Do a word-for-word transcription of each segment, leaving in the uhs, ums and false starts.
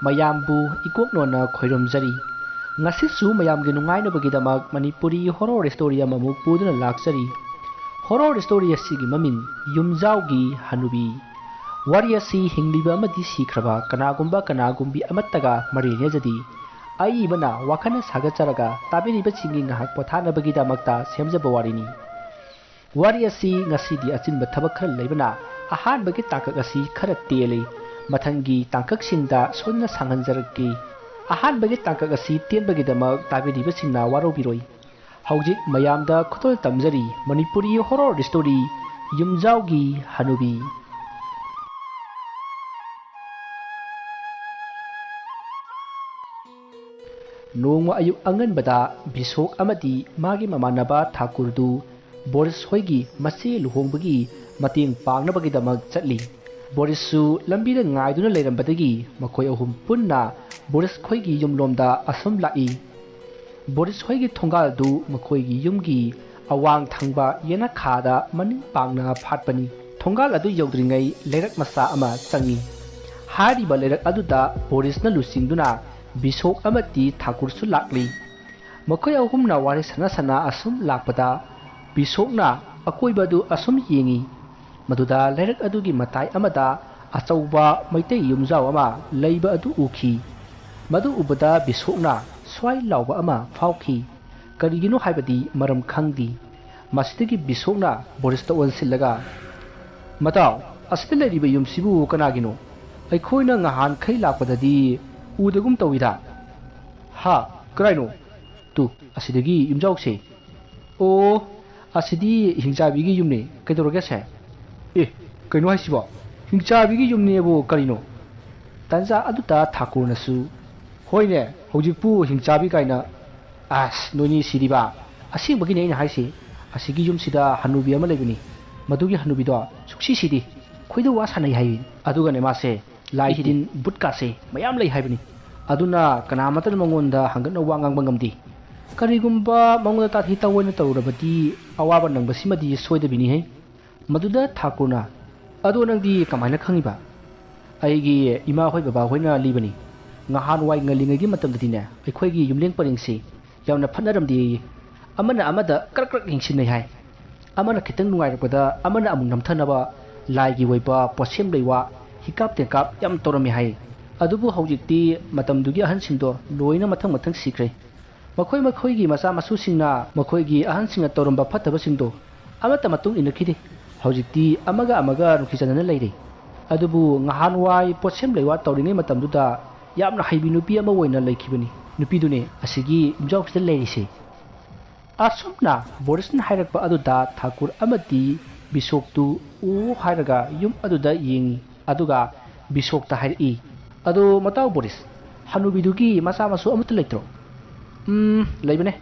ꯃꯌꯥꯝꯕꯨ ꯏꯀꯣꯛꯅꯣꯟꯅ ꯈꯣꯏꯔꯝꯖꯔꯤ꯫ ꯉꯁꯤꯁꯨ ꯃꯌꯥꯝꯒꯤ ꯅꯨꯡꯉꯥꯏꯅꯕꯒꯤꯗꯃꯛ ꯃꯅꯤꯄꯨꯔꯤ horror story ꯑꯃꯃꯨꯛ ꯄꯨꯗꯨꯅ ꯂꯥꯛꯆꯔꯤ꯫ Horror story ꯑꯁꯤꯒꯤ ꯃꯃꯤꯡ ꯌꯨꯝꯖꯥꯎꯒꯤ ꯍꯅꯨꯕꯤ꯫ ꯋꯥꯔꯤ ꯑꯁꯤ ꯍꯤꯡꯂꯤꯕ ꯑꯃꯗꯤ ꯁꯤꯈ꯭ꯔꯕ ꯀꯅꯥꯒꯨꯝꯕ ꯀꯅꯥꯒꯨꯝꯕꯤ ꯑꯃꯠꯇꯒ ꯃꯔꯤ ꯂꯩꯅꯖꯗꯦ꯫ ꯑꯏꯕꯅ ꯋꯥꯈꯜꯅ ꯁꯥꯒꯠꯆꯔꯒ ꯇꯥꯕꯤꯔꯤꯕꯁꯤꯡꯒꯤ ꯉꯥꯏꯍꯥꯛ ꯄꯣꯊꯥꯅꯕꯒꯤꯗꯃꯛꯇ ꯁꯦꯝꯖꯕ ꯋꯥꯔꯤꯅꯤ꯫ ꯋꯥꯔꯤ ꯑꯁꯤ ꯉꯁꯤꯗꯤ ꯑꯆꯤꯟꯕ ꯊꯕꯛ ꯈꯔ ꯂꯩꯕꯅ ꯑꯍꯥꯟꯕꯒꯤ ꯇꯥꯡꯀꯛ ꯑꯁꯤ ꯈꯔ ꯇꯦꯜꯂꯤ꯫ ꯃꯊꯪꯒꯤ ꯇꯥꯡꯀꯛꯁꯤꯡꯗ ꯁꯣꯏꯗꯅ ꯁꯥꯡꯍꯟꯖꯔꯛꯀꯦ꯫ ꯑꯍꯥꯟꯕꯒꯤ ꯇꯥꯡꯀꯛ ꯑꯁꯤ ꯇꯦꯟꯕꯒꯤꯗꯃꯛ ꯇꯥꯕꯤꯔꯤꯕꯁꯤꯡꯅ ꯋꯥꯔꯧꯕꯤꯔꯣꯏ꯫ ꯍꯧꯖꯤꯛ ꯃꯌꯥꯝꯗ ꯈꯨꯗꯣꯜ ꯇꯝꯖꯔꯤ ꯃꯅꯤꯄꯨꯔꯤ horror story ꯌꯨꯝꯖꯥꯎꯒꯤ ꯍꯅꯨꯕꯤ꯫ ꯅꯣꯡꯃ ꯑꯌꯨꯛ ꯑꯉꯟꯕꯗ ꯕꯤꯁꯣꯛ ꯑꯃꯗꯤ ꯃꯥꯒꯤ ꯃꯃꯥꯟꯅꯕ ꯊꯥꯀꯨꯔꯗꯨ ꯕꯣꯔꯤꯁ ꯍꯣꯏꯒꯤ ꯃꯆꯦ ꯂꯨꯍꯣꯡꯕꯒꯤ ꯃꯇꯦꯡ ꯄꯥꯡꯅꯕꯒꯤꯗꯃꯛ ꯆꯠꯂꯤ꯫ ꯕꯣꯔꯤꯁꯁꯨ ꯂꯝꯕꯤꯗ ꯉꯥꯏꯗꯨꯅ ꯂꯩꯔꯝꯕꯗꯒꯤ ꯃꯈꯣꯏ ꯑꯍꯨꯝ ꯄꯨꯟꯅ ꯕꯣꯔꯤꯁ ꯈꯣꯏꯒꯤ ꯌꯨꯝꯂꯣꯝꯗ ꯑꯁꯨꯝ ꯂꯥꯛꯏ꯫ ꯕꯣꯔꯤꯁ ꯍꯣꯏꯒꯤ ꯊꯣꯡꯒꯥꯜꯗꯨ ꯃꯈꯣꯏꯒꯤ ꯌꯨꯝꯒꯤ ꯑꯋꯥꯡ ꯊꯪꯕ ꯌꯦꯅꯈꯥꯗ ꯃꯅꯤꯡ ꯄꯥꯡꯅ ꯐꯥꯠꯄꯅꯤ꯫ ꯊꯣꯡꯒꯥꯜ ꯑꯗꯨ ꯌꯧꯗ꯭ꯔꯤꯉꯩ ꯂꯩꯔꯛ ꯃꯆꯥ ꯑꯃ ꯆꯪꯏ꯫ ꯍꯥꯏꯔꯤꯕ ꯂꯩꯔꯛ ꯑꯗꯨꯗ ꯕꯣꯔꯤꯁꯅ ꯂꯨꯆꯤꯡꯗꯨꯅ ꯕꯤꯁꯣꯛ ꯑꯃꯗꯤ ꯊꯥꯀꯨꯔꯁꯨ ꯂꯥꯛꯂꯤ꯫ ꯃꯈꯣꯏ ꯑꯍꯨꯝꯅ ꯋꯥꯔꯤ ꯁꯥꯟꯅ ꯁꯥꯟꯅ ꯑꯁꯨꯝ ꯂꯥꯛꯄꯗ ꯕꯤꯁꯣꯛꯅ ꯑꯀꯣꯏꯕ ꯑꯗꯨ ꯑꯁꯨꯝ ꯌꯦꯡꯏ꯫ ꯃꯗꯨꯗ ꯂꯩꯔꯛ ꯑꯗꯨꯒꯤ ꯃꯇꯥꯏ ꯑꯃꯗ ꯑꯆꯧꯕ ꯃꯩꯇꯩ ꯌꯨꯝꯖꯥꯎ ꯑꯃ ꯂꯩꯕ ꯑꯗꯨ ꯎꯈꯤ꯫ ꯃꯗꯨ ꯎꯕꯗ ꯕꯤꯁꯣꯛꯅ ꯁ꯭ꯋꯥꯏ ꯂꯥꯎꯕ ꯑꯃ ꯐꯥꯎꯈꯤ꯫ ꯀꯔꯤꯒꯤꯅꯣ ꯍꯥꯏꯕꯗꯤ ꯃꯔꯝ ꯈꯪꯗꯦ꯫ ꯃꯁꯤꯗꯒꯤ ꯕꯤꯁꯣꯛꯅ ꯕꯣꯔꯤꯁꯇ ꯑꯣꯟꯁꯤꯜꯂꯒ, "ꯃꯇꯥꯎ, ꯑꯁꯤꯗ ꯂꯩꯔꯤꯕ ꯌꯨꯝꯁꯤꯕꯨ ꯀꯅꯥꯒꯤꯅꯣ? ꯑꯩꯈꯣꯏꯅ ꯉꯍꯥꯟꯈꯩ ꯂꯥꯛꯄꯗꯗꯤ ꯎꯗꯒꯨꯝ ꯇꯧꯏꯗ꯫" "ꯍꯥ? ꯀꯔꯥꯏꯅꯣ?" "ꯇꯨ, ꯑꯁꯤꯗꯒꯤ ꯌꯨꯝꯖꯥꯎꯁꯦ꯫" "ꯑꯣ, ꯑꯁꯤꯗꯤ ꯍꯤꯡꯆꯥꯕꯤꯒꯤ ꯌꯨꯝꯅꯦ꯫ ꯀꯩꯗꯧꯔꯒꯦ ꯁꯦ?" "ꯑꯦ, ꯀꯩꯅꯣ ꯍꯥꯏꯁꯤꯕꯣ? ꯍꯤꯡꯆꯥꯕꯤꯒꯤ ꯌꯨꯝꯅꯦꯕꯨ ꯀꯔꯤꯅꯣ?" ꯇꯟꯖꯥ ꯑꯗꯨꯗ ꯊꯥꯀꯨꯔꯅꯁꯨ, "ꯍꯣꯏꯅꯦ, ꯍꯧꯖꯤꯛꯄꯨ ꯍꯤꯡꯆꯥꯕꯤ ꯀꯥꯏꯅ꯫ ꯑꯁ, ꯅꯣꯏꯅꯤ ꯁꯤꯗꯤꯕ꯫ ꯑꯁꯦꯡꯕꯒꯤꯅꯦ ꯑꯩꯅ ꯍꯥꯏꯁꯦ꯫ ꯑꯁꯤꯒꯤ ꯌꯨꯝꯁꯤꯗ ꯍꯅꯨꯕꯤ ꯑꯃ ꯂꯩꯕꯅꯤ꯫ ꯃꯗꯨꯒꯤ ꯍꯅꯨꯕꯤꯗꯣ ꯁꯨꯛꯁꯤ ꯁꯤꯗꯦ꯫ ꯈꯣꯏꯗꯧ ꯋꯥ ꯁꯥꯟꯅꯩ ꯍꯥꯏꯌꯦ꯫ ꯑꯗꯨꯒꯅꯦ ꯃꯥꯁꯦ ꯂꯥꯏ ꯇꯤꯟ ꯕꯨꯠꯀꯥꯁꯦ ꯃꯌꯥꯝ ꯂꯩ ꯍꯥꯏꯕꯅꯤ꯫ ꯑꯗꯨꯅ ꯀꯅꯥꯃꯠꯇꯅ ꯃꯉꯣꯟꯗ ꯍꯪꯒꯠꯅ ꯋꯥ ꯉꯥꯡꯕ ꯉꯝꯗꯦ꯫ ꯀꯔꯤꯒꯨꯝꯕ ꯃꯉꯣꯟꯗ ꯇꯥꯊꯤ ꯇꯥꯑꯣꯏꯅ ꯇꯧꯔꯨꯔꯕꯗꯤ ꯑꯋꯥꯕ ꯅꯪꯕꯁꯤꯃꯗꯤ ꯁꯣꯏꯗꯕꯤꯅꯤꯍꯦ꯫" ꯃꯗꯨꯗ ꯊꯥꯀꯨꯔꯅ, "ꯑꯗꯣ ꯅꯪꯗꯤ ꯀꯃꯥꯏꯅ ꯈꯪꯉꯤꯕ?" "ꯑꯩꯒꯤ ꯏꯃꯥ ꯍꯣꯏ ꯕꯕꯥ ꯍꯣꯏꯅ ꯂꯤꯕꯅꯤ꯫ ꯉꯍꯥꯟꯋꯥꯏ ꯉꯜꯂꯤꯉꯩꯒꯤ ꯃꯇꯝꯗꯗꯤꯅꯦ, ꯑꯩꯈꯣꯏꯒꯤ ꯌꯨꯝꯂꯦꯡ ꯄꯔꯦꯡꯁꯤ ꯌꯥꯝꯅ ꯐꯠꯅꯔꯝꯗꯦꯌꯦ꯫ ꯑꯃꯅ ꯑꯃꯗ ꯀ꯭ꯔꯛ ꯀ꯭ꯔꯛ ꯌꯦꯡꯁꯤꯟꯅꯩ ꯍꯥꯏ꯫ ꯑꯃꯅ ꯈꯤꯇꯪ ꯅꯨꯡꯉꯥꯏꯔꯛꯄꯗ ꯑꯃꯅ ꯑꯃꯨꯛ ꯅꯝꯊꯅꯕ ꯂꯥꯏꯒꯤ ꯑꯣꯏꯕ ꯄꯣꯠꯁꯦꯝ ꯂꯩꯋꯥ, ꯍꯤꯀꯥꯞ ꯇꯦꯡꯀꯥꯞ ꯌꯥꯝ ꯇꯧꯔꯝꯃꯤ ꯍꯥꯏ꯫ ꯑꯗꯨꯕꯨ ꯍꯧꯖꯤꯛꯇꯤ ꯃꯇꯝꯗꯨꯒꯤ ꯑꯍꯟꯁꯤꯡꯗꯣ ꯂꯣꯏꯅ ꯃꯊꯪ ꯃꯊꯪ ꯁꯤꯈ꯭ꯔꯦ꯫ ꯃꯈꯣꯏ ꯃꯈꯣꯏꯒꯤ ꯃꯆꯥ ꯃꯁꯨꯁꯤꯡꯅ ꯃꯈꯣꯏꯒꯤ ꯑꯍꯟꯁꯤꯡꯅ ꯇꯧꯔꯝꯕ ꯐꯠꯇꯕꯁꯤꯡꯗꯣ ꯑꯃꯠꯇ ꯃꯇꯨꯡ ꯏꯟꯅꯈꯤꯗꯦ꯫ ꯍꯧꯖꯤꯛꯇꯤ ꯑꯃꯒ ꯑꯃꯒ ꯅꯨꯡꯁꯤ ꯆꯥꯟꯅꯅ ꯂꯩꯔꯦ꯫ ꯑꯗꯨꯕꯨ ꯉꯍꯥꯟꯋꯥꯏ ꯄꯣꯠꯁꯦꯝ ꯂꯩꯋꯥ ꯇꯧꯔꯤꯉꯩ ꯃꯇꯝꯗꯨꯗ ꯌꯥꯝꯅ ꯍꯩꯕꯤ ꯅꯨꯄꯤ ꯑꯃ ꯑꯣꯏꯅ ꯂꯩꯈꯤꯕꯅꯤ꯫ ꯅꯨꯄꯤꯗꯨꯅꯦ ꯑꯁꯤꯒꯤ ꯌꯨꯝꯖꯥꯎꯁꯤꯗ ꯂꯩꯔꯤꯁꯦ꯫ ꯑꯁꯨꯝꯅ ꯕꯣꯔꯤꯁꯅ ꯍꯥꯏꯔꯛꯄ ꯑꯗꯨꯗ ꯊꯥꯀꯨꯔ ꯑꯃꯗꯤ ꯕꯤꯁꯣꯛꯇꯨ ꯑꯣ ꯍꯥꯏꯔꯒ ꯌꯨꯝ ꯑꯗꯨꯗ ꯌꯦꯡꯉꯤ꯫ ꯑꯗꯨꯒ ꯕꯤꯁꯣꯛꯇ ꯍꯥꯏꯔꯛꯏ, "ꯑꯗꯣ ꯃꯇꯥꯎ ꯕꯣꯔꯤꯁ, ꯍꯅꯨꯕꯤꯗꯨꯒꯤ ꯃꯆꯥ ꯃꯁꯨ ꯑꯃꯠꯇ ꯂꯩꯇ꯭ꯔꯣ?" "ꯎꯝ, ꯂꯩꯕꯅꯦ꯫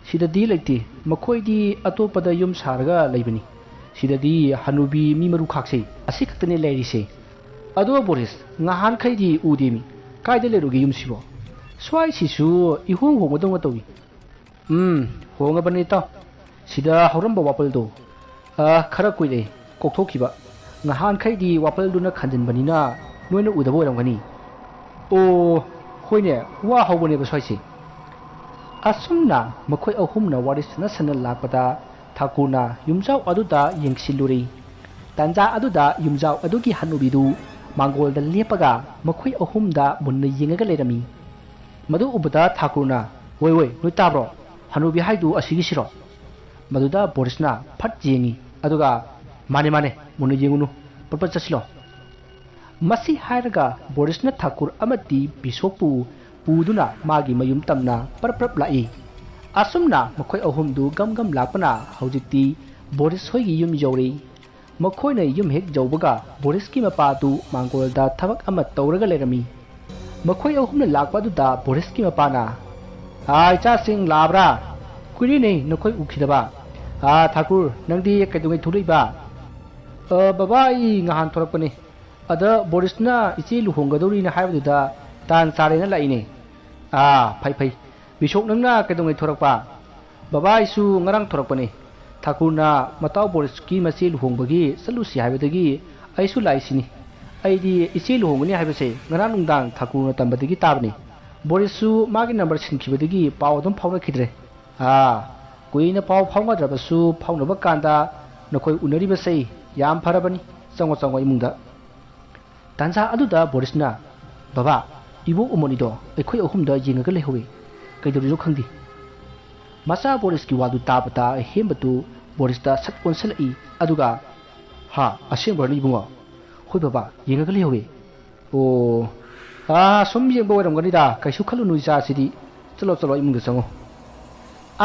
ꯁꯤꯗꯗꯤ ꯂꯩꯇꯦ꯫ ꯃꯈꯣꯏꯗꯤ ꯑꯇꯣꯞꯄꯗ ꯌꯨꯝ ꯁꯥꯔꯒ ꯂꯩꯕꯅꯤ꯫ ꯁꯤꯗꯗꯤ ꯍꯅꯨꯕꯤ ꯃꯤ ꯃꯔꯨ ꯈꯥꯛꯁꯦ ꯑꯁꯤ ꯈꯛꯇꯅꯦ ꯂꯩꯔꯤꯁꯦ꯫ ꯑꯗꯣ ꯕꯣꯔꯤꯁ, ꯉꯍꯥꯟꯈꯩꯗꯤ ꯎꯗꯦꯃꯤ꯫ ꯀꯥꯏꯗ ꯂꯩꯔꯨꯒꯦ ꯌꯨꯝꯁꯤꯕꯣ? ꯁ꯭ꯋꯥꯏꯁꯤꯁꯨ ꯏꯍꯣꯡ ꯍꯣꯡꯕꯗꯧꯅ ꯇꯧꯏ꯫" "ꯎꯝ, ꯍꯣꯡꯉꯕꯅꯤ ꯏꯇꯥꯎ꯫ ꯁꯤꯗ ꯍꯧꯔꯝꯕ ꯋꯥꯄꯜꯗꯣ, ꯑ, ꯈꯔ ꯀꯨꯏꯔꯦ ꯀꯣꯛꯊꯣꯛꯈꯤꯕ꯫ ꯉꯍꯥꯟꯈꯩꯗꯤ ꯋꯥꯄꯜꯗꯨꯅ ꯈꯟꯖꯤꯟꯕꯅꯤꯅ ꯅꯣꯏꯅ ꯎꯗꯕ ꯑꯣꯏꯔꯝꯒꯅꯤ꯫" "ꯑꯣ, ꯍꯣꯏꯅꯦ, ꯋꯥ ꯍꯧꯕꯅꯦꯕ ꯁ꯭ꯋꯥꯏꯁꯦ꯫" ꯑꯁꯨꯝꯅ ꯃꯈꯣꯏ ꯑꯍꯨꯝꯅ ꯋꯥꯔꯤ ꯁꯥꯟꯅ ꯁꯥꯟꯅ ꯂꯥꯛꯄꯗ ꯊꯥꯀꯨꯔꯅ ꯌꯨꯝꯖꯥꯎ ꯑꯗꯨꯗ ꯌꯦꯡꯁꯤꯜꯂꯨꯔꯦ꯫ ꯇꯥꯟꯖꯥ ꯑꯗꯨꯗ ꯌꯨꯝꯖꯥꯎ ꯑꯗꯨꯒꯤ ꯍꯅꯨꯕꯤꯗꯨ ꯃꯥꯡꯒꯣꯜꯗ ꯂꯦꯞꯄꯒ ꯃꯈꯣꯏ ꯑꯍꯨꯝꯗ ꯃꯨꯟꯅ ꯌꯦꯡꯉꯒ ꯂꯩꯔꯝꯃꯤ꯫ ꯃꯗꯨ ꯎꯕꯗ ꯊꯥꯀꯨꯔꯅ, "ꯑꯣꯏ, ꯑꯣꯏ, ꯅꯣꯏ ꯇꯥꯕ꯭ꯔꯣ? ꯍꯅꯨꯕꯤ ꯍꯥꯏꯗꯨ ꯑꯁꯤꯒꯤꯁꯤꯔꯣ?" ꯃꯗꯨꯗ ꯕꯣꯔꯤꯁꯅ ꯐꯠ ꯌꯦꯡꯉꯤ, ꯑꯗꯨꯒ, "ꯃꯥꯅꯦ, ꯃꯥꯅꯦ, ꯃꯨꯟꯅ ꯌꯦꯡꯉꯨꯅꯨ, ꯄꯠ ꯄꯠ ꯆꯠꯁꯤꯜꯂꯣ꯫" ꯃꯁꯤ ꯍꯥꯏꯔꯒ ꯕꯣꯔꯤꯁꯅ ꯊꯥꯀꯨꯔ ꯑꯃꯗꯤ ꯕꯤꯁꯣꯛꯄꯨ ꯄꯨꯗꯨꯅ ꯃꯥꯒꯤ ꯃꯌꯨꯝ ꯇꯝꯅ ꯄꯔꯞ ꯄꯔꯞ ꯂꯥꯛꯏ꯫ ꯑꯁꯨꯝꯅ ꯃꯈꯣꯏ ꯑꯍꯨꯝꯗꯨ ꯒꯝ ꯒꯝ ꯂꯥꯛꯄꯅ ꯍꯧꯖꯤꯛꯇꯤ ꯕꯣꯔꯤꯁ ꯍꯣꯏꯒꯤ ꯌꯨꯝ ꯌꯧꯔꯦ꯫ ꯃꯈꯣꯏꯅ ꯌꯨꯝ ꯍꯦꯛ ꯌꯧꯕꯒ ꯕꯣꯔꯤꯁꯀꯤ ꯃꯄꯥꯗꯨ ꯃꯥꯡꯒꯣꯜꯗ ꯊꯕꯛ ꯑꯃ ꯇꯧꯔꯒ ꯂꯩꯔꯝꯃꯤ꯫ ꯃꯈꯣꯏ ꯑꯍꯨꯝꯅ ꯂꯥꯛꯄ ꯑꯗꯨꯗ ꯕꯣꯔꯤꯁꯀꯤ ꯃꯄꯥꯅ, "ꯑꯥ, ꯏꯆꯥꯁꯤꯡ ꯂꯥꯛꯑꯕ꯭ꯔꯥ? ꯀꯨꯏꯔꯦꯅꯦ ꯅꯈꯣꯏ ꯎꯈꯤꯗꯕ꯫ ꯑꯥ, ꯊꯥꯀꯨꯔ, ꯅꯪꯗꯤ ꯀꯩꯗꯧꯉꯩ ꯊꯣꯛꯂꯛꯏꯕ?" "ꯑ, ꯕꯕꯥ, ꯑꯩ ꯉꯍꯥꯟ ꯊꯣꯛꯂꯛꯄꯅꯦ꯫ ꯑꯗ ꯕꯣꯔꯤꯁꯅ ꯏꯆꯦ ꯂꯨꯍꯣꯡꯒꯗꯧꯔꯤꯅ ꯍꯥꯏꯕꯗꯨꯗ ꯇꯥꯟ ꯆꯥꯔꯦꯅ ꯂꯥꯛꯏꯅꯦ꯫" "ꯑꯥ, ꯐꯩ, ꯐꯩ꯫ ꯕꯤꯁꯣꯛ, ꯅꯪꯅ ꯀꯩꯗꯧꯉꯩ ꯊꯣꯔꯛꯄ?" "ꯕꯕꯥ, ꯑꯩꯁꯨ ꯉꯔꯥꯡ ꯊꯣꯔꯛꯄꯅꯤ꯫ ꯊꯥꯀꯨꯔꯅ ꯃꯇꯥꯎ ꯕꯣꯔꯤꯁꯀꯤ ꯃꯆꯦ ꯂꯨꯍꯣꯡꯕꯒꯤ ꯆꯠꯂꯨꯁꯤ ꯍꯥꯏꯕꯗꯒꯤ ꯑꯩꯁꯨ ꯂꯥꯛꯏꯁꯤꯅꯤ꯫ ꯑꯩꯗꯤ ꯏꯆꯦ ꯂꯨꯍꯣꯡꯒꯅꯤ ꯍꯥꯏꯕꯁꯦ ꯉꯔꯥꯡ ꯅꯨꯡꯗꯥꯡ ꯊꯥꯀꯨꯔꯅ ꯇꯝꯕꯗꯒꯤ ꯇꯥꯕꯅꯤ꯫ ꯕꯣꯔꯤꯁꯁꯨ ꯃꯥꯒꯤ ꯅꯝꯕꯔ ꯁꯤꯟꯈꯤꯕꯗꯒꯤ ꯄꯥꯎ ꯑꯗꯨꯝ ꯐꯥꯎꯅꯈꯤꯗ꯭ꯔꯦ꯫ ꯑꯥ, ꯀꯨꯏꯅ ꯄꯥꯎ ꯐꯥꯎꯅꯗ꯭ꯔꯕꯁꯨ ꯐꯥꯎꯅꯕ ꯀꯥꯟꯗ ꯅꯈꯣꯏ ꯎꯅꯔꯤꯕꯁꯦ ꯌꯥꯝ ꯐꯔꯕꯅꯤ꯫ ꯆꯪꯉꯣ, ꯆꯪꯉꯣ ꯏꯃꯨꯡꯗ꯫ ꯇꯥꯟꯖꯥ ꯑꯗꯨꯗ ꯕꯣꯔꯤꯁꯅ, "ꯕꯕꯥ, ꯏꯕꯣꯛ ꯎꯃꯣꯟ ꯑꯅꯤꯗꯣ ꯑꯩꯈꯣꯏ ꯑꯍꯨꯝꯗ ꯌꯦꯡꯉꯒ ꯂꯩꯍꯧꯋꯤ꯫ ꯀꯩꯗꯧꯔꯤꯅꯣ ꯈꯪꯗꯦ꯫" ꯃꯆꯥ ꯕꯣꯔꯤꯁꯀꯤ ꯋꯥꯗꯨ ꯇꯥꯕꯗ ꯍꯦꯝꯕꯗꯨ ꯕꯣꯔꯤꯁꯇ ꯁꯠ ꯑꯣꯟꯁꯤꯜꯂꯛꯏ꯫ ꯑꯗꯨꯒ, "ꯍꯥ, ꯑꯁꯦꯡꯕ꯭ꯔꯅꯦ ꯏꯕꯨꯡꯉꯣ?" "ꯍꯣꯏ ꯕꯕꯥ, ꯌꯦꯡꯉꯒ ꯂꯩꯍꯧꯋꯤ꯫" "ꯑꯣ, ꯑꯥ, ꯁꯨꯝ ꯌꯦꯡꯕ ꯑꯣꯏꯔꯝꯒꯅꯤꯗ, ꯀꯩꯁꯨ ꯈꯜꯂꯨꯅꯨ ꯏꯆꯥꯁꯤꯗꯤ꯫ ꯆꯠꯂꯣ, ꯆꯠꯂꯣ, ꯏꯃꯨꯡꯗ ꯆꯪꯉꯣ꯫"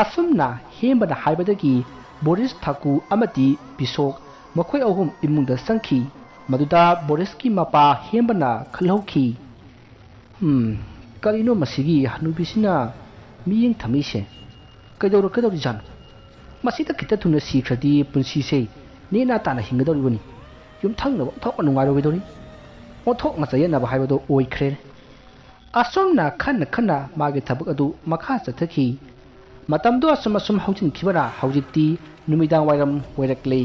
ꯑꯁꯨꯝꯅ ꯍꯦꯝꯕꯅ ꯍꯥꯏꯕꯗꯒꯤ ꯕꯣꯔꯤꯁ, ꯊꯥꯀꯨ ꯑꯃꯗꯤ ꯕꯤꯁꯣꯛ ꯃꯈꯣꯏ ꯑꯍꯨꯝ ꯏꯃꯨꯡꯗ ꯆꯪꯈꯤ꯫ ꯃꯗꯨꯗ ꯕꯣꯔꯤꯁꯀꯤ ꯃꯄꯥ ꯍꯦꯝꯕꯅ ꯈꯜꯍꯧꯈꯤ, "ꯎꯝ, ꯀꯔꯤꯅꯣ ꯃꯁꯤꯒꯤ ꯍꯅꯨꯕꯤꯁꯤꯅ ꯃꯤꯠꯌꯦꯡ ꯊꯝꯃꯤꯁꯦ? ꯀꯩꯗꯧꯔꯛꯀꯗꯧꯔꯤꯖꯥꯠꯅꯣ? ꯃꯁꯤꯗ ꯈꯤꯇ ꯊꯨꯅ ꯁꯤꯈ꯭ꯔꯗꯤ ꯄꯨꯟꯁꯤꯁꯦ ꯅꯦꯅꯥ ꯇꯥꯅ ꯍꯤꯡꯒꯗꯧꯔꯤꯕꯅꯤ꯫ ꯌꯨꯝꯊꯪꯅꯕ ꯑꯣꯟꯊꯣꯛꯅ ꯅꯨꯡꯉꯥꯏꯔꯣꯏꯗꯧꯔꯤ꯫ ꯑꯣꯟꯊꯣꯛꯅ ꯆꯌꯦꯠꯅꯕ ꯍꯥꯏꯕꯗꯣ ꯑꯣꯏꯈ꯭ꯔꯦ꯫" ꯑꯁꯨꯝꯅ ꯈꯟꯅ ꯈꯟꯅ ꯃꯥꯒꯤ ꯊꯕꯛ ꯑꯗꯨ ꯃꯈꯥ ꯆꯠꯊꯈꯤ꯫ ꯃꯇꯝꯗꯨ ꯑꯁꯨꯝ ꯑꯁꯨꯝ ꯍꯧꯖꯤꯟꯈꯤꯕꯅ ꯍꯧꯖꯤꯛꯇꯤ ꯅꯨꯃꯤꯗꯥꯡ ꯋꯥꯏꯔꯝ ꯑꯣꯏꯔꯛꯂꯦ꯫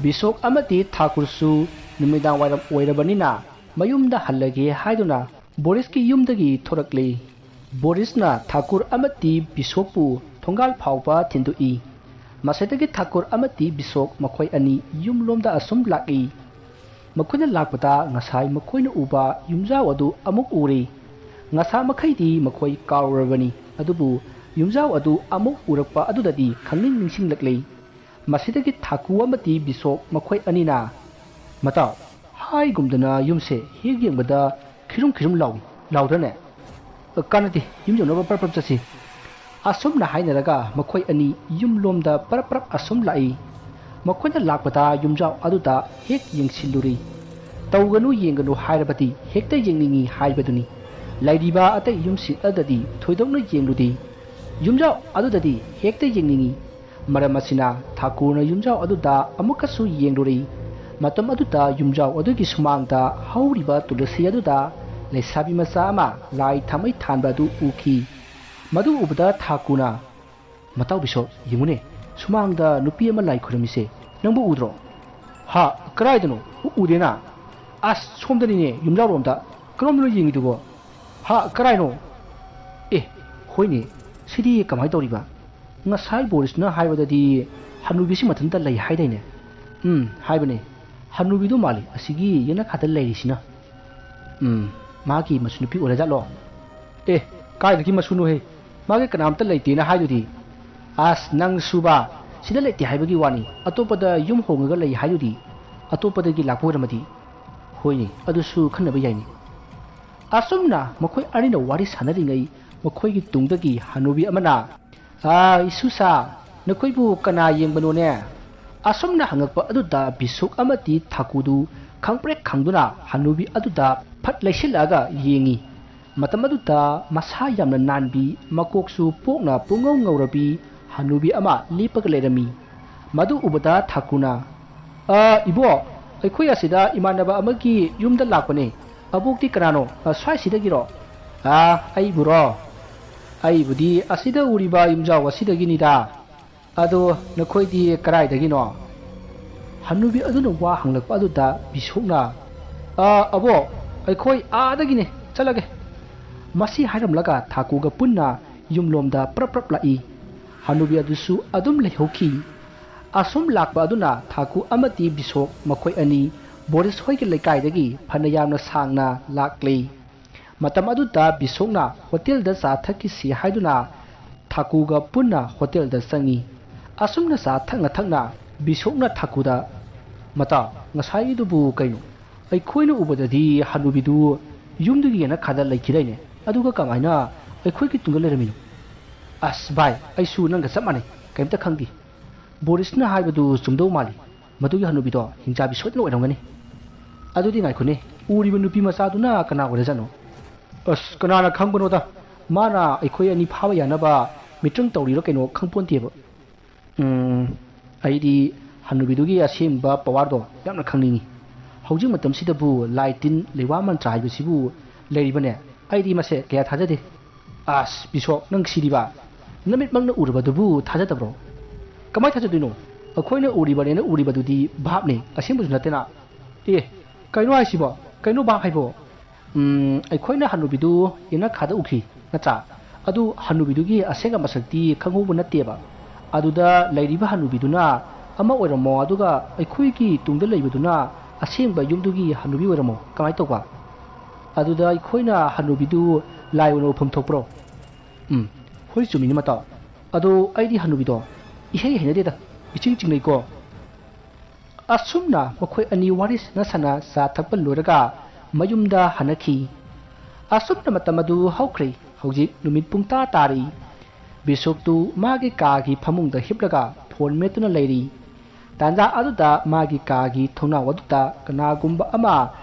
ꯕꯤꯁꯣꯛ ꯑꯃꯗꯤ ꯊꯥꯀꯨꯔꯁꯨ ꯅꯨꯃꯤꯗꯥꯡ ꯋꯥꯏꯔꯝ ꯑꯣꯏꯔꯕꯅꯤꯅ ꯃꯌꯨꯝꯗ ꯍꯜꯂꯒꯦ ꯍꯥꯏꯗꯨꯅ ꯕꯣꯔꯤꯁꯀꯤ ꯌꯨꯝꯗꯒꯤ ꯊꯣꯔꯛꯂꯦ꯫ ꯕꯣꯔꯤꯁꯅ ꯊꯥꯀꯨꯔ ꯑꯃꯗꯤ ꯕꯤꯁꯣꯛꯄꯨ ꯊꯣꯡꯒꯥꯜ ꯐꯥꯎꯕ ꯊꯤꯟꯗꯣꯛꯏ꯫ ꯃꯁꯤꯗꯒꯤ ꯊꯥꯀꯨꯔ ꯑꯃꯗꯤ ꯕꯤꯁꯣꯛ ꯃꯈꯣꯏ ꯑꯅꯤ ꯌꯨꯝꯂꯣꯝꯗ ꯑꯁꯨꯝ ꯂꯥꯛꯏ꯫ ꯃꯈꯣꯏꯅ ꯂꯥꯛꯄꯗ ꯉꯁꯥꯏ ꯃꯈꯣꯏꯅ ꯎꯕ ꯌꯨꯝꯖꯥꯎ ꯑꯗꯨ ꯑꯃꯨꯛ ꯎꯔꯦ꯫ ꯉꯁꯥ ꯃꯈꯩꯗꯤ ꯃꯈꯣꯏ ꯀꯥꯎꯔꯨꯔꯕꯅꯤ, ꯑꯗꯨꯕꯨ ꯌꯨꯝꯖꯥꯎ ꯑꯗꯨ ꯑꯃꯨꯛ ꯎꯔꯛꯄ ꯑꯗꯨꯗꯗꯤ ꯈꯪꯅꯤꯡ ꯅꯤꯡꯁꯤꯡꯂꯛꯂꯦ꯫ ꯃꯁꯤꯗꯒꯤ ꯊꯥꯀꯨ ꯑꯃꯗꯤ ꯕꯤꯁꯣꯛ ꯃꯈꯣꯏ ꯑꯅꯤꯅ, "ꯃꯇꯥꯎ, ꯍꯥꯏꯒꯨꯝꯗꯅ ꯌꯨꯝꯁꯦ ꯍꯦꯛ ꯌꯦꯡꯕꯗ ꯈꯤꯔꯨꯝ ꯈꯤꯔꯨꯝ ꯂꯥꯎꯏ, ꯂꯥꯎꯗ꯭ꯔꯅꯦ? ꯀꯥꯟꯅꯗꯦ, ꯌꯨꯝ ꯌꯧꯅꯕ ꯄꯔꯞ ꯄꯔꯞ ꯆꯠꯁꯤ꯫" ꯑꯁꯨꯝꯅ ꯍꯥꯏꯅꯔꯒ ꯃꯈꯣꯏ ꯑꯅꯤ ꯌꯨꯝꯂꯣꯝꯗ ꯄꯔꯞ ꯄꯔꯞ ꯑꯁꯨꯝ ꯂꯥꯛꯏ꯫ ꯃꯈꯣꯏꯅ ꯂꯥꯛꯄꯗ ꯌꯨꯝꯖꯥꯎ ꯑꯗꯨꯗ ꯍꯦꯛ ꯌꯦꯡꯁꯤꯜꯂꯨꯔꯤ꯫ ꯇꯧꯒꯅꯨ ꯌꯦꯡꯒꯅꯨ ꯍꯥꯏꯔꯕꯗꯤ ꯍꯦꯛꯇ ꯌꯦꯡꯅꯤꯡꯏ ꯍꯥꯏꯕꯗꯨꯅꯤ꯫ ꯂꯩꯔꯤꯕ ꯑꯇꯩ ꯌꯨꯝꯁꯤꯡ ꯑꯗꯨꯗꯗꯤ ꯊꯣꯏꯗꯣꯛꯅ ꯌꯦꯡꯂꯨꯗꯦ꯫ ꯌꯨꯝꯖꯥꯎ ꯑꯗꯨꯗꯗꯤ ꯍꯦꯛꯇ ꯌꯦꯡꯅꯤꯡꯏ꯫ ꯃꯔꯝ ꯑꯁꯤꯅ ꯊꯥꯀꯨꯔꯅ ꯌꯨꯝꯖꯥꯎ ꯑꯗꯨꯗ ꯑꯃꯨꯛꯀꯁꯨ ꯌꯦꯡꯂꯨꯔꯦ꯫ ꯃꯇꯝ ꯑꯗꯨꯗ ꯌꯨꯝꯖꯥꯎ ꯑꯗꯨꯒꯤ ꯁꯨꯃꯥꯡꯗ ꯍꯧꯔꯤꯕ ꯇꯨꯂꯁꯤ ꯑꯗꯨꯗ ꯂꯩꯁꯥꯕꯤ ꯃꯆꯥ ꯑꯃ ꯂꯥꯏ ꯊꯥꯃꯩ ꯊꯥꯟꯕ ꯑꯗꯨ ꯎꯈꯤ꯫ ꯃꯗꯨ ꯎꯕꯗ ꯊꯥꯀꯨꯔꯅ, "ꯃꯇꯥꯎ ꯕꯤꯁꯣꯛ, ꯌꯦꯡꯉꯨꯅꯦ, ꯁꯨꯃꯥꯡꯗ ꯅꯨꯄꯤ ꯑꯃ ꯂꯥꯏ ꯈꯨꯔꯨꯝꯃꯤꯁꯦ ꯅꯪꯕꯨ ꯎꯗ꯭ꯔꯣ?" "ꯍꯥ? ꯀꯔꯥꯏꯗꯅꯣ? ꯎ-, ꯎꯗꯦꯅ꯫" ꯑꯁ, ꯁꯣꯝꯗꯅꯤꯅꯦ, ꯌꯨꯝꯖꯥꯎꯔꯣꯝꯗ꯫ ꯀꯔꯣꯝꯗꯅꯣ ꯌꯦꯡꯉꯤꯗꯨꯕꯣ? ꯍꯥ, ꯀꯔꯥꯏꯅꯣ? ꯑꯦ, ꯍꯣꯏꯅꯦ, ꯁꯤꯗꯤ ꯀꯃꯥꯏꯅ ꯇꯧꯔꯤꯕ? ꯉꯁꯥꯏ ꯕꯣꯔꯤꯁꯅ ꯍꯥꯏꯕꯗꯗꯤ ꯍꯅꯨꯕꯤꯁꯤ ꯃꯊꯟꯇ ꯂꯩ ꯍꯥꯏꯗꯥꯏꯅꯦ? ꯎꯝ, ꯍꯥꯏꯕꯅꯦ꯫ ꯍꯅꯨꯕꯤꯗꯣ ꯃꯥꯜꯂꯤ ꯑꯁꯤꯒꯤ ꯌꯦꯅꯈꯥꯗ ꯂꯩꯔꯤꯁꯤꯅ꯫ ꯎꯝ, ꯃꯥꯒꯤ ꯃꯁꯨ ꯅꯨꯄꯤ ꯑꯣꯏꯔꯖꯥꯠꯂꯣ? ꯑꯦ, ꯀꯥꯏꯗꯒꯤ ꯃꯁꯨꯅꯣꯍꯦ? ꯃꯥꯒꯤ ꯀꯅꯥꯝꯇ ꯂꯩꯇꯦꯅ ꯍꯥꯏꯗꯨꯗꯤ꯫ ꯑꯁ, ꯅꯪꯁꯨꯕ, ꯁꯤꯗ ꯂꯩꯇꯦ ꯍꯥꯏꯕꯒꯤ ꯋꯥꯅꯤ, ꯑꯇꯣꯞꯄꯗ ꯌꯨꯝ ꯍꯣꯡꯉꯒ ꯂꯩ ꯍꯥꯏꯗꯨꯗꯤ꯫ ꯑꯇꯣꯞꯄꯗꯒꯤ ꯂꯥꯛꯄ ꯑꯣꯏꯔꯝꯃꯗꯤ꯫ ꯍꯣꯏꯅꯦ, ꯑꯗꯨꯁꯨ ꯈꯟꯅꯕ ꯌꯥꯏꯅꯦ꯫ ꯑꯁꯨꯝꯅ ꯃꯈꯣꯏ ꯑꯅꯤꯅ ꯋꯥꯔꯤ ꯁꯥꯟꯅꯔꯤꯉꯩ, ꯃꯈꯣꯏꯒꯤ ꯇꯨꯡꯗꯒꯤ ꯍꯅꯨꯕꯤ ꯑꯃꯅ, "ꯑꯥ, ꯏꯁꯨꯁꯥ, ꯅꯈꯣꯏꯕꯨ ꯀꯅꯥ ꯌꯦꯡꯕꯅꯣꯅꯦ?" ꯑꯁꯨꯝꯅ ꯍꯪꯉꯛꯄ ꯑꯗꯨꯗ ꯕꯤꯁꯣꯛ ꯑꯃꯗꯤ ꯊꯥꯀꯨꯗꯨ ꯈꯪꯄ꯭ꯔꯦꯛ ꯈꯪꯗꯨꯅ ꯍꯅꯨꯕꯤ ꯑꯗꯨꯗ ꯐꯠ ꯂꯩꯁꯤꯜꯂꯛꯑꯒ ꯌꯦꯡꯉꯤ꯫ ꯃꯇꯝ ꯑꯗꯨꯗ ꯃꯁꯥ ꯌꯥꯝꯅ ꯅꯥꯟꯕꯤ, ꯃꯀꯣꯛꯁꯨ ꯄꯣꯛꯅ ꯄꯨꯡꯉꯧ ꯉꯧꯔꯕꯤ ꯍꯅꯨꯕꯤ ꯑꯃ ꯂꯦꯞꯄꯒ ꯂꯩꯔꯝꯃꯤ꯫ ꯃꯗꯨ ꯎꯕꯗ ꯊꯥꯀꯨꯅ, "ꯑ, ꯏꯕꯣ, ꯑꯩꯈꯣꯏ ꯑꯁꯤꯗ ꯏꯃꯥꯟꯅꯕ ꯑꯃꯒꯤ ꯌꯨꯝꯗ ꯂꯥꯛꯄꯅꯦ꯫ ꯑꯕꯣꯛꯇꯤ ꯀꯅꯥꯅꯣ? ꯑ, ꯁ꯭ꯋꯥꯏꯁꯤꯗꯒꯤꯔꯣ?" "ꯑ, ꯑꯩꯕꯨꯔꯣ? ꯑꯩꯕꯨꯗꯤ ꯑꯁꯤꯗ ꯎꯔꯤꯕ ꯌꯨꯝꯖꯥꯎ ꯑꯁꯤꯗꯒꯤꯅꯤꯗ꯫ ꯑꯗꯣ ꯅꯈꯣꯏꯗꯤ ꯀꯗꯥꯏꯗꯒꯤꯅꯣ?" ꯍꯅꯨꯕꯤ ꯑꯗꯨꯅ ꯋꯥ ꯍꯪꯂꯛꯄ ꯑꯗꯨꯗ ꯕꯤꯁꯣꯛꯅ, "ꯑ, ꯑꯕꯣꯛ, ꯑꯩꯈꯣꯏ ꯑꯥꯗꯒꯤꯅꯦ, ꯆꯠꯂꯒꯦ꯫" ꯃꯁꯤ ꯍꯥꯏꯔꯝꯂꯒ ꯊꯥꯀꯨꯒ ꯄꯨꯟꯅ ꯌꯨꯝꯂꯣꯝꯗ ꯄ꯭ꯔꯞ ꯄ꯭ꯔꯞ ꯂꯥꯛꯏ꯫ ꯍꯅꯨꯕꯤ ꯑꯗꯨꯁꯨ ꯑꯗꯨꯝ ꯂꯩꯍꯧꯈꯤ꯫ ꯑꯁꯨꯝ ꯂꯥꯛꯄ ꯑꯗꯨꯅ ꯊꯥꯀꯨ ꯑꯃꯗꯤ ꯕꯤꯁꯣꯛ ꯃꯈꯣꯏ ꯑꯅꯤ ꯕꯣꯔꯤꯁ ꯍꯣꯏꯒꯤ ꯂꯩꯀꯥꯏꯗꯒꯤ ꯐꯅ ꯌꯥꯝꯅ ꯁꯥꯡꯅ ꯂꯥꯛꯂꯤ꯫ ꯃꯇꯝ ꯑꯗꯨꯗ ꯕꯤꯁꯣꯛꯅ ꯍꯣꯇꯦꯜꯗ ꯆꯥ ꯊꯛꯈꯤꯁꯤ ꯍꯥꯏꯗꯨꯅ ꯊꯥꯀꯨꯒ ꯄꯨꯟꯅ ꯍꯣꯇꯦꯜꯗ ꯆꯪꯉꯤ꯫ ꯑꯁꯨꯝꯅ ꯆꯥ ꯊꯛꯅ ꯊꯛꯅ ꯕꯤꯁꯣꯛꯅ ꯊꯥꯀꯨꯗ, "ꯃꯇꯥꯎ, ꯉꯁꯥꯏꯒꯤꯗꯨꯕꯨ ꯀꯩꯅꯣ? ꯑꯩꯈꯣꯏꯅ ꯎꯕꯗꯗꯤ ꯍꯅꯨꯕꯤꯗꯨ ꯌꯨꯝꯗꯨꯒꯤ ꯌꯦꯅꯈꯥꯗ ꯂꯩꯈꯤꯗꯥꯏꯅꯦ? ꯑꯗꯨꯒ ꯀꯃꯥꯏꯅ ꯑꯩꯈꯣꯏꯒꯤ ꯇꯨꯡꯗ ꯂꯩꯔꯝꯃꯤꯅꯣ?" "ꯑꯁ ꯚꯥꯏ, ꯑꯩꯁꯨ ꯅꯪꯒ ꯆꯞ ꯃꯥꯟꯅꯩ, ꯀꯩꯝꯇ ꯈꯪꯗꯦ꯫ ꯕꯣꯔꯤꯁꯅ ꯍꯥꯏꯕꯗꯨ ꯆꯨꯝꯗꯧ ꯃꯥꯜꯂꯤ꯫ ꯃꯗꯨꯒꯤ ꯍꯅꯨꯕꯤꯗꯣ ꯍꯤꯡꯆꯥꯕꯤ ꯁꯣꯏꯗꯅ ꯑꯣꯏꯔꯝꯒꯅꯤ꯫ ꯑꯗꯨꯗꯤ ꯉꯥꯏꯈꯣꯅꯦ, ꯎꯔꯤꯕ ꯅꯨꯄꯤ ꯃꯆꯥꯗꯨꯅ ꯀꯅꯥ ꯑꯣꯏꯔꯖꯥꯠꯅꯣ?" "ꯑꯁ, ꯀꯅꯥꯅ ꯈꯪꯕꯅꯣꯗ? ꯃꯥꯅ ꯑꯩꯈꯣꯏ ꯑꯅꯤ ꯐꯥꯕ ꯌꯥꯅꯕ ꯃꯤꯇ꯭ꯔꯪ ꯇꯧꯔꯤꯔꯣ ꯀꯩꯅꯣ ꯈꯪꯄꯣꯟꯇꯦꯕ꯫ ꯎꯝ, ꯑꯩꯗꯤ ꯍꯅꯨꯕꯤꯗꯨꯒꯤ ꯑꯁꯦꯡꯕ ꯄꯋꯥꯔꯗꯣ ꯌꯥꯝꯅ ꯈꯪꯅꯤꯡꯉꯤ꯫ ꯍꯧꯖꯤꯛ ꯃꯇꯝꯁꯤꯗꯕꯨ ꯂꯥꯏ ꯇꯤꯟ ꯂꯩꯋꯥ ꯃꯟꯇ꯭ꯔ ꯍꯥꯏꯕꯁꯤꯕꯨ ꯂꯩꯔꯤꯕꯅꯦ? ꯑꯩꯗꯤ ꯃꯁꯦ ꯀꯌꯥ ꯊꯥꯖꯗꯦ꯫" "ꯑꯁ, ꯕꯤꯁꯣꯛ, ꯅꯪ ꯁꯤꯗꯤꯕ꯫ ꯅꯃꯤꯠꯃꯛꯅ ꯎꯔꯕꯗꯨꯕꯨ ꯊꯥꯖꯗꯕ꯭ꯔꯣ?" "ꯀꯃꯥꯏ ꯊꯥꯖꯗꯣꯏꯅꯣ? ꯑꯩꯈꯣꯏꯅ ꯎꯔꯤꯕꯅꯦꯅ ꯎꯔꯤꯕꯗꯨꯗꯤ ꯚꯥꯞꯅꯤ, ꯑꯁꯦꯡꯕꯁꯨ ꯅꯠꯇꯦꯅ꯫" "ꯑꯦ, ꯀꯩꯅꯣ ꯍꯥꯏꯁꯤꯕꯣ? ꯀꯩꯅꯣ ꯚꯥꯞ ꯍꯥꯏꯕꯣ? ꯎꯝ, ꯑꯩꯈꯣꯏꯅ ꯍꯅꯨꯕꯤꯗꯨ ꯌꯦꯅꯈꯥꯗ ꯎꯈꯤ, ꯅꯠꯇ꯭ꯔꯥ? ꯑꯗꯨ ꯍꯅꯨꯕꯤꯗꯨꯒꯤ ꯑꯁꯦꯡꯕ ꯃꯁꯛꯇꯤ ꯈꯪꯍꯧꯕ ꯅꯠꯇꯦꯕ꯫ ꯑꯗꯨꯗ ꯂꯩꯔꯤꯕ ꯍꯅꯨꯕꯤꯗꯨꯅ ꯑꯃ ꯑꯣꯏꯔꯝꯃꯣ, ꯑꯗꯨꯒ ꯑꯩꯈꯣꯏꯒꯤ ꯇꯨꯡꯗ ꯂꯩꯕꯗꯨꯅ ꯑꯁꯦꯡꯕ ꯌꯨꯝꯗꯨꯒꯤ ꯍꯅꯨꯕꯤ ꯑꯣꯏꯔꯝꯃꯣ꯫ ꯀꯃꯥꯏꯅ ꯇꯧꯕ? ꯑꯗꯨꯗ ꯑꯩꯈꯣꯏꯅ ꯍꯅꯨꯕꯤꯗꯨ ꯂꯥꯏ ꯑꯣꯏꯅ ꯎꯐꯝ ꯊꯣꯛꯄ꯭ꯔꯣ? ꯎꯝ, ꯍꯣꯏ, ꯆꯨꯝꯃꯤꯅꯤ ꯃꯇꯥꯎ꯫ ꯑꯗꯣ ꯑꯩꯗꯤ ꯍꯅꯨꯕꯤꯗꯣ ꯏꯍꯩ ꯍꯩꯅꯗꯦꯗ, ꯏꯆꯤꯡ ꯆꯤꯡꯅꯩꯀꯣ꯫ ꯑꯁꯨꯝꯅ ꯃꯈꯣꯏ ꯑꯅꯤ ꯋꯥꯔꯤ ꯁꯥꯟꯅ ꯁꯥꯟꯅ ꯆꯥ ꯊꯛꯄ ꯂꯣꯏꯔꯒ ꯃꯌꯨꯝꯗ ꯍꯟꯅꯈꯤ꯫ ꯑꯁꯨꯝꯅ ꯃꯇꯝ ꯑꯗꯨ ꯍꯧꯈ꯭ꯔꯦ꯫ ꯍꯧꯖꯤꯛ ꯅꯨꯃꯤꯠ ꯄꯨꯡꯇꯥ ꯇꯥꯔꯤ꯫ ꯕꯤꯁꯣꯛꯇꯨ ꯃꯥꯒꯤ ꯀꯥꯒꯤ ꯐꯃꯨꯡꯗ ꯍꯤꯞꯂꯒ ꯐꯣꯟ ꯃꯦꯠꯇꯨꯅ ꯂꯩꯔꯤ꯫ ꯇꯥꯟꯖꯥ ꯑꯗꯨꯗ ꯃꯥꯒꯤ ꯀꯥꯒꯤ ꯊꯣꯡꯅꯥꯎ ꯑꯗꯨꯗ ꯀꯅꯥꯒꯨꯝꯕ ꯑꯃ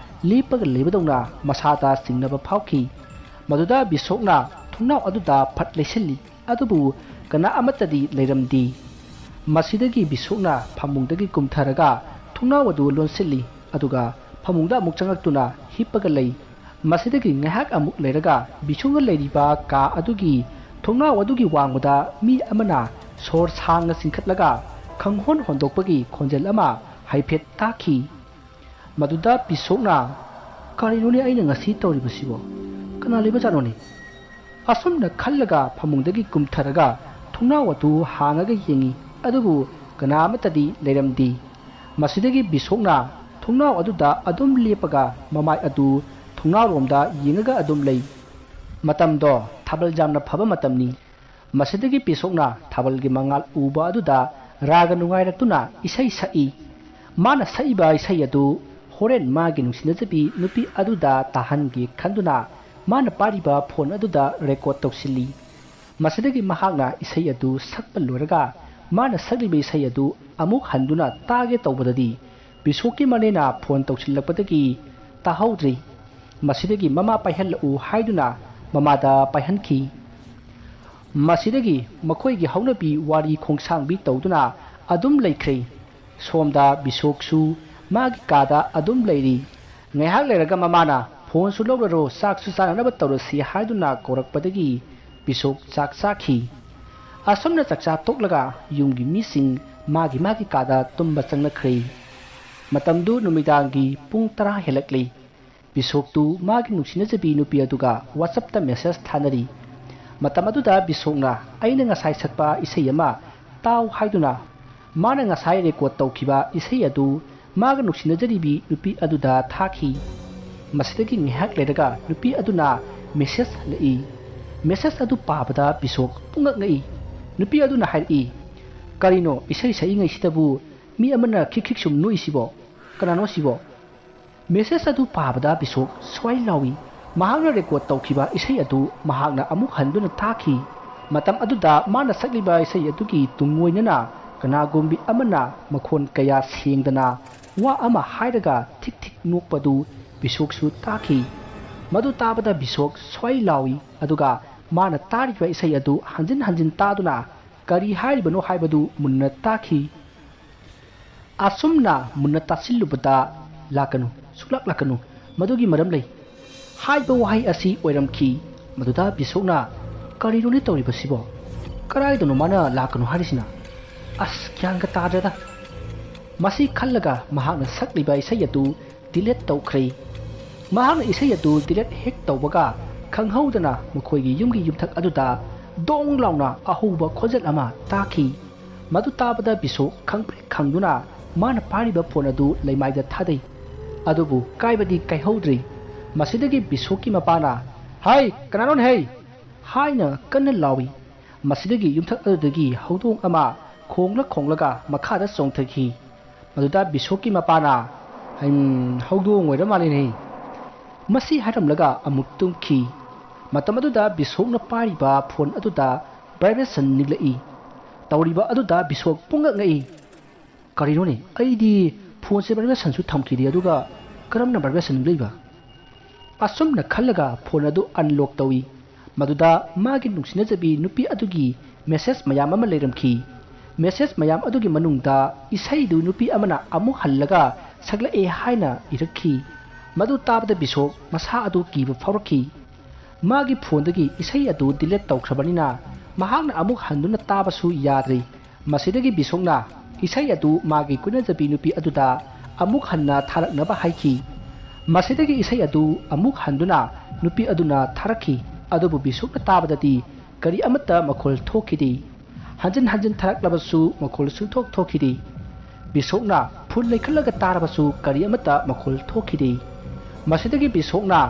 ꯂꯦꯞꯄꯒ ꯂꯩꯕꯗꯧꯅ ꯃꯁꯥꯗ ꯆꯤꯡꯅꯕ ꯐꯥꯎꯈꯤ꯫ ꯃꯗꯨꯗ ꯕꯤꯁꯣꯛꯅ ꯊꯣꯡꯅꯥꯎ ꯑꯗꯨꯗ ꯐꯠ ꯂꯩꯁꯤꯜꯂꯤ꯫ ꯑꯗꯨꯕꯨ ꯀꯅꯥ ꯑꯃꯠꯇꯗꯤ ꯂꯩꯔꯝꯗꯦ꯫ ꯃꯁꯤꯗꯒꯤ ꯕꯤꯁꯣꯛꯅ ꯐꯃꯨꯡꯗꯒꯤ ꯀꯨꯝꯊꯔꯒ ꯊꯣꯡꯅꯥꯎ ꯑꯗꯨ ꯂꯣꯟꯁꯤꯜꯂꯤ, ꯑꯗꯨꯒ ꯐꯃꯨꯡꯗ ꯑꯃꯨꯛ ꯆꯪꯂꯛꯇꯨꯅ ꯍꯤꯞꯄꯒ ꯂꯩ꯫ ꯃꯁꯤꯗꯒꯤ ꯉꯥꯏꯍꯥꯛ ꯑꯃꯨꯛ ꯂꯩꯔꯒ ꯕꯤꯁꯣꯛꯅ ꯂꯩꯔꯤꯕ ꯀꯥ ꯑꯗꯨꯒꯤ ꯊꯣꯡꯅꯥꯎ ꯑꯗꯨꯒꯤ ꯋꯥꯡꯃꯗ ꯃꯤ ꯑꯃꯅ ꯁꯣꯔ ꯁꯥꯡꯅ ꯆꯤꯡꯈꯠꯂꯒ ꯈꯪꯍꯣꯟ ꯍꯣꯟꯗꯣꯛꯄꯒꯤ ꯈꯣꯟꯖꯦꯜ ꯑꯃ ꯍꯥꯏꯐꯦꯠ ꯇꯥꯈꯤ꯫ ꯃꯗꯨꯗ ꯕꯤꯁꯣꯛꯅ, "ꯀꯔꯤꯅꯣꯅꯦ ꯑꯩꯅ ꯉꯁꯤ ꯇꯧꯔꯤꯕꯁꯤꯕꯣ? ꯀꯅꯥ ꯂꯩꯕꯖꯥꯠꯅꯣꯅꯦ?" ꯑꯁꯨꯝꯅ ꯈꯜꯂꯒ ꯐꯃꯨꯡꯗꯒꯤ ꯀꯨꯝꯊꯔꯒ ꯊꯣꯡꯅꯥꯎ ꯑꯗꯨ ꯍꯥꯡꯉꯒ ꯌꯦꯡꯉꯤ, ꯑꯗꯨꯕꯨ ꯀꯅꯥ ꯑꯃꯠꯇꯗꯤ ꯂꯩꯔꯝꯗꯦ꯫ ꯃꯁꯤꯗꯒꯤ ꯕꯤꯁꯣꯛꯅ ꯊꯣꯡꯅꯥꯎ ꯑꯗꯨꯗ ꯑꯗꯨꯝ ꯂꯦꯞꯄꯒ ꯃꯃꯥꯏ ꯑꯗꯨ ꯊꯣꯡꯅꯥꯎꯔꯣꯝꯗ ꯌꯦꯡꯉꯒ ꯑꯗꯨꯝ ꯂꯩ꯫ ꯃꯇꯝꯗꯣ ꯊꯥꯕꯜ ꯌꯥꯝꯅ ꯐꯕ ꯃꯇꯝꯅꯤ꯫ ꯃꯁꯤꯗꯒꯤ ꯕꯤꯁꯣꯛꯅ ꯊꯥꯕꯜꯒꯤ ꯃꯉꯥꯜ ꯎꯕ ꯑꯗꯨꯗ ꯔꯥꯒ ꯅꯨꯡꯉꯥꯏꯔꯛꯇꯨꯅ ꯏꯁꯩ ꯁꯛꯏ꯫ ꯃꯥꯅ ꯁꯛꯏꯕ ꯏꯁꯩ ꯑꯗꯨ ꯍꯣꯔꯦꯟ ꯃꯥꯒꯤ ꯅꯨꯡꯁꯤꯅꯖꯕꯤ ꯅꯨꯄꯤ ꯑꯗꯨꯗ ꯇꯥꯍꯟꯒꯦ ꯈꯟꯗꯨꯅ ꯃꯥꯅ ꯄꯥꯏꯔꯤꯕ ꯐꯣꯟ ꯑꯗꯨꯗ ꯔꯦꯀꯣꯔꯗ ꯇꯧꯁꯤꯜꯂꯤ꯫ ꯃꯁꯤꯗꯒꯤ ꯃꯍꯥꯛꯅ ꯏꯁꯩ ꯑꯗꯨ ꯁꯛꯄ ꯂꯣꯏꯔꯒ ꯃꯥꯅ ꯁꯛꯂꯤꯕ ꯏꯁꯩ ꯑꯗꯨ ꯑꯃꯨꯛ ꯍꯟꯗꯨꯅ ꯇꯥꯒꯦ ꯇꯧꯕꯗꯗꯤ ꯕꯤꯁꯣꯛꯀꯤ ꯃꯅꯦꯅ ꯐꯣꯟ ꯇꯧꯁꯤꯜꯂꯛꯄꯗꯒꯤ ꯇꯥꯍꯧꯗ꯭ꯔꯦ꯫ ꯃꯁꯤꯗꯒꯤ ꯃꯃꯥ ꯄꯥꯏꯍꯜꯂꯛꯎ ꯍꯥꯏꯗꯨꯅ ꯃꯃꯥꯗ ꯄꯥꯏꯍꯟꯈꯤ꯫ ꯃꯁꯤꯗꯒꯤ ꯃꯈꯣꯏꯒꯤ ꯍꯧꯅꯕꯤ ꯋꯥꯔꯤ ꯈꯣꯡꯁꯥꯡꯕꯤ ꯇꯧꯗꯨꯅ ꯑꯗꯨꯝ ꯂꯩꯈ꯭ꯔꯦ꯫ ꯁꯣꯝꯗ ꯕꯤꯁꯣꯛꯁꯨ ꯃꯥꯒꯤ ꯀꯥꯗ ꯑꯗꯨꯝ ꯂꯩꯔꯤ꯫ ꯉꯥꯏꯍꯥꯛ ꯂꯩꯔꯒ ꯃꯃꯥꯅ, "ꯐꯣꯟꯁꯨ ꯂꯧꯔꯔꯣ, ꯆꯥꯛꯁꯨ ꯆꯥꯅꯅꯕ ꯇꯧꯔꯁꯤ" ꯍꯥꯏꯗꯨꯅ ꯀꯧꯔꯛꯄꯗꯒꯤ ꯕꯤꯁꯣꯛ ꯆꯥꯛ ꯆꯥꯈꯤ꯫ ꯑꯁꯨꯝꯅ ꯆꯥꯛꯆꯥ ꯇꯣꯛꯂꯒ ꯌꯨꯝꯒꯤ ꯃꯤꯁꯤꯡ ꯃꯥꯒꯤ ꯃꯥꯒꯤ ꯀꯥꯗ ꯇꯨꯝꯕ ꯆꯪꯅꯈ꯭ꯔꯦ꯫ ꯃꯇꯝꯗꯨ ꯅꯨꯃꯤꯗꯥꯡꯒꯤ ꯄꯨꯡ ꯇꯔꯥ ꯍꯦꯜꯂꯛꯂꯤ꯫ ꯕꯤꯁꯣꯛꯇꯨ ꯃꯥꯒꯤ ꯅꯨꯡꯁꯤꯅꯖꯕꯤ ꯅꯨꯄꯤ ꯑꯗꯨꯒ WhatsApp-ꯇ message ꯊꯥꯅꯔꯤ꯫ ꯃꯇꯝ ꯑꯗꯨꯗ ꯕꯤꯁꯣꯛꯅ ꯑꯩꯅ ꯉꯁꯥꯏ ꯁꯛꯄ ꯏꯁꯩ ꯑꯃ ꯇꯥꯎ ꯍꯥꯏꯗꯨꯅ ꯃꯥꯅ ꯉꯁꯥꯏ record ꯇꯧꯈꯤꯕ ꯏꯁꯩ ꯑꯗꯨ ꯃꯥꯒ ꯅꯨꯡꯁꯤꯅꯖꯔꯤꯕꯤ ꯅꯨꯄꯤ ꯑꯗꯨꯗ ꯊꯥꯈꯤ꯫ ꯃꯁꯤꯗꯒꯤ ꯉꯥꯏꯍꯥꯛ ꯂꯩꯔꯒ ꯅꯨꯄꯤ ꯑꯗꯨꯅ message ꯍꯜꯂꯛꯏ꯫ Message ꯑꯗꯨ ꯄꯥꯕꯗ ꯕꯤꯁꯣꯛ ꯄꯨꯡꯉꯛ ꯉꯛꯏ꯫ ꯅꯨꯄꯤ ꯑꯗꯨꯅ ꯍꯥꯏꯔꯛꯏ, "ꯀꯔꯤꯅꯣ ꯏꯁꯩ ꯁꯛꯏꯉꯩꯁꯤꯗꯕꯨ ꯃꯤ ꯑꯃꯅ ꯈꯤꯛ ꯈꯤꯛ ꯁꯨꯝ ꯅꯣꯛꯏꯁꯤꯕꯣ? ꯀꯅꯥꯅꯣ ꯁꯤꯕꯣ?" Message ꯑꯗꯨ ꯄꯥꯕꯗ ꯕꯤꯁꯣꯛ ꯁ꯭ꯋꯥꯏ ꯂꯥꯎꯏ꯫ ꯃꯍꯥꯛꯅ record ꯇꯧꯈꯤꯕ ꯏꯁꯩ ꯑꯗꯨ ꯃꯍꯥꯛꯅ ꯑꯃꯨꯛ ꯍꯟꯗꯨꯅ ꯇꯥꯈꯤ꯫ ꯃꯇꯝ ꯑꯗꯨꯗ ꯃꯥꯅ ꯁꯛꯂꯤꯕ ꯏꯁꯩ ꯑꯗꯨꯒꯤ ꯇꯨꯡꯑꯣꯏꯅꯅ ꯀꯅꯥꯒꯨꯝꯕꯤ ꯑꯃꯅ ꯃꯈꯣꯟ ꯀꯌꯥ ꯁꯦꯡꯗꯅ ꯋꯥ ꯑꯃ ꯍꯥꯏꯔꯒ ꯊꯤꯛ ꯊꯤꯛ ꯅꯣꯛꯄꯗꯨ ꯕꯤꯁꯣꯛꯁꯨ ꯇꯥꯈꯤ꯫ ꯃꯗꯨ ꯇꯥꯕꯗ ꯕꯤꯁꯣꯛ ꯁ꯭ꯋꯥꯏ ꯂꯥꯎꯏ, ꯑꯗꯨꯒ ꯃꯥꯅ ꯇꯥꯔꯤꯕ ꯏꯁꯩ ꯑꯗꯨ ꯍꯟꯖꯤꯟ ꯍꯟꯖꯤꯟ ꯇꯥꯗꯨꯅ ꯀꯔꯤ ꯍꯥꯏꯔꯤꯕꯅꯣ ꯍꯥꯏꯕꯗꯨ ꯃꯨꯟꯅ ꯇꯥꯈꯤ꯫ ꯑꯁꯨꯝꯅ ꯃꯨꯟꯅ ꯇꯥꯁꯤꯜꯂꯨꯕꯗ, "ꯂꯥꯛꯀꯅꯨ, ꯁꯨꯛꯂꯥꯛ ꯂꯥꯛꯀꯅꯨ, ꯃꯗꯨꯒꯤ ꯃꯔꯝ ꯂꯩ" ꯍꯥꯏꯕ ꯋꯥꯍꯩ ꯑꯁꯤ ꯑꯣꯏꯔꯝꯈꯤ꯫ ꯃꯗꯨꯗ ꯕꯤꯁꯣꯛꯅ, "ꯀꯔꯤꯅꯣꯅꯦ ꯇꯧꯔꯤꯕꯁꯤꯕꯣ? ꯀꯗꯥꯏꯗꯅꯣ ꯃꯥꯅ ꯂꯥꯛꯀꯅꯨ ꯍꯥꯏꯔꯤꯁꯤꯅ? ꯑꯁ, ꯒ꯭ꯌꯥꯟꯒ ꯇꯥꯗ꯭ꯔꯦꯗ"꯫ ꯃꯁꯤ ꯈꯜꯂꯒ ꯃꯍꯥꯛꯅ ꯁꯛꯂꯤꯕ ꯏꯁꯩ ꯑꯗꯨ delete ꯇꯧꯈ꯭ꯔꯦ꯫ ꯃꯍꯥꯛꯅ ꯏꯁꯩ ꯑꯗꯨ delete ꯍꯦꯛ ꯇꯧꯕꯒ, ꯈꯪꯍꯧꯗꯅ ꯃꯈꯣꯏꯒꯤ ꯌꯨꯝꯒꯤ ꯌꯨꯝꯊꯛ ꯑꯗꯨꯗ ꯗꯣꯡ ꯂꯥꯎꯅ ꯑꯍꯧꯕ ꯈꯣꯟꯖꯦꯜ ꯑꯃ ꯇꯥꯈꯤ꯫ ꯃꯗꯨ ꯇꯥꯕꯗ ꯕꯤꯁꯣꯛ ꯈꯪꯄ꯭ꯔꯦꯛ ꯈꯪꯗꯨꯅ ꯃꯥꯅ ꯄꯥꯏꯔꯤꯕ ꯐꯣꯟ ꯑꯗꯨ ꯂꯩꯃꯥꯏꯗ ꯊꯥꯗꯩ꯫ ꯑꯗꯨꯕꯨ ꯀꯥꯏꯕꯗꯤ ꯀꯥꯏꯍꯧꯗ꯭ꯔꯤ꯫ ꯃꯁꯤꯗꯒꯤ ꯕꯤꯁꯣꯛꯀꯤ ꯃꯄꯥꯅ, "ꯍꯩ, ꯀꯅꯥꯅꯣꯅꯦ ꯍꯩ?" ꯍꯥꯏꯅ ꯀꯟꯅ ꯂꯥꯎꯏ꯫ ꯃꯁꯤꯗꯒꯤ ꯌꯨꯝꯊꯛ ꯑꯗꯨꯗꯒꯤ ꯍꯧꯗꯣꯡ ꯑꯃ ꯈꯣꯡꯂ ꯈꯣꯡꯂꯒ ꯃꯈꯥꯗ ꯆꯣꯡꯊꯈꯤ꯫ ꯃꯗꯨꯗ ꯕꯤꯁꯣꯛꯀꯤ ꯃꯄꯥꯅ, "ꯍꯝ, ꯍꯧꯗꯣꯡ ꯑꯣꯏꯔ ꯃꯥꯜꯂꯦꯅꯦ"꯫ ꯃꯁꯤ ꯍꯥꯏꯔꯝꯂꯒ ꯑꯃꯨꯛ ꯇꯨꯝꯈꯤ꯫ ꯃꯇꯝ ꯑꯗꯨꯗ ꯕꯤꯁꯣꯛꯅ ꯄꯥꯏꯔꯤꯕ ꯐꯣꯟ ꯑꯗꯨꯗ vibration ꯅꯤꯛꯂꯛꯏ꯫ ꯇꯧꯔꯤꯕ ꯑꯗꯨꯗ ꯕꯤꯁꯣꯛ ꯄꯨꯡꯉꯛ ꯉꯛꯏ꯫ "ꯀꯔꯤꯅꯣꯅꯦ? ꯑꯩꯗꯤ ꯐꯣꯟꯁꯦ vibration-ꯁꯨ ꯊꯝꯈꯤꯗꯦ, ꯑꯗꯨꯒ ꯀꯔꯝꯅ vibration ꯅꯤꯛꯂꯛꯏꯕ?" ꯑꯁꯨꯝꯅ ꯈꯜꯂꯒ ꯐꯣꯟ ꯑꯗꯨ unlock ꯇꯧꯏ꯫ ꯃꯗꯨꯗ ꯃꯥꯒꯤ ꯅꯨꯡꯁꯤꯅꯖꯕꯤ ꯅꯨꯄꯤ ꯑꯗꯨꯒꯤ message ꯃꯌꯥꯝ ꯑꯃ ꯂꯩꯔꯝꯈꯤ꯫ Message ꯃꯌꯥꯝ ꯑꯗꯨꯒꯤ ꯃꯅꯨꯡꯗ ꯏꯁꯩꯗꯨ ꯅꯨꯄꯤ ꯑꯃꯅ ꯑꯃꯨꯛ ꯍꯜꯂꯒ ꯁꯛꯂꯛꯑꯦ ꯍꯥꯏꯅ ꯏꯔꯛꯈꯤ꯫ ꯃꯗꯨ ꯇꯥꯕꯗ ꯕꯤꯁꯣꯛ ꯃꯁꯥ ꯑꯗꯨ ꯀꯤꯕ ꯐꯥꯎꯔꯛꯈꯤ꯫ ꯃꯥꯒꯤ ꯐꯣꯟꯗꯒꯤ ꯏꯁꯩ ꯑꯗꯨ delete ꯇꯧꯈ꯭ꯔꯕꯅꯤꯅ ꯃꯍꯥꯛꯅ ꯑꯃꯨꯛ ꯍꯟꯗꯨꯅ ꯇꯥꯕꯁꯨ ꯌꯥꯗ꯭ꯔꯤ꯫ ꯃꯁꯤꯗꯒꯤ ꯕꯤꯁꯣꯛꯅ ꯏꯁꯩ ꯑꯗꯨ ꯃꯥꯒꯤ ꯀꯣꯏꯅꯖꯕꯤ ꯅꯨꯄꯤ ꯑꯗꯨꯗ ꯑꯃꯨꯛ ꯍꯟꯅ ꯊꯥꯔꯛꯅꯕ ꯍꯥꯏꯈꯤ꯫ ꯃꯁꯤꯗꯒꯤ ꯏꯁꯩ ꯑꯗꯨ ꯑꯃꯨꯛ ꯍꯟꯗꯨꯅ ꯅꯨꯄꯤ ꯑꯗꯨꯅ ꯊꯥꯔꯛꯈꯤ꯫ ꯑꯗꯨꯕꯨ ꯕꯤꯁꯣꯛꯅ ꯇꯥꯕꯗꯗꯤ ꯀꯔꯤ ꯑꯃꯠꯇ ꯃꯈꯣꯜ ꯊꯣꯛꯈꯤꯗꯦ꯫ ꯍꯟꯖꯤꯟ ꯍꯟꯖꯤꯟ ꯊꯥꯔꯛꯂꯕꯁꯨ ꯃꯈꯣꯜ ꯁꯨꯡꯊꯣꯛ ꯊꯣꯛꯈꯤꯗꯦ꯫ ꯕꯤꯁꯣꯛꯅ ꯐꯨꯜ ꯂꯩꯈꯠꯂꯒ ꯇꯥꯔꯕꯁꯨ ꯀꯔꯤ ꯑꯃꯠꯇ ꯃꯈꯣꯜ ꯊꯣꯛꯈꯤꯗꯦ꯫ ꯃꯁꯤꯗꯒꯤ ꯕꯤꯁꯣꯛꯅ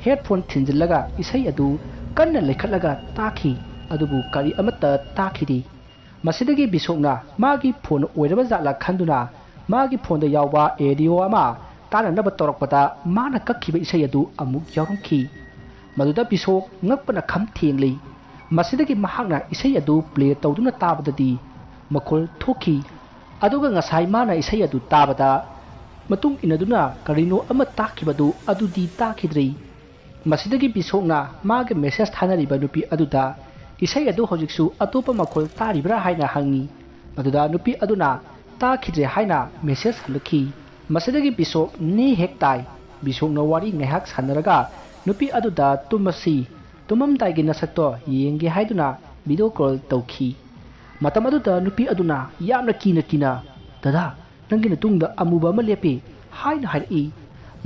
ꯍꯦꯗꯐꯣꯟ ꯊꯤꯟꯖꯤꯜꯂꯒ ꯏꯁꯩ ꯑꯗꯨ ꯀꯟꯅ ꯂꯩꯈꯠꯂꯒ ꯇꯥꯈꯤ꯫ ꯑꯗꯨꯕꯨ ꯀꯔꯤ ꯑꯃꯠꯇ ꯇꯥꯈꯤꯗꯦ꯫ ꯃꯁꯤꯗꯒꯤ ꯕꯤꯁꯣꯛꯅ ꯃꯥꯒꯤ ꯐꯣꯟ ꯑꯣꯏꯔꯕ ꯖꯥꯠꯂꯥ ꯈꯟꯗꯨꯅ ꯃꯥꯒꯤ ꯐꯣꯟꯗ ꯌꯥꯎꯕ ꯑꯦꯗꯤꯑꯣ ꯑꯃ ꯇꯥꯅꯅꯕ ꯇꯧꯔꯛꯄꯗ ꯃꯥꯅ ꯀꯛꯈꯤꯕ ꯏꯁꯩ ꯑꯗꯨ ꯑꯃꯨꯛ ꯌꯥꯎꯔꯝꯈꯤ꯫ ꯃꯗꯨꯗ ꯕꯤꯁꯣꯛ ꯉꯛꯄꯅ ꯈꯝ ꯊꯦꯡꯂꯤ꯫ ꯃꯁꯤꯗꯒꯤ ꯃꯍꯥꯛꯅ ꯏꯁꯩ ꯑꯗꯨ ꯄ꯭ꯂꯦ ꯇꯧꯗꯨꯅ ꯇꯥꯕꯗꯗꯤ ꯃꯈꯣꯜ ꯊꯣꯛꯈꯤ꯫ ꯑꯗꯨꯒ ꯉꯁꯥꯏ ꯃꯥꯅ ꯏꯁꯩ ꯑꯗꯨ ꯇꯥꯕꯗ ꯃꯇꯨꯡ ꯏꯟꯅꯗꯨꯅ ꯀꯔꯤꯅꯣ ꯑꯃ ꯇꯥꯈꯤꯕꯗꯨ ꯑꯗꯨꯗꯤ ꯇꯥꯈꯤꯗ꯭ꯔꯤ꯫ ꯃꯁꯤꯗꯒꯤ ꯕꯤꯁꯣꯛꯅ ꯃꯥꯒꯤ ꯃꯦꯁꯦꯖ ꯊꯥꯅꯔꯤꯕ ꯅꯨꯄꯤ ꯑꯗꯨꯗ ꯏꯁꯩ ꯑꯗꯨ ꯍꯧꯖꯤꯛꯁꯨ ꯑꯇꯣꯞꯄ ꯃꯈꯣꯜ ꯇꯥꯔꯤꯕ꯭ꯔꯥ ꯍꯥꯏꯅ ꯍꯪꯉꯤ꯫ ꯃꯗꯨꯗ ꯅꯨꯄꯤ ꯑꯗꯨꯅ ꯇꯥꯈꯤꯗ꯭ꯔꯦ ꯍꯥꯏꯅ ꯃꯦꯁꯦꯖ ꯍꯜꯂꯛꯈꯤ꯫ ꯃꯁꯤꯗꯒꯤ ꯕꯤꯁꯣꯛ ꯅꯦ ꯍꯦꯛ ꯇꯥꯏ꯫ ꯕꯤꯁꯣꯛꯅ ꯋꯥꯔꯤ ꯉꯥꯏꯍꯥꯛ ꯁꯥꯟꯅꯔꯒ ꯅꯨꯄꯤ ꯑꯗꯨꯗ ꯇꯨꯝꯃꯁꯤ, ꯇꯨꯝꯃꯝꯗꯥꯏꯒꯤ ꯅꯁꯛꯇꯣ ꯌꯦꯡꯒꯦ ꯍꯥꯏꯗꯨꯅ ꯚꯤꯗꯤꯑꯣ ꯀꯣꯜ ꯇꯧꯈꯤ꯫ ꯃꯇꯝ ꯑꯗꯨꯗ ꯅꯨꯄꯤ ꯑꯗꯨꯅ ꯌꯥꯝꯅ ꯀꯤꯅ ꯀꯤꯅ, "ꯗꯗꯥ, ꯅꯪꯒꯤ ꯅꯇꯨꯡꯗ ꯑꯃꯨꯕ ꯑꯃ ꯂꯦꯞꯄꯤ" ꯍꯥꯏꯅ ꯍꯥꯏꯔꯛꯏ꯫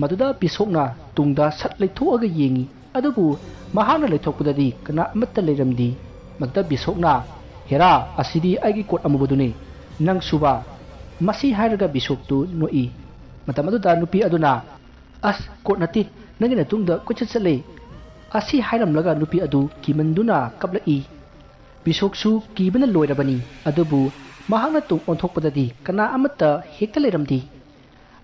ꯃꯗꯨꯗ ꯕꯤꯁꯣꯛꯅ ꯇꯨꯡꯗ ꯁꯠ ꯂꯩꯊꯣꯛꯑꯒ ꯌꯦꯡꯉꯤ꯫ ꯑꯗꯨꯕꯨ ꯃꯍꯥꯛꯅ ꯂꯩꯊꯣꯛꯄꯗꯗꯤ ꯀꯅꯥ ꯑꯃꯠꯇ ꯂꯩꯔꯝꯗꯦ꯫ ꯃꯗꯨꯗ ꯕꯤꯁꯣꯛꯅ, "ꯍꯦꯔꯥ, ꯑꯁꯤꯗꯤ ꯑꯩꯒꯤ ꯀꯣꯠ ꯑꯃꯨꯕꯗꯨꯅꯤ, ꯅꯪꯁꯨꯕ?" ꯃꯁꯤ ꯍꯥꯏꯔꯒ ꯕꯤꯁꯣꯛꯇꯨ ꯅꯣꯛꯏ꯫ ꯃꯇꯝ ꯑꯗꯨꯗ ꯅꯨꯄꯤ ꯑꯗꯨꯅ, "ꯑꯁ, ꯀꯣꯠ ꯅꯠꯇꯦ, ꯅꯪꯒꯤ ꯅꯇꯨꯡꯗ ꯀꯣꯏꯆꯠ ꯆꯠꯂꯦ" ꯑꯁꯤ ꯍꯥꯏꯔꯝꯂꯒ ꯅꯨꯄꯤ ꯑꯗꯨ ꯀꯤꯃꯟꯗꯨꯅ ꯀꯞꯂꯛꯏ꯫ ꯕꯤꯁꯣꯛꯁꯨ ꯀꯤꯕꯅ ꯂꯣꯏꯔꯕꯅꯤ꯫ ꯑꯗꯨꯕꯨ ꯃꯍꯥꯛꯅ ꯇꯨꯡ ꯑꯣꯟꯊꯣꯛꯄꯗꯗꯤ ꯀꯅꯥ ꯑꯃꯠꯇ ꯍꯦꯛꯇ ꯂꯩꯔꯝꯗꯦ꯫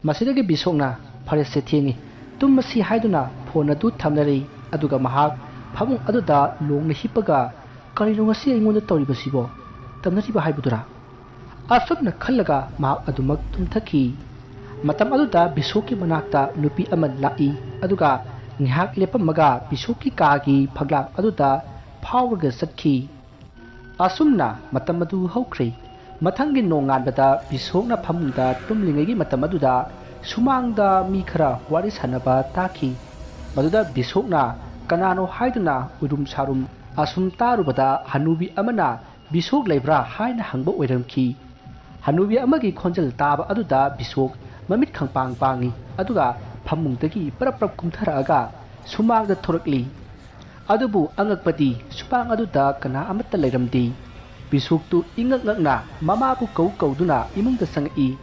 ꯃꯁꯤꯗꯒꯤ ꯕꯤꯁꯣꯛꯅ, "ꯐꯔꯦꯁꯦ, ꯊꯦꯡꯉꯤ, ꯇꯨꯝꯃꯁꯤ" ꯍꯥꯏꯗꯨꯅ ꯐꯣꯟ ꯑꯗꯨ ꯊꯝꯅꯔꯦ꯫ ꯑꯗꯨꯒ ꯃꯍꯥꯛ ꯐꯃꯨꯡ ꯑꯗꯨꯗ ꯂꯣꯡꯅ ꯍꯤꯞꯄꯒ, "ꯀꯔꯤꯅꯣ ꯉꯁꯤ ꯑꯩꯉꯣꯟꯗ ꯇꯧꯔꯤꯕꯁꯤꯕꯣ? ꯇꯝꯅꯔꯤꯕ ꯍꯥꯏꯕꯗꯨꯔꯥ?" ꯑꯁꯨꯝꯅ ꯈꯜꯂꯒ ꯃꯍꯥꯛ ꯑꯗꯨꯃꯛ ꯇꯨꯝꯊꯈꯤ꯫ ꯃꯇꯝ ꯑꯗꯨꯗ ꯕꯤꯁꯣꯛꯀꯤ ꯃꯅꯥꯛꯇ ꯅꯨꯄꯤ ꯑꯃ ꯂꯥꯛꯏ꯫ ꯑꯗꯨꯒ ꯉꯥꯏꯍꯥꯛ ꯂꯦꯞꯄꯝꯃꯒ ꯕꯤꯁꯣꯛꯀꯤ ꯀꯥꯒꯤ ꯐꯛꯂꯥꯡ ꯑꯗꯨꯗ ꯐꯥꯎꯔꯒ ꯆꯠꯈꯤ꯫ ꯑꯁꯨꯝꯅ ꯃꯇꯝ ꯑꯗꯨ ꯍꯧꯈ꯭ꯔꯦ꯫ ꯃꯊꯪꯒꯤ ꯅꯣꯡꯉꯥꯟꯕꯗ ꯕꯤꯁꯣꯛꯅ ꯐꯃꯨꯡꯗ ꯇꯨꯝꯂꯤꯉꯩꯒꯤ ꯃꯇꯝ ꯑꯗꯨꯗ ꯁꯨꯃꯥꯡꯗ ꯃꯤ ꯈꯔ ꯋꯥꯔꯤ ꯁꯥꯟꯅꯕ ꯇꯥꯈꯤ꯫ ꯃꯗꯨꯗ ꯕꯤꯁꯣꯛꯅ ꯀꯅꯥꯅꯣ ꯍꯥꯏꯗꯨꯅ ꯎꯏꯔꯨꯝ ꯁꯥꯔꯨꯝ ꯑꯁꯨꯝ ꯇꯥꯔꯨꯕꯗ ꯍꯅꯨꯕꯤ ꯑꯃꯅ, "ꯕꯤꯁꯣꯛ ꯂꯩꯕ꯭ꯔꯥ?" ꯍꯥꯏꯅ ꯍꯪꯕ ꯑꯣꯏꯔꯝꯈꯤ꯫ ꯍꯅꯨꯕꯤ ꯑꯃꯒꯤ ꯈꯣꯟꯖꯦꯜ ꯇꯥꯕ ꯑꯗꯨꯗ ꯕꯤꯁꯣꯛ ꯃꯃꯤꯠ ꯈꯪꯄꯥꯡ ꯄꯥꯡꯏ, ꯑꯗꯨꯒ ꯐꯃꯨꯡꯗꯒꯤ ꯄꯔꯞ ꯄꯔꯞ ꯀꯨꯝꯊꯔꯛꯑꯒ ꯁꯨꯃꯥꯡꯗ ꯊꯣꯔꯛꯂꯤ꯫ ꯑꯗꯨꯕꯨ ꯑꯉꯛꯄꯗꯤ ꯁꯨꯃꯥꯡ ꯑꯗꯨꯗ ꯀꯅꯥ ꯑꯃꯠꯇ ꯂꯩꯔꯝꯗꯦ꯫ ꯕꯤꯁꯣꯛꯇꯨ ꯏꯉꯛ ꯉꯛꯅ ꯃꯃꯥꯕꯨ ꯀꯧ ꯀꯧꯗꯨꯅ ꯏꯃꯨꯡꯗ ꯆꯪꯉꯛꯏ꯫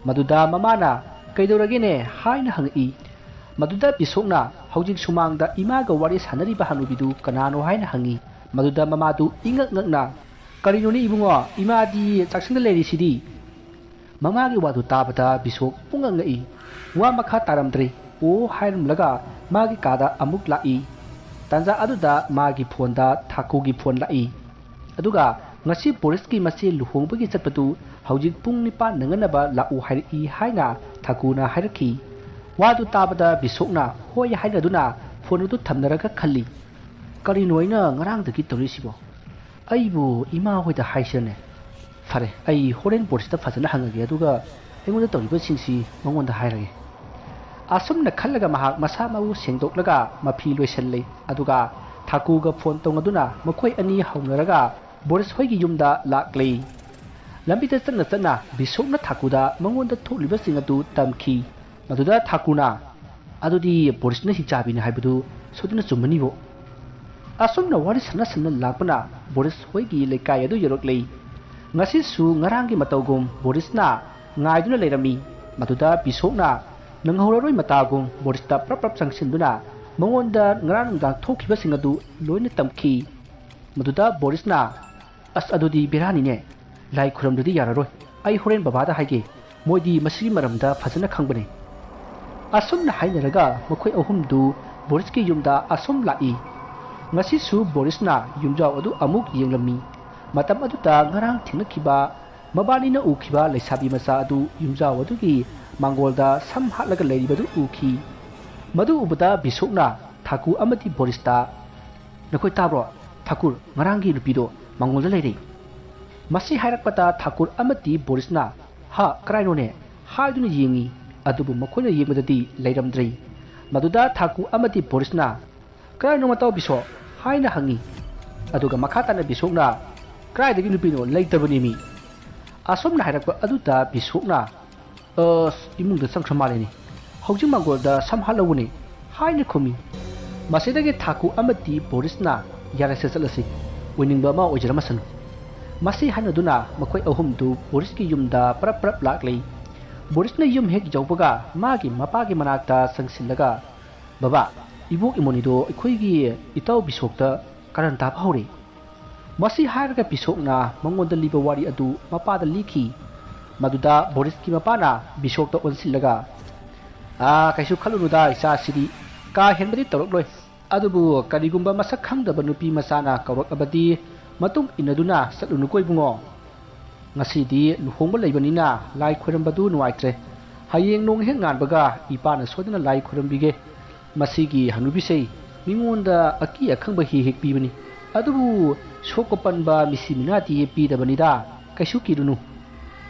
ꯃꯗꯨꯗ ꯃꯃꯥꯅ "ꯀꯩꯗꯧꯔꯒꯦꯅꯦ?" ꯍꯥꯏꯅ ꯍꯪꯉꯛꯏ꯫ ꯃꯗꯨꯗ ꯕꯤꯁꯣꯛꯅ "ꯍꯧꯖꯤꯛ ꯁꯨꯃꯥꯡꯗ ꯏꯃꯥꯒ ꯋꯥꯔꯤ ꯁꯥꯟꯅꯔꯤꯕ ꯍꯅꯨꯕꯤꯗꯨ ꯀꯅꯥꯅꯣ?" ꯍꯥꯏꯅ ꯍꯪꯉꯤ꯫ ꯃꯗꯨꯗ ꯃꯃꯥꯗꯨ ꯏꯉꯛ ꯉꯛꯅ "ꯀꯔꯤꯅꯣꯅꯦ ꯏꯕꯨꯡꯉꯣ, ꯏꯃꯥꯗꯤ ꯆꯥꯛꯁꯪꯗ ꯂꯩꯔꯤꯁꯤꯗꯤ?" ꯃꯃꯥꯒꯤ ꯋꯥꯗꯨ ꯇꯥꯕꯗ ꯕꯤꯁꯣꯛ ꯄꯨꯡꯉꯛ ꯉꯛꯏ꯫ ꯋꯥ ꯃꯈꯥ ꯇꯥꯔꯝꯗ꯭ꯔꯦ꯫ "ꯑꯣ" ꯍꯥꯏꯔꯝꯂꯒ ꯃꯥꯒꯤ ꯀꯥꯗ ꯑꯃꯨꯛ ꯂꯥꯛꯏ꯫ ꯇꯥꯟꯖꯥ ꯑꯗꯨꯗ ꯃꯥꯒꯤ ꯐꯣꯟꯗ ꯊꯥꯀꯨꯒꯤ ꯐꯣꯟ ꯂꯥꯛꯏ꯫ ꯑꯗꯨꯒ "ꯉꯁꯤ ꯕꯣꯔꯤꯁꯀꯤ ꯃꯆꯦ ꯂꯨꯍꯣꯡꯕꯒꯤ ꯆꯠꯄꯗꯨ ꯍꯧꯖꯤꯛ ꯄꯨꯡ ꯅꯤꯄꯥꯟ ꯅꯪꯅꯅꯕ ꯂꯥꯛꯎ ꯍꯥꯏꯔꯛꯏ" ꯍꯥꯏꯅ ꯊꯥꯀꯨꯅ ꯍꯥꯏꯔꯛꯈꯤ꯫ ꯋꯥꯗꯨ ꯇꯥꯕꯗ ꯕꯤꯁꯣꯛꯅ "ꯍꯣꯏ" ꯍꯥꯏꯅꯗꯨꯅ ꯐꯣꯟ ꯑꯗꯨ ꯊꯝꯅꯔꯒ ꯈꯜꯂꯤ꯫ "ꯀꯔꯤꯅꯣ ꯑꯩꯅ ꯉꯔꯥꯡꯗꯒꯤ ꯇꯧꯔꯤꯁꯤꯕꯣ? ꯑꯩꯕꯨ ꯏꯃꯥ ꯍꯣꯏꯗ ꯍꯥꯏꯁꯤꯔꯅꯦ? ꯐꯔꯦ, ꯑꯩ ꯍꯣꯔꯦꯟ ꯕꯣꯔꯤꯁꯇ ꯐꯖꯅ ꯍꯪꯉꯒꯦ, ꯑꯗꯨꯒ ꯑꯩꯉꯣꯟꯗ ꯇꯧꯔꯤꯕꯁꯤꯡꯁꯤ ꯃꯉꯣꯟꯗ ꯍꯥꯏꯔꯒꯦ"꯫ ꯑꯁꯨꯝꯅ ꯈꯜꯂꯒ ꯃꯍꯥꯛ ꯃꯁꯥ ꯃꯎ ꯁꯦꯡꯗꯣꯛꯂꯒ ꯃꯐꯤ ꯂꯣꯏꯁꯤꯜꯂꯤ꯫ ꯑꯗꯨꯒ ꯊꯥꯀꯨꯒ ꯐꯣꯟ ꯇꯧꯅꯗꯨꯅ ꯃꯈꯣꯏ ꯑꯅꯤ ꯍꯧꯅꯔꯒ ꯕꯣꯔꯤꯁ ꯍꯣꯏꯒꯤ ꯌꯨꯝꯗ ꯂꯥꯛꯂꯤ꯫ ꯂꯝꯕꯤꯗ ꯆꯠꯅ ꯆꯠꯅ ꯕꯤꯁꯣꯛꯅ ꯊꯥꯀꯨꯗ ꯃꯉꯣꯟꯗ ꯊꯣꯛꯂꯤꯕꯁꯤꯡ ꯑꯗꯨ ꯇꯝꯈꯤ꯫ ꯃꯗꯨꯗ ꯊꯥꯀꯨꯅ "ꯑꯗꯨꯗꯤ ꯕꯣꯔꯤꯁꯅ ꯍꯤꯡꯆꯥꯕꯤꯅꯤ ꯍꯥꯏꯕꯗꯨ ꯁꯣꯏꯗꯅ ꯆꯨꯝꯃꯅꯤꯕꯨ"꯫ ꯑꯁꯨꯝꯅ ꯋꯥꯔꯤ ꯁꯥꯟꯅ ꯁꯥꯟꯅ ꯂꯥꯛꯄꯅ ꯕꯣꯔꯤꯁ ꯍꯣꯏꯒꯤ ꯂꯩꯀꯥꯏ ꯑꯗꯨ ꯌꯧꯔꯛꯂꯤ꯫ ꯉꯁꯤꯁꯨ ꯉꯔꯥꯡꯒꯤ ꯃꯇꯧꯒꯨꯝ ꯕꯣꯔꯤꯁꯅ ꯉꯥꯏꯗꯨꯅ ꯂꯩꯔꯝꯃꯤ꯫ ꯃꯗꯨꯗ ꯕꯤꯁꯣꯛꯅ ꯅꯪꯍꯧꯔꯔꯣꯏ ꯃꯇꯥꯒꯨꯝ ꯕꯣꯔꯤꯁꯇ ꯄ꯭ꯔꯞ ꯄ꯭ꯔꯞ ꯆꯪꯁꯤꯟꯗꯨꯅ ꯃꯉꯣꯟꯗ ꯉꯔꯥꯡ ꯅꯨꯡꯗꯥꯡ ꯊꯣꯛꯈꯤꯕꯁꯤꯡ ꯑꯗꯨ ꯂꯣꯏꯅ ꯇꯝꯈꯤ꯫ ꯃꯗꯨꯗ ꯕꯣꯔꯤꯁꯅ, "ꯑꯁ, ꯑꯗꯨꯗꯤ ꯕꯦꯔꯥꯅꯤꯅꯦ꯫ ꯂꯥꯏ ꯈꯨꯔꯝꯗ꯭ꯔꯗꯤ ꯌꯥꯔꯔꯣꯏ꯫ ꯑꯩ ꯍꯣꯔꯦꯟ ꯕꯕꯥꯗ ꯍꯥꯏꯒꯦ꯫ ꯃꯣꯏꯗꯤ ꯃꯁꯤꯒꯤ ꯃꯔꯝꯗ ꯐꯖꯅ ꯈꯪꯕꯅꯦ"꯫ ꯑꯁꯨꯝꯅ ꯍꯥꯏꯅꯔꯒ ꯃꯈꯣꯏ ꯑꯍꯨꯝꯗꯨ ꯕꯣꯔꯤꯁꯀꯤ ꯌꯨꯝꯗ ꯑꯁꯨꯝ ꯂꯥꯛꯏ꯫ ꯉꯁꯤꯁꯨ ꯕꯣꯔꯤꯁꯅ ꯌꯨꯝꯖꯥꯎ ꯑꯗꯨ ꯑꯃꯨꯛ ꯌꯦꯡꯂꯝꯃꯤ꯫ ꯃꯇꯝ ꯑꯗꯨꯗ ꯉꯔꯥꯡ ꯊꯦꯡꯅꯈꯤꯕ ꯃꯕꯥꯅꯤꯅ ꯎꯈꯤꯕ ꯂꯩꯁꯥꯕꯤ ꯃꯆꯥ ꯑꯗꯨ ꯌꯨꯝꯖꯥꯎ ꯑꯗꯨꯒꯤ ꯃꯥꯡꯒꯣꯜꯗ ꯁꯝ ꯍꯥꯠꯂꯒ ꯂꯩꯔꯤꯕꯗꯨ ꯎꯈꯤ꯫ ꯃꯗꯨ ꯎꯕꯗ ꯕꯤꯁꯣꯛꯅ ꯊꯥꯀꯨ ꯑꯃꯗꯤ ꯕꯣꯔꯤꯁꯇ, "ꯅꯈꯣꯏ ꯇꯥꯕ꯭ꯔꯣ? ꯊꯥꯀꯨꯔ, ꯉꯔꯥꯡꯒꯤ ꯅꯨꯄꯤꯗꯣ ꯃꯥꯡꯒꯣꯜꯗ ꯂꯩꯔꯦ"꯫ ꯃꯁꯤ ꯍꯥꯏꯔꯛꯄꯗ ꯊꯥꯀꯨꯔ ꯑꯃꯗꯤ ꯕꯣꯔꯤꯁꯅ, "ꯍꯥ, ꯀꯔꯥꯏꯅꯣꯅꯦ?" ꯍꯥꯏꯗꯨꯅ ꯌꯦꯡꯉꯤ꯫ ꯑꯗꯨꯕꯨ ꯃꯈꯣꯏꯅ ꯌꯦꯡꯕꯗꯗꯤ ꯂꯩꯔꯝꯗ꯭ꯔꯦ꯫ ꯃꯗꯨꯗ ꯊꯥꯀꯨ ꯑꯃꯗꯤ ꯕꯣꯔꯤꯁꯅ, "ꯀꯔꯥꯏꯅꯣ ꯃꯇꯥꯎ ꯕꯤꯁꯣꯛ?" ꯍꯥꯏꯅ ꯍꯪꯉꯤ꯫ ꯑꯗꯨꯒ ꯃꯈꯥ ꯇꯥꯅ ꯕꯤꯁꯣꯛꯅ, "ꯀꯗꯥꯏꯗꯒꯤ ꯅꯨꯄꯤꯅꯣ? ꯂꯩꯇꯕꯅꯦꯃꯤ"꯫ ꯑꯁꯨꯝꯅ ꯍꯥꯏꯔꯛꯄ ꯑꯗꯨꯗ ꯕꯤꯁꯣꯛꯅ, "ꯑꯁ, ꯏꯃꯨꯡꯗ ꯆꯪꯈ꯭ꯔ ꯃꯥꯜꯂꯦꯅꯦ꯫ ꯍꯧꯖꯤꯛ ꯃꯥꯡꯒꯣꯜꯗ ꯁꯝ ꯍꯥꯠꯍꯧꯕꯅꯦ," ꯍꯥꯏꯅ ꯈꯨꯝꯃꯤ꯫ ꯃꯁꯤꯗꯒꯤ ꯊꯥꯀꯨ ꯑꯃꯗꯤ ꯕꯣꯔꯤꯁꯅ, "ꯌꯥꯔꯦꯁꯦ, ꯆꯠꯂꯁꯤ꯫ ꯑꯣꯏꯅꯤꯡꯕ ꯑꯃ ꯑꯣꯏꯖꯔꯝꯃꯁꯅꯨ꯫" ꯃꯁꯤ ꯍꯥꯏꯅꯗꯨꯅ ꯃꯈꯣꯏ ꯑꯍꯨꯝꯗꯨ ꯕꯣꯔꯤꯁꯀꯤ ꯌꯨꯝꯗ ꯄꯔꯞ ꯄꯔꯞ ꯂꯥꯛꯂꯤ꯫ ꯕꯣꯔꯤꯁꯅ ꯌꯨꯝ ꯍꯦꯛ ꯌꯧꯕꯒ ꯃꯥꯒꯤ ꯃꯄꯥꯒꯤ ꯃꯅꯥꯛꯇ ꯆꯪꯁꯤꯜꯂꯒ, "ꯕꯕꯥ, ꯏꯕꯣꯛ ꯏꯃꯣꯅꯤꯗꯣ ꯑꯩꯈꯣꯏꯒꯤ ꯏꯇꯥꯎ ꯕꯤꯁꯣꯛꯇ ꯀꯥꯔꯟ ꯇꯥꯕ ꯍꯧꯔꯦ꯫" ꯃꯁꯤ ꯍꯥꯏꯔꯒ ꯕꯤꯁꯣꯛꯅ ꯃꯉꯣꯟꯗ ꯂꯤꯕ ꯋꯥꯔꯤ ꯑꯗꯨ ꯃꯄꯥꯗ ꯂꯤꯈꯤ꯫ ꯃꯗꯨꯗ ꯕꯣꯔꯤꯁꯀꯤ ꯃꯄꯥꯅ ꯕꯤꯁꯣꯛꯇ ꯑꯣꯟꯁꯤꯜꯂꯒ, "ꯑꯥ, ꯀꯩꯁꯨ ꯈꯜꯂꯨꯅꯨꯗ, ꯏꯆꯥꯁꯤꯗꯤ ꯀꯥ ꯍꯦꯟꯕꯗꯤ ꯇꯧꯔꯛꯂꯣꯏ꯫ ꯑꯗꯨꯕꯨ ꯀꯔꯤꯒꯨꯝꯕ ꯃꯁꯛ ꯈꯪꯗꯕ ꯅꯨꯄꯤ ꯃꯆꯥꯅ ꯀꯧꯔꯛꯂꯕꯗꯤ ꯃꯇꯨꯡ ꯏꯟꯅꯗꯨꯅ ꯆꯠꯂꯨꯅꯨꯀꯣ ꯏꯕꯨꯡꯉꯣ꯫ ꯉꯁꯤꯗꯤ ꯂꯨꯍꯣꯡꯕ ꯂꯩꯕꯅꯤꯅ ꯂꯥꯏ ꯈꯣꯏꯔꯝꯕꯗꯨ ꯅꯨꯡꯉꯥꯏꯇ꯭ꯔꯦ꯫ ꯍꯌꯦꯡ ꯅꯣꯡ ꯍꯦꯛ ꯉꯥꯟꯕꯒ ꯏꯄꯥꯅ ꯁꯣꯏꯗꯅ ꯂꯥꯏ ꯈꯣꯏꯔꯝꯕꯤꯒꯦ꯫ ꯃꯁꯤꯒꯤ ꯍꯅꯨꯕꯤꯁꯦ ꯃꯤꯉꯣꯟꯗ ꯑꯀꯤ ꯑꯈꯪꯕ ꯍꯦꯛ ꯍꯦꯛ ꯄꯤꯕꯅꯤ꯫ ꯑꯗꯨꯕꯨ ꯁꯣꯛꯄ ꯄꯟꯕ ꯃꯤꯁꯤ ꯃꯤꯅꯥꯗꯤ ꯄꯤꯗꯕꯅꯤꯗ, ꯀꯩꯁꯨ ꯀꯤꯔꯨꯅꯨ꯫"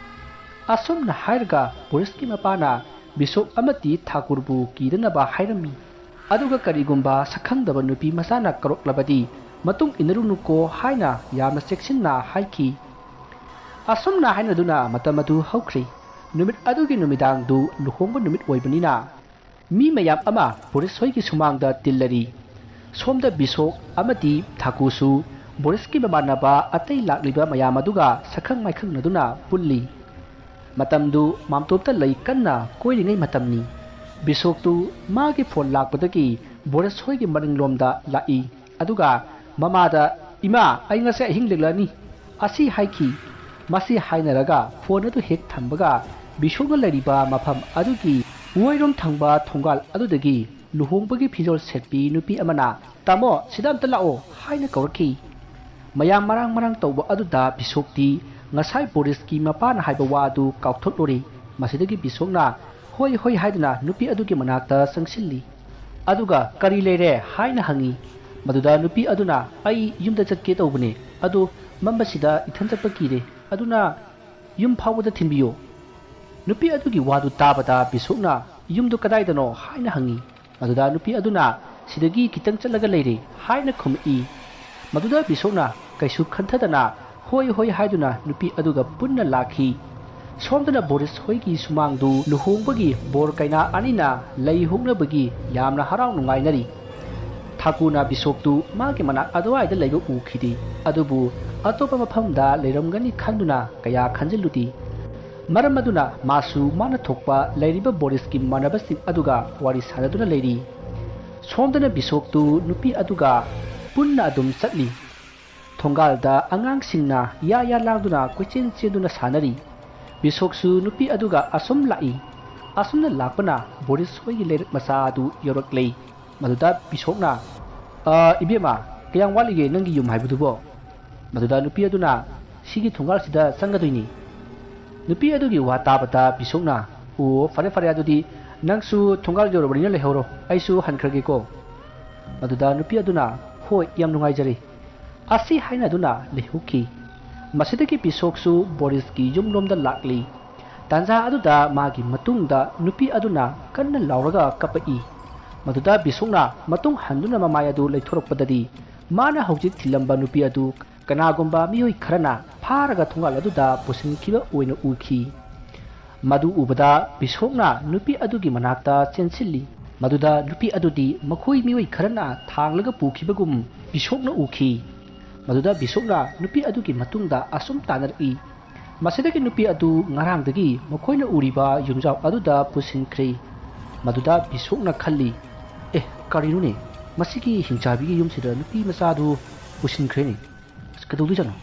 ꯑꯁꯨꯝꯅ ꯍꯥꯏꯔꯒ ꯕꯣꯔꯤꯁꯀꯤ ꯃꯄꯥꯅ ꯕꯤꯁꯣꯛ ꯑꯃꯗꯤ ꯊꯥꯀꯨꯔꯕꯨ ꯀꯤꯗꯅꯕ ꯍꯥꯏꯔꯝꯃꯤ꯫ ꯑꯗꯨꯒ ꯀꯔꯤꯒꯨꯝꯕ ꯁꯛꯈꯪꯗꯕ ꯅꯨꯄꯤ ꯃꯆꯥꯅ ꯀꯧꯔꯛꯂꯕꯗꯤ ꯃꯇꯨꯡ ꯏꯟꯅꯔꯨꯅꯨꯀꯣ ꯍꯥꯏꯅ ꯌꯥꯝꯅ ꯆꯦꯛꯁꯤꯟꯅ ꯍꯥꯏꯈꯤ꯫ ꯑꯁꯨꯝꯅ ꯍꯥꯏꯅꯗꯨꯅ ꯃꯇꯝ ꯑꯗꯨ ꯍꯧꯈ꯭ꯔꯦ꯫ ꯅꯨꯃꯤꯠ ꯑꯗꯨꯒꯤ ꯅꯨꯃꯤꯗꯥꯡꯗꯨ ꯂꯨꯍꯣꯡꯕ ꯅꯨꯃꯤꯠ ꯑꯣꯏꯕꯅꯤꯅ ꯃꯤ ꯃꯌꯥꯝ ꯑꯃ ꯕꯣꯔꯤꯁ ꯍꯣꯏꯒꯤ ꯁꯨꯃꯥꯡꯗ ꯇꯤꯜꯂꯔꯤ꯫ ꯁꯣꯝꯗ ꯕꯤꯁꯣꯛ ꯑꯃꯗꯤ ꯊꯥꯀꯨꯁꯨ ꯕꯣꯔꯤꯁꯀꯤ ꯃꯃꯥꯟꯅꯕ ꯑꯇꯩ ꯂꯥꯛꯂꯤꯕ ꯃꯌꯥꯝ ꯑꯗꯨꯒ ꯁꯛꯈꯪ ꯃꯥꯏꯈꯪꯅꯗꯨꯅ ꯄꯨꯜꯂꯤ꯫ ꯃꯇꯝꯗꯨ ꯃꯥꯝꯇꯣꯞꯇ ꯂꯩ ꯀꯟꯅ ꯀꯣꯏꯔꯤꯉꯩ ꯃꯇꯝꯅꯤ꯫ ꯕꯤꯁꯣꯛꯇꯨ ꯃꯥꯒꯤ ꯐꯣꯟ ꯂꯥꯛꯄꯗꯒꯤ ꯕꯣꯔꯤꯁ ꯍꯣꯏꯒꯤ ꯃꯅꯤꯡꯂꯣꯝꯗ ꯂꯥꯛꯏ꯫ ꯑꯗꯨꯒ ꯃꯃꯥꯗ, "ꯏꯃꯥ, ꯑꯩ ꯉꯁꯤ ꯑꯍꯤꯡ ꯂꯦꯛꯂꯛꯑꯅꯤ" ꯑꯁꯤ ꯍꯥꯏꯈꯤ꯫ ꯃꯁꯤ ꯍꯥꯏꯅꯔꯒ ꯐꯣꯟ ꯑꯗꯨ ꯍꯦꯛ ꯊꯝꯕꯒ ꯕꯤꯁꯣꯛꯅ ꯂꯩꯔꯤꯕ ꯃꯐꯝ ꯑꯗꯨꯒꯤ ꯑꯣꯏꯔꯣꯝ ꯊꯪꯕ ꯊꯣꯡꯒꯥꯜ ꯑꯗꯨꯗꯒꯤ ꯂꯨꯍꯣꯡꯕꯒꯤ ꯐꯤꯖꯣꯜ ꯁꯦꯠꯄꯤ ꯅꯨꯄꯤ ꯑꯃꯅ, "ꯇꯥꯃꯣ, ꯁꯤꯗ ꯑꯝꯇ ꯂꯥꯛꯑꯣ" ꯍꯥꯏꯅ ꯀꯧꯔꯛꯈꯤ꯫ ꯃꯌꯥꯝ ꯃꯔꯥꯡ ꯃꯔꯥꯡ ꯇꯧꯕ ꯑꯗꯨꯗ ꯕꯤꯁꯣꯛꯇꯤ ꯉꯁꯥꯏ ꯕꯣꯔꯤꯁꯀꯤ ꯃꯄꯥꯅ ꯍꯥꯏꯕ ꯋꯥ ꯑꯗꯨ ꯀꯥꯎꯊꯣꯛꯂꯨꯔꯦ꯫ ꯃꯁꯤꯗꯒꯤ ꯕꯤꯁꯣꯛꯅ "ꯍꯣꯏ, ꯍꯣꯏ" ꯍꯥꯏꯗꯨꯅ ꯅꯨꯄꯤ ꯑꯗꯨꯒꯤ ꯃꯅꯥꯛꯇ ꯆꯪꯁꯤꯜꯂꯤ꯫ ꯑꯗꯨꯒ "ꯀꯔꯤ ꯂꯩꯔꯦ?" ꯍꯥꯏꯅ ꯍꯪꯉꯤ꯫ ꯃꯗꯨꯗ ꯅꯨꯄꯤ ꯑꯗꯨꯅ, "ꯑꯩ ꯌꯨꯝꯗ ꯆꯠꯀꯦ ꯇꯧꯕꯅꯦ, ꯑꯗꯣ ꯃꯝꯕꯁꯤꯗ ꯏꯊꯟ ꯆꯠꯄ ꯀꯤꯔꯦ, ꯑꯗꯨꯅ ꯌꯨꯝ ꯐꯥꯎꯕꯗ ꯊꯤꯟꯕꯤꯌꯨ꯫" ꯅꯨꯄꯤ ꯑꯗꯨꯒꯤ ꯋꯥꯗꯨ ꯇꯥꯕꯗ ꯕꯤꯁꯣꯛꯅ, "ꯌꯨꯝꯗꯨ ꯀꯗꯥꯏꯗꯅꯣ?" ꯍꯥꯏꯅ ꯍꯪꯉꯤ꯫ ꯃꯗꯨꯗ ꯅꯨꯄꯤ ꯑꯗꯨꯅ, "ꯁꯤꯗꯒꯤ ꯈꯤꯇꯪ ꯆꯠꯂꯒ ꯂꯩꯔꯦ" ꯍꯥꯏꯅ ꯈꯨꯝꯃꯛꯏ꯫ ꯃꯗꯨꯗ ꯕꯤꯁꯣꯛꯅ ꯀꯩꯁꯨ ꯈꯟꯊꯗꯅ "ꯍꯣꯏ, ꯍꯣꯏ" ꯍꯥꯏꯗꯨꯅ ꯅꯨꯄꯤ ꯑꯗꯨꯒ ꯄꯨꯟꯅ ꯂꯥꯛꯈꯤ꯫ ꯁꯣꯝꯗꯅ ꯕꯣꯔꯤꯁ ꯍꯣꯏꯒꯤ ꯁꯨꯃꯥꯡꯗꯨ ꯂꯨꯍꯣꯡꯕꯒꯤ ꯕꯣꯔ ꯀꯩꯅꯥ ꯑꯅꯤꯅ ꯂꯩ ꯍꯨꯛꯅꯕꯒꯤ ꯌꯥꯝꯅ ꯍꯔꯥꯎ ꯅꯨꯡꯉꯥꯏꯅꯔꯤ꯫ ꯊꯥꯀꯨꯅ ꯕꯤꯁꯣꯞꯇꯨ ꯃꯥꯒꯤ ꯃꯅꯥꯛ ꯑꯗꯨꯋꯥꯏꯗ ꯂꯩꯕ ꯎꯈꯤꯗꯦ꯫ ꯑꯗꯨꯕꯨ ꯑꯇꯣꯞꯄ ꯃꯐꯝꯗ ꯂꯩꯔꯝꯒꯅꯤ ꯈꯟꯗꯨꯅ ꯀꯌꯥ ꯈꯟꯖꯤꯜꯂꯨꯗꯦ꯫ ꯃꯔꯝ ꯑꯗꯨꯅ ꯃꯥꯁꯨ ꯃꯥꯅ ꯊꯣꯛꯄ ꯂꯩꯔꯤꯕ ꯕꯣꯔꯤꯁꯀꯤ ꯃꯥꯟꯅꯕꯁꯤꯡ ꯑꯗꯨꯒ ꯋꯥꯔꯤ ꯁꯥꯟꯅꯗꯨꯅ ꯂꯩꯔꯤ꯫ ꯁꯣꯝꯗꯅ ꯕꯤꯁꯣꯞꯇꯨ ꯅꯨꯄꯤ ꯑꯗꯨꯒ ꯄꯨꯟꯅ ꯑꯗꯨꯝ ꯆꯠꯂꯤ꯫ ꯊꯣꯡꯒꯥꯜꯗ ꯑꯉꯥꯡꯁꯤꯡꯅ ꯌꯥ ꯌꯥ ꯂꯥꯡꯗꯨꯅ ꯀꯣꯏꯆꯦꯟ ꯆꯦꯟꯗꯨꯅ ꯁꯥꯟꯅꯔꯤ꯫ ꯕꯤꯁꯣꯛꯁꯨ ꯅꯨꯄꯤ ꯑꯗꯨꯒ ꯑꯁꯨꯝ ꯂꯥꯛꯏ꯫ ꯑꯁꯨꯝꯅ ꯂꯥꯛꯄꯅ ꯕꯣꯔꯤꯁ ꯍꯣꯏꯒꯤ ꯂꯩꯔꯛ ꯃꯆꯥ ꯑꯗꯨ ꯌꯧꯔꯛꯂꯦ꯫ ꯃꯗꯨꯗ ꯕꯤꯁꯣꯛꯅ, "ꯑ, ꯏꯕꯦꯝꯃ, ꯀꯌꯥꯝ ꯋꯥꯠꯂꯤꯒꯦ ꯅꯪꯒꯤ ꯌꯨꯝ ꯍꯥꯏꯕꯗꯨꯕꯣ?" ꯃꯗꯨꯗ ꯅꯨꯄꯤ ꯑꯗꯨꯅ, "ꯁꯤꯒꯤ ꯊꯣꯡꯒꯥꯜꯁꯤꯗ ꯆꯪꯒꯗꯣꯏꯅꯤ꯫" ꯅꯨꯄꯤ ꯑꯗꯨꯒꯤ ꯋꯥ ꯇꯥꯕꯗ ꯕꯤꯁꯣꯛꯅ, "ꯑꯣ, ꯐꯔꯦ, ꯐꯔꯦ, ꯑꯗꯨꯗꯤ ꯅꯪꯁꯨ ꯊꯣꯡꯒꯥꯜ ꯌꯧꯔꯕꯅꯤꯅ ꯂꯩꯍꯧꯔꯣ, ꯑꯩꯁꯨ ꯍꯟꯈ꯭ꯔꯒꯦꯀꯣ꯫" ꯃꯗꯨꯗ ꯅꯨꯄꯤ ꯑꯗꯨꯅ, "ꯍꯣꯏ, ꯌꯥꯝ ꯅꯨꯡꯉꯥꯏꯖꯔꯦ꯫" ꯑꯁꯤ ꯍꯥꯏꯅꯗꯨꯅ ꯂꯩꯍꯧꯈꯤ꯫ ꯃꯁꯤꯗꯒꯤ ꯕꯤꯁꯣꯛꯁꯨ ꯕꯣꯔꯤꯁꯀꯤ ꯌꯨꯝꯂꯣꯝꯗ ꯂꯥꯛꯂꯤ꯫ ꯇꯥꯟꯖꯥ ꯑꯗꯨꯗ ꯃꯥꯒꯤ ꯃꯇꯨꯡꯗ ꯅꯨꯄꯤ ꯑꯗꯨꯅ ꯀꯟꯅ ꯂꯥꯎꯔꯒ ꯀꯞꯄꯛꯏ꯫ ꯃꯗꯨꯗ ꯕꯤꯁꯣꯛꯅ ꯃꯇꯨꯡ ꯍꯟꯗꯨꯅ ꯃꯃꯥꯏ ꯑꯗꯨ ꯂꯩꯊꯣꯔꯛꯄꯗꯗꯤ ꯃꯥꯅ ꯍꯧꯖꯤꯛ ꯊꯤꯜꯂꯝꯕ ꯅꯨꯄꯤ ꯑꯗꯨ ꯀꯅꯥꯒꯨꯝꯕ ꯃꯤꯑꯣꯏ ꯈꯔꯅ ꯐꯥꯔꯒ ꯊꯣꯡꯒꯥꯜ ꯑꯗꯨꯗ ꯄꯨꯁꯤꯟꯈꯤꯕ ꯑꯣꯏꯅ ꯎꯈꯤ꯫ ꯃꯗꯨ ꯎꯕꯗ ꯕꯤꯁꯣꯛꯅ ꯅꯨꯄꯤ ꯑꯗꯨꯒꯤ ꯃꯅꯥꯛꯇ ꯆꯦꯟꯁꯤꯜꯂꯤ꯫ ꯃꯗꯨꯗ ꯅꯨꯄꯤ ꯑꯗꯨꯗꯤ ꯃꯈꯣꯏ ꯃꯤꯑꯣꯏ ꯈꯔꯅ ꯊꯥꯡꯂꯒ ꯄꯨꯈꯤꯕꯒꯨꯝ ꯕꯤꯁꯣꯛꯅ ꯎꯈꯤ꯫ ꯃꯗꯨꯗ ꯕꯤꯁꯣꯛꯅ ꯅꯨꯄꯤ ꯑꯗꯨꯒꯤ ꯃꯇꯨꯡꯗ ꯑꯁꯨꯝ ꯇꯥꯟꯅꯔꯛꯏ꯫ ꯃꯁꯤꯗꯒꯤ ꯅꯨꯄꯤ ꯑꯗꯨ ꯉꯔꯥꯡꯗꯒꯤ ꯃꯈꯣꯏꯅ ꯎꯔꯤꯕ ꯌꯨꯝꯖꯥꯎ ꯑꯗꯨꯗ ꯄꯨꯁꯤꯟꯈ꯭ꯔꯦ꯫ ꯃꯗꯨꯗ ꯕꯤꯁꯣꯛꯅ ꯈꯜꯂꯤ, "ꯑꯦ, ꯀꯔꯤꯅꯣꯅꯦ? ꯃꯁꯤꯒꯤ ꯍꯤꯡꯆꯥꯕꯤꯒꯤ ꯌꯨꯝꯁꯤꯗ ꯅꯨꯄꯤ ꯃꯆꯥꯗꯨ ꯄꯨꯁꯤꯟꯈ꯭ꯔꯦꯅꯦ꯫ ꯑꯁ, ꯀꯩꯗꯧꯗꯣꯏꯖꯥꯠꯅꯣ?"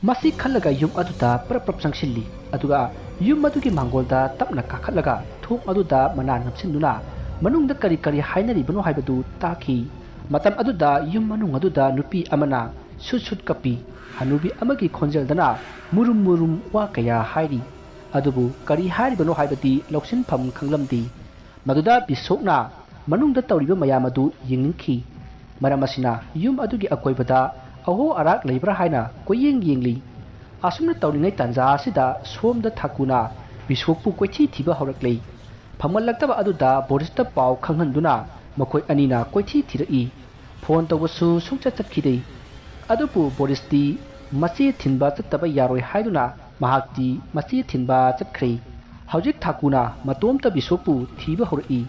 ꯃꯁꯤ ꯈꯜꯂꯒ ꯌꯨꯝ ꯑꯗꯨꯗ ꯄ꯭ꯔꯞ ꯄ꯭ꯔꯞ ꯆꯪꯁꯤꯜꯂꯤ꯫ ꯑꯗꯨꯒ ꯌꯨꯝ ꯑꯗꯨꯒꯤ ꯃꯥꯡꯒꯣꯜꯗ ꯇꯞꯅ ꯀꯥꯈꯠꯂꯒ ꯊꯣꯡ ꯑꯗꯨꯗ ꯃꯅꯥ ꯅꯞꯁꯤꯟꯗꯨꯅ ꯃꯅꯨꯡꯗ ꯀꯔꯤ ꯀꯔꯤ ꯍꯥꯏꯅꯔꯤꯕꯅꯣ ꯍꯥꯏꯕꯗꯨ ꯇꯥꯈꯤ꯫ ꯃꯇꯝ ꯑꯗꯨꯗ ꯌꯨꯝ ꯃꯅꯨꯡ ꯑꯗꯨꯗ ꯅꯨꯄꯤ ꯑꯃꯅ ꯁꯨꯠ ꯁꯨꯠ ꯀꯞꯄꯤ꯫ ꯍꯅꯨꯕꯤ ꯑꯃꯒꯤ ꯈꯣꯟꯖꯦꯜꯗꯅ ꯃꯨꯔꯨꯝ ꯃꯨꯔꯨꯝ ꯋꯥ ꯀꯌꯥ ꯍꯥꯏꯔꯤ꯫ ꯑꯗꯨꯕꯨ ꯀꯔꯤ ꯍꯥꯏꯔꯤꯕꯅꯣ ꯍꯥꯏꯕꯗꯤ ꯂꯧꯁꯤꯟꯐꯝ ꯈꯪꯂꯝꯗꯦ꯫ ꯃꯗꯨꯗ ꯕꯤꯁꯣꯛꯅ ꯃꯅꯨꯡꯗ ꯇꯧꯔꯤꯕ ꯃꯌꯥꯝ ꯑꯗꯨ ꯌꯦꯡꯅꯤꯡꯈꯤ꯫ ꯃꯔꯝ ꯑꯁꯤꯅ ꯌꯨꯝ ꯑꯗꯨꯒꯤ ꯑꯀꯣꯏꯕꯗ ꯑꯍꯣ ꯑꯔꯥꯛ ꯂꯩꯕ꯭ꯔꯥ ꯍꯥꯏꯅ ꯀꯣꯏꯌꯦꯡ ꯌꯦꯡꯂꯤ꯫ ꯑꯁꯨꯝꯅ ꯇꯧꯔꯤꯉꯩ ꯇꯥꯟꯖꯥ ꯑꯁꯤꯗ ꯁꯣꯝꯗ ꯊꯥꯀꯨꯅ ꯕꯤꯁꯣꯛꯄꯨ ꯀꯣꯏꯊꯤ ꯊꯤꯕ ꯍꯧꯔꯛꯂꯤ꯫ ꯐꯪꯃꯜꯂꯛꯇꯕ ꯑꯗꯨꯗ ꯕꯣꯔꯤꯁꯇ ꯄꯥꯎ ꯈꯪꯍꯟꯗꯨꯅ ꯃꯈꯣꯏ ꯑꯅꯤꯅ ꯀꯣꯏꯊꯤ ꯊꯤꯔꯛꯏ꯫ ꯐꯣꯟ ꯇꯧꯕꯁꯨ ꯁꯨꯡꯆꯠ ꯆꯠꯈꯤꯗꯦ꯫ ꯑꯗꯨꯕꯨ ꯕꯣꯔꯤꯁꯇꯤ ꯃꯆꯦ ꯊꯤꯟꯕ ꯆꯠꯇꯕ ꯌꯥꯔꯣꯏ ꯍꯥꯏꯗꯨꯅ ꯃꯍꯥꯛꯇꯤ ꯃꯆꯦ ꯊꯤꯟꯕ ꯆꯠꯈ꯭ꯔꯦ꯫ ꯍꯧꯖꯤꯛ ꯊꯥꯀꯨꯅ ꯃꯇꯣꯝꯇ ꯕꯤꯁꯣꯞꯄꯨ ꯊꯤꯕ ꯍꯧꯔꯛꯏ꯫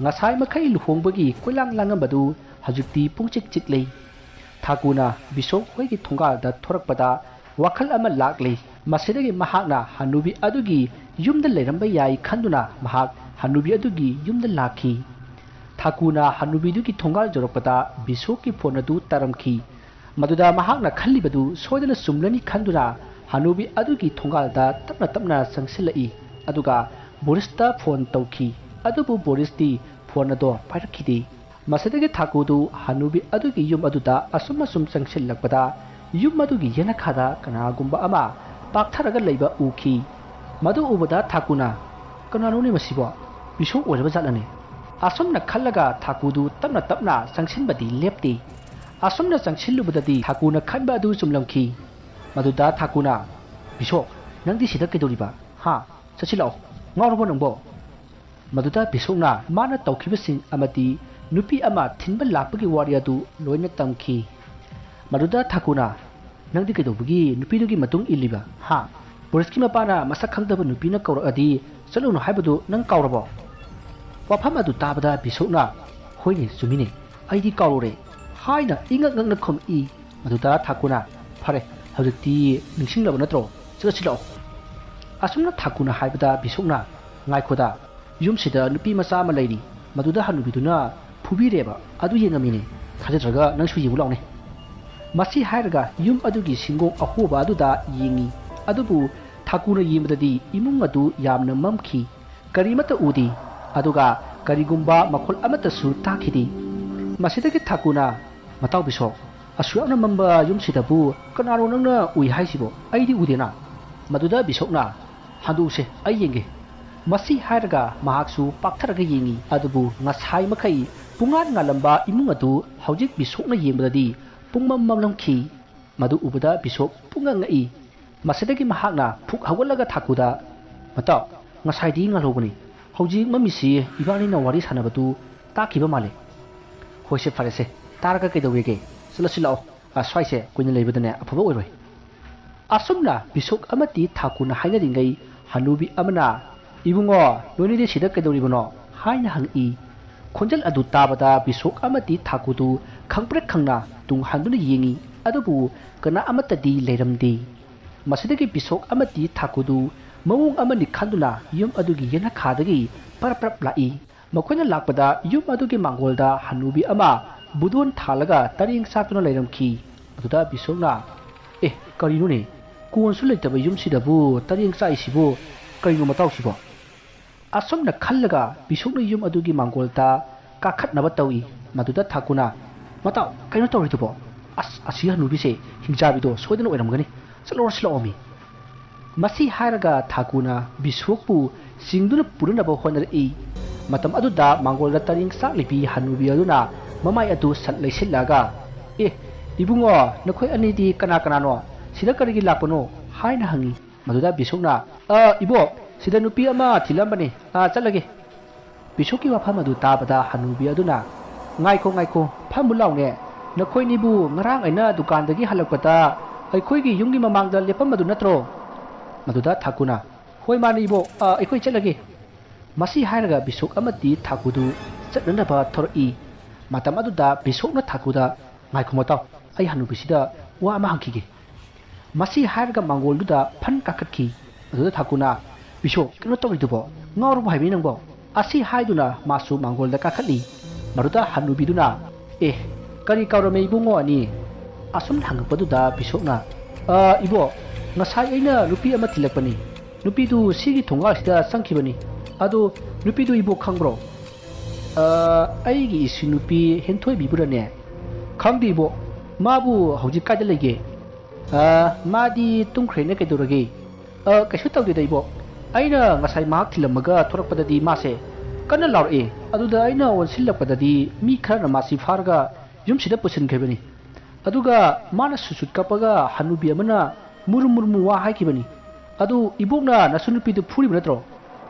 ꯉꯁꯥꯏ ꯃꯈꯩ ꯂꯨꯍꯣꯡꯕꯒꯤ ꯀꯣꯏꯂꯥꯡ ꯂꯥꯡꯉꯝꯕꯗꯨ ꯍꯧꯖꯤꯛꯇꯤ ꯄꯨꯡꯆꯤꯛ ꯆꯤꯛꯂꯦ꯫ ꯊꯥꯀꯨꯅ ꯕꯤꯁꯣꯞ ꯍꯣꯏꯒꯤ ꯊꯣꯡꯒꯥꯜꯗ ꯊꯣꯔꯛꯄꯗ ꯋꯥꯈꯜ ꯑꯃ ꯂꯥꯛꯂꯦ꯫ ꯃꯁꯤꯗꯒꯤ ꯃꯍꯥꯛꯅ ꯍꯅꯨꯕꯤ ꯑꯗꯨꯒꯤ ꯌꯨꯝꯗ ꯂꯩꯔꯝꯕ ꯌꯥꯏ ꯈꯟꯗꯨꯅ ꯃꯍꯥꯛ ꯍꯅꯨꯕꯤ ꯑꯗꯨꯒꯤ ꯌꯨꯝꯗ ꯂꯥꯛꯈꯤ꯫ ꯊꯥꯀꯨꯅ ꯍꯅꯨꯕꯤꯗꯨꯒꯤ ꯊꯣꯡꯒꯥꯜ ꯌꯧꯔꯛꯄꯗ ꯕꯤꯁꯣꯞꯀꯤ ꯐꯣꯟ ꯑꯗꯨ ꯇꯥꯔꯝꯈꯤ꯫ ꯃꯗꯨꯗ ꯃꯍꯥꯛꯅ ꯈꯜꯂꯤꯕꯗꯨ ꯁꯣꯏꯗꯅ ꯆꯨꯝꯂꯅꯤ ꯈꯟꯗꯨꯅ ꯍꯅꯨꯕꯤ ꯑꯗꯨꯒꯤ ꯊꯣꯡꯒꯥꯜꯗ ꯇꯞꯅ ꯇꯞꯅ ꯆꯪꯁꯤꯜꯂꯛꯏ꯫ ꯑꯗꯨꯒ ꯕꯣꯔꯤꯁꯇ ꯐꯣꯟ ꯇꯧꯈꯤ꯫ ꯑꯗꯨꯕꯨ ꯕꯣꯔꯤꯁꯇꯤ ꯐꯣꯟ ꯑꯗꯣ ꯄꯥꯏꯔꯛꯈꯤꯗꯦ꯫ ꯃꯁꯤꯗꯒꯤ ꯊꯥꯀꯨꯗꯨ ꯍꯅꯨꯕꯤ ꯑꯗꯨꯒꯤ ꯌꯨꯝ ꯑꯗꯨꯗ ꯑꯁꯨꯝ ꯑꯁꯨꯝ ꯆꯪꯁꯤꯜꯂꯛꯄꯗ ꯌꯨꯝ ꯑꯗꯨꯒꯤ ꯌꯦꯅꯈꯥꯗ ꯀꯅꯥꯒꯨꯝꯕ ꯑꯃ ꯄꯥꯛꯊꯔꯒ ꯂꯩꯕ ꯎꯈꯤ꯫ ꯃꯗꯨ ꯎꯕꯗ ꯊꯥꯀꯨꯅ, "ꯀꯅꯥꯅꯣꯅꯦ ꯃꯁꯤꯕꯣ? ꯕꯤꯁꯣꯞ ꯑꯣꯏꯔꯕ ꯖꯥꯠꯂꯅꯦ?" ꯑꯁꯨꯝꯅ ꯈꯜꯂꯒ ꯊꯥꯀꯨꯗꯨ ꯇꯞꯅ ꯇꯞꯅ ꯆꯪꯁꯤꯟꯕꯗꯤ ꯂꯦꯞꯇꯦ꯫ ꯑꯁꯨꯝꯅ ꯆꯪꯁꯤꯜꯂꯨꯕꯗꯗꯤ ꯊꯥꯀꯨꯅ ꯈꯟꯕ ꯑꯗꯨ ꯆꯨꯝꯂꯝꯈꯤ꯫ ꯃꯗꯨꯗ ꯊꯥꯀꯨꯅ, "ꯕꯤꯁꯣꯞ, ꯅꯪꯗꯤ ꯁꯤꯗ ꯀꯩꯗꯧꯔꯤꯕ? ꯍꯥ? ꯆꯠꯁꯤꯜꯂꯛꯑꯣ꯫ ꯉꯥꯎꯔꯕꯣ ꯅꯪꯕꯣ?" ꯃꯗꯨꯗ ꯕꯤꯁꯣꯛꯅ ꯃꯥꯅ ꯇꯧꯈꯤꯕꯁꯤꯡ ꯑꯃꯗꯤ ꯅꯨꯄꯤ ꯑꯃ ꯊꯤꯟꯕ ꯂꯥꯛꯄꯒꯤ ꯋꯥꯔꯤ ꯑꯗꯨ ꯂꯣꯏꯅ ꯇꯝꯈꯤ꯫ ꯃꯗꯨꯗ ꯊꯥꯀꯨꯅ, "ꯅꯪꯗꯤ ꯀꯩꯗꯧꯕꯒꯤ ꯅꯨꯄꯤꯗꯨꯒꯤ ꯃꯇꯨꯡ ꯏꯜꯂꯤꯕ? ꯍꯥ? ꯕꯣꯔꯤꯁꯀꯤ ꯃꯄꯥꯅ ꯃꯁꯛ ꯈꯪꯗꯕ ꯅꯨꯄꯤꯅ ꯀꯧꯔꯛꯑꯗꯤ ꯆꯠꯂꯨꯅꯨ ꯍꯥꯏꯕꯗꯨ ꯅꯪ ꯀꯥꯎꯔꯕꯣ?" ꯋꯥꯐꯝ ꯑꯗꯨ ꯇꯥꯕꯗ ꯕꯤꯁꯣꯛꯅ, "ꯍꯣꯏꯅꯦ, ꯆꯨꯝꯃꯤꯅꯦ, ꯑꯩꯗꯤ ꯀꯥꯎꯔꯨꯔꯦ" ꯍꯥꯏꯅ ꯏꯉꯛ ꯉꯛꯅ ꯈꯨꯝꯃꯛꯏ꯫ ꯃꯗꯨꯗ ꯊꯥꯀꯨꯅ, "ꯐꯔꯦ, ꯍꯧꯖꯤꯛꯇꯤ ꯅꯤꯡꯁꯤꯡꯂꯕ ꯅꯠꯇ꯭ꯔꯣ? ꯆꯠꯂꯁꯤ ꯂꯥꯛꯑꯣ"꯫ ꯑꯁꯨꯝꯅ ꯊꯥꯀꯨꯅ ꯍꯥꯏꯕꯗ ꯕꯤꯁꯣꯛꯅ, "ꯉꯥꯏꯈꯣꯗ, ꯌꯨꯝꯁꯤꯗ ꯅꯨꯄꯤ ꯃꯆꯥ ꯑꯃ ꯂꯩꯔꯤ, ꯃꯗꯨꯗ ꯍꯅꯨꯕꯤꯗꯨꯅ ꯐꯨꯕꯤꯔꯦꯕ, ꯑꯗꯨ ꯌꯦꯡꯉꯝꯃꯤꯅꯦ꯫ ꯊꯥꯖꯗ꯭ꯔꯒ ꯅꯪꯁꯨ ꯌꯦꯡꯉꯨ ꯂꯥꯎꯅꯦ"꯫ ꯃꯁꯤ ꯍꯥꯏꯔꯒ ꯌꯨꯝ ꯑꯗꯨꯒꯤ ꯁꯤꯡꯒꯣꯡ ꯑꯍꯣꯕ ꯑꯗꯨꯗ ꯌꯦꯡꯉꯤ꯫ ꯑꯗꯨꯕꯨ ꯊꯥꯀꯨꯅ ꯌꯦꯡꯕꯗꯗꯤ ꯏꯃꯨꯡ ꯑꯗꯨ ꯌꯥꯝꯅ ꯃꯝꯈꯤ꯫ ꯀꯔꯤꯃꯠꯇ ꯎꯗꯦ꯫ ꯑꯗꯨꯒ ꯀꯔꯤꯒꯨꯝꯕ ꯃꯈꯣꯜ ꯑꯃꯠꯇꯁꯨ ꯇꯥꯈꯤꯗꯦ꯫ ꯃꯁꯤꯗꯒꯤ ꯊꯥꯀꯨꯅ, "ꯃꯇꯥꯎ ꯕꯤꯁꯣꯛ, ꯑꯁꯨꯛ ꯌꯥꯝꯅ ꯃꯝꯕ ꯌꯨꯝꯁꯤꯗꯕꯨ ꯀꯅꯥꯅꯣ ꯅꯪꯅ ꯎꯏ ꯍꯥꯏꯁꯤꯕꯣ? ꯑꯩꯗꯤ ꯎꯗꯦꯅ"꯫ ꯃꯗꯨꯗ ꯕꯤꯁꯣꯛꯅ, "ꯍꯟꯗꯣꯛꯎꯁꯦ, ꯑꯩ ꯌꯦꯡꯒꯦ"꯫ ꯃꯁꯤ ꯍꯥꯏꯔꯒ ꯃꯍꯥꯛꯁꯨ ꯄꯥꯛꯊꯔꯒ ꯌꯦꯡꯉꯤ꯫ ꯑꯗꯨꯕꯨ ꯉꯁꯥꯏ ꯃꯈꯩ ꯄꯨꯡꯉꯥꯟ ꯉꯥꯜꯂꯝꯕ ꯏꯃꯨꯡ ꯑꯗꯨ ꯍꯧꯖꯤꯛ ꯕꯤꯁꯣꯛꯅ ꯌꯦꯡꯕꯗꯗꯤ ꯄꯨꯡꯃꯝ ꯃꯝꯂꯝꯈꯤ꯫ ꯃꯗꯨ ꯎꯕꯗ ꯕꯤꯁꯣꯛ ꯄꯨꯡꯉꯛ ꯉꯛꯏ꯫ ꯃꯁꯤꯗꯒꯤ ꯃꯍꯥꯛꯅ ꯐꯨꯛ ꯍꯧꯒꯠꯂꯒ ꯊꯥꯀꯨꯗ, "ꯃꯇꯥꯎ, ꯉꯁꯥꯏꯗꯤ ꯉꯥꯜꯍꯧꯕꯅꯤ, ꯍꯧꯖꯤꯛ ꯃꯝꯃꯤꯁꯤ ꯏꯕꯥꯅꯤꯅ ꯋꯥꯔꯤ ꯁꯥꯟꯅꯕꯗꯨ ꯇꯥꯈꯤꯕ ꯃꯥꯜꯂꯦ"꯫ "ꯍꯣꯏꯁꯦ, ꯐꯔꯦꯁꯦ, ꯇꯥꯔꯒ ꯀꯩꯗꯧꯋꯦꯒꯦ? ꯆꯠꯂꯁꯤ ꯂꯥꯛꯑꯣ꯫ ꯑ, ꯁ꯭ꯋꯥꯏꯁꯦ ꯀꯨꯏꯅ ꯂꯩꯕꯗꯅꯦ ꯑꯐꯕ ꯑꯣꯏꯔꯣꯏ"꯫ ꯑꯁꯨꯝꯅ ꯕꯤꯁꯣꯛ ꯑꯃꯗꯤ ꯊꯥꯀꯨꯅ ꯍꯥꯏꯅꯔꯤꯉꯩ, ꯍꯅꯨꯕꯤ ꯑꯃꯅ, "ꯏꯕꯨꯡꯉꯣ, ꯅꯣꯏꯅꯤꯗꯤ ꯁꯤꯗ ꯀꯩꯗꯧꯔꯤꯕꯅꯣ?" ꯍꯥꯏꯅ ꯍꯪꯉꯛꯏ꯫ ꯈꯣꯟꯖꯦꯜ ꯑꯗꯨ ꯇꯥꯕꯗ ꯕꯤꯁꯣꯛ ꯑꯃꯗꯤ ꯊꯥꯀꯨꯗꯨ ꯈꯪꯄ꯭ꯔꯦꯛ ꯈꯪꯅ ꯇꯨꯡ ꯍꯟꯗꯨꯅ ꯌꯦꯡꯉꯤ, ꯑꯗꯨꯕꯨ ꯀꯅꯥ ꯑꯃꯠꯇꯗꯤ ꯂꯩꯔꯝꯗꯦ꯫ ꯃꯁꯤꯗꯒꯤ ꯕꯤꯁꯣꯛ ꯑꯃꯗꯤ ꯊꯥꯀꯨꯗꯨ ꯃꯑꯣꯡ ꯑꯃꯅꯤ ꯈꯟꯗꯨꯅ ꯌꯨꯝ ꯑꯗꯨꯒꯤ ꯌꯦꯅꯈꯥꯗꯒꯤ ꯄꯔꯞ ꯄꯔꯞ ꯂꯥꯛꯏ꯫ ꯃꯈꯣꯏꯅ ꯂꯥꯛꯄꯗ ꯌꯨꯝ ꯑꯗꯨꯒꯤ ꯃꯥꯡꯒꯣꯜꯗ ꯍꯅꯨꯕꯤ ꯑꯃ ꯕꯨꯗꯣꯟ ꯊꯥꯜꯂꯒ ꯇꯔꯦꯡ ꯆꯥꯛꯇꯨꯅ ꯂꯩꯔꯝꯈꯤ꯫ ꯑꯗꯨꯗ ꯕꯤꯁꯣꯛꯅ, "ꯑꯦ, ꯀꯔꯤꯅꯣꯅꯦ? ꯀꯣꯟꯁꯨ ꯂꯩꯇꯕ ꯌꯨꯝꯁꯤꯗꯕꯨ ꯇꯔꯦꯡ ꯆꯥꯛꯏꯁꯤꯕꯨ ꯀꯔꯤꯅꯣ ꯃꯇꯥꯎꯁꯤꯕꯣ?" ꯑꯁꯨꯝꯅ ꯈꯜꯂꯒ ꯕꯤꯁꯣꯛꯅ ꯌꯨꯝ ꯑꯗꯨꯒꯤ ꯃꯥꯡꯒꯣꯜꯗ ꯀꯥꯈꯠꯅꯕ ꯇꯧꯏ꯫ ꯃꯗꯨꯗ ꯊꯥꯀꯨꯅ, "ꯃꯇꯥꯎ, ꯀꯩꯅꯣ ꯇꯧꯔꯤꯗꯨꯕꯣ? ꯑꯁ, ꯑꯁꯤ ꯍꯅꯨꯕꯤꯁꯦ ꯍꯤꯡꯆꯥꯕꯤꯗꯣ ꯁꯣꯏꯗꯅ ꯑꯣꯏꯔꯝꯒꯅꯤ꯫ ꯆꯠꯂꯣꯔ ꯁꯤꯜꯂꯛꯑꯣꯃꯤ꯫" ꯃꯁꯤ ꯍꯥꯏꯔꯒ ꯊꯥꯀꯨꯅ ꯕꯤꯁꯣꯛꯄꯨ ꯆꯤꯡꯗꯨꯅ ꯄꯨꯅꯅꯕ ꯍꯣꯠꯅꯔꯛꯏ꯫ ꯃꯇꯝ ꯑꯗꯨꯗ ꯃꯥꯡꯒꯣꯜꯗ ꯇꯔꯦꯡ ꯆꯥꯛꯂꯤꯕꯤ ꯍꯅꯨꯕꯤ ꯑꯗꯨꯅ ꯃꯃꯥꯏ ꯑꯗꯨ ꯁꯠ ꯂꯩꯁꯤꯜꯂꯒ, "ꯑꯦ, ꯏꯕꯨꯡꯉꯣ, ꯅꯈꯣꯏ ꯑꯅꯤꯗꯤ ꯀꯅꯥ ꯀꯅꯥꯅꯣ? ꯁꯤꯗ ꯀꯔꯤꯒꯤ ꯂꯥꯛꯄꯅꯣ?" ꯍꯥꯏꯅ ꯍꯪꯉꯤ꯫ ꯃꯗꯨꯗ ꯕꯤꯁꯣꯛꯅ, "ꯑ, ꯏꯕꯣꯛ, ꯁꯤꯗ ꯅꯨꯄꯤ ꯑꯃ ꯊꯤꯜꯂꯝꯕꯅꯤ꯫ ꯑ, ꯆꯠꯂꯒꯦ꯫" ꯕꯤꯁꯣꯛꯀꯤ ꯋꯥꯐꯝ ꯑꯗꯨ ꯇꯥꯕꯗ ꯍꯅꯨꯕꯤ ꯑꯗꯨꯅ, "ꯉꯥꯏꯈꯣ, ꯉꯥꯏꯈꯣ, ꯐꯝꯃꯨ ꯂꯥꯎꯅꯦ꯫ ꯅꯈꯣꯏꯅꯤꯕꯨ ꯉꯔꯥꯡ ꯑꯩꯅ ꯗꯨꯀꯥꯟꯗꯒꯤ ꯍꯜꯂꯛꯄꯗ ꯑꯩꯈꯣꯏꯒꯤ ꯌꯨꯝꯒꯤ ꯃꯃꯥꯡꯗ ꯂꯦꯞꯄꯝꯕꯗꯨ ꯅꯠꯇ꯭ꯔꯣ?" ꯃꯗꯨꯗ ꯊꯥꯀꯨꯅ, "ꯍꯣꯏ, ꯃꯥꯅꯤ ꯏꯕꯣꯛ, ꯑ, ꯑꯩꯈꯣꯏ ꯆꯠꯂꯒꯦ꯫" ꯃꯁꯤ ꯍꯥꯏꯔꯒ ꯕꯤꯁꯣꯛ ꯑꯃꯗꯤ ꯊꯥꯀꯨꯗꯨ ꯆꯠꯅꯅꯕ ꯊꯧꯔꯛꯏ꯫ ꯃꯇꯝ ꯑꯗꯨꯗ ꯕꯤꯁꯣꯛꯅ ꯊꯥꯀꯨꯗ, "ꯉꯥꯏꯈꯣ ꯃꯇꯥꯎ, ꯑꯩ ꯍꯅꯨꯕꯤꯁꯤꯗ ꯋꯥ ꯑꯃ ꯍꯪꯈꯤꯒꯦ꯫" ꯃꯁꯤ ꯍꯥꯏꯔꯒ ꯃꯥꯡꯒꯣꯜꯗꯨꯗ ꯐꯟ ꯀꯥꯈꯠꯈꯤ꯫ ꯑꯗꯨꯗ ꯊꯥꯀꯨꯅ, "ꯕꯤꯁꯣꯛ, ꯀꯩꯅꯣ ꯇꯧꯔꯤꯗꯨꯕꯣ? ꯉꯥꯎꯔꯕ ꯍꯥꯏꯕꯅꯤ ꯅꯪꯕꯣ?" ꯑꯁꯤ ꯍꯥꯏꯗꯨꯅ ꯃꯥꯁꯨ ꯃꯥꯡꯒꯣꯜꯗ ꯀꯥꯈꯠꯂꯤ꯫ ꯃꯗꯨꯗ ꯍꯅꯨꯕꯤꯗꯨꯅ, "ꯑꯦ, ꯀꯔꯤ ꯀꯥꯎꯔꯝꯃꯦ ꯏꯕꯨꯡꯉꯣ ꯑꯅꯤ?" ꯑꯁꯨꯝ ꯍꯪꯉꯛꯄꯗꯨꯗ ꯕꯤꯁꯣꯛꯅ, "ꯑ, ꯏꯕꯣꯛ, ꯉꯁꯥꯏ ꯑꯩꯅ ꯅꯨꯄꯤ ꯑꯃ ꯊꯤꯜꯂꯛꯄꯅꯤ꯫ ꯅꯨꯄꯤꯗꯨ ꯁꯤꯒꯤ ꯊꯣꯡꯒꯥꯜꯁꯤꯗ ꯆꯪꯈꯤꯕꯅꯤ꯫ ꯑꯗꯣ ꯅꯨꯄꯤꯗꯨ ꯏꯕꯣꯛ ꯈꯪꯕ꯭ꯔꯣ?" "ꯑ, ꯑꯩꯒꯤ ꯏꯁꯨ ꯅꯨꯄꯤ ꯍꯦꯟꯊꯣꯏꯕꯤꯕꯨꯔꯅꯦ?" "ꯈꯪꯗꯦ ꯏꯕꯣꯛ꯫ ꯃꯥꯕꯨ ꯍꯧꯖꯤꯛ ꯀꯥꯏꯗ ꯂꯩꯒꯦ?" "ꯑ, ꯃꯥꯗꯤ ꯇꯨꯝꯈ꯭ꯔꯦꯅꯦ, ꯀꯩꯗꯧꯔꯒꯦ?" "ꯑ, ꯀꯩꯁꯨ ꯇꯧꯗꯦꯗ ꯏꯕꯣꯛ꯫ ꯑꯩꯅ ꯉꯁꯥꯏ ꯃꯍꯥꯛ ꯊꯤꯜꯂꯝꯃꯒ ꯊꯣꯔꯛꯄꯗꯗꯤ ꯃꯥꯁꯦ ꯀꯟꯅ ꯂꯥꯎꯔꯛꯑꯦ꯫ ꯑꯗꯨꯗ ꯑꯩꯅ ꯑꯣꯟꯁꯤꯜꯂꯛꯄꯗꯗꯤ ꯃꯤ ꯈꯔꯅ ꯃꯥꯁꯤ ꯐꯥꯔꯒ ꯌꯨꯝꯁꯤꯗ ꯄꯨꯁꯤꯟꯈ꯭ꯔꯤꯕꯅꯤ꯫ ꯑꯗꯨꯒ ꯃꯥꯅ ꯁꯨꯠ ꯁꯨꯠ ꯀꯞꯄꯒ ꯍꯅꯨꯕꯤ ꯑꯃꯅ ꯃꯨꯔꯨꯝ ꯃꯨꯔꯨꯝ ꯋꯥ ꯍꯥꯏꯈꯤꯕꯅꯤ꯫ ꯑꯗꯨ ꯏꯕꯣꯛꯅ ꯅꯁꯨ ꯅꯨꯄꯤꯗꯨ ꯐꯨꯔꯤꯕ ꯅꯠꯇ꯭ꯔꯣ?"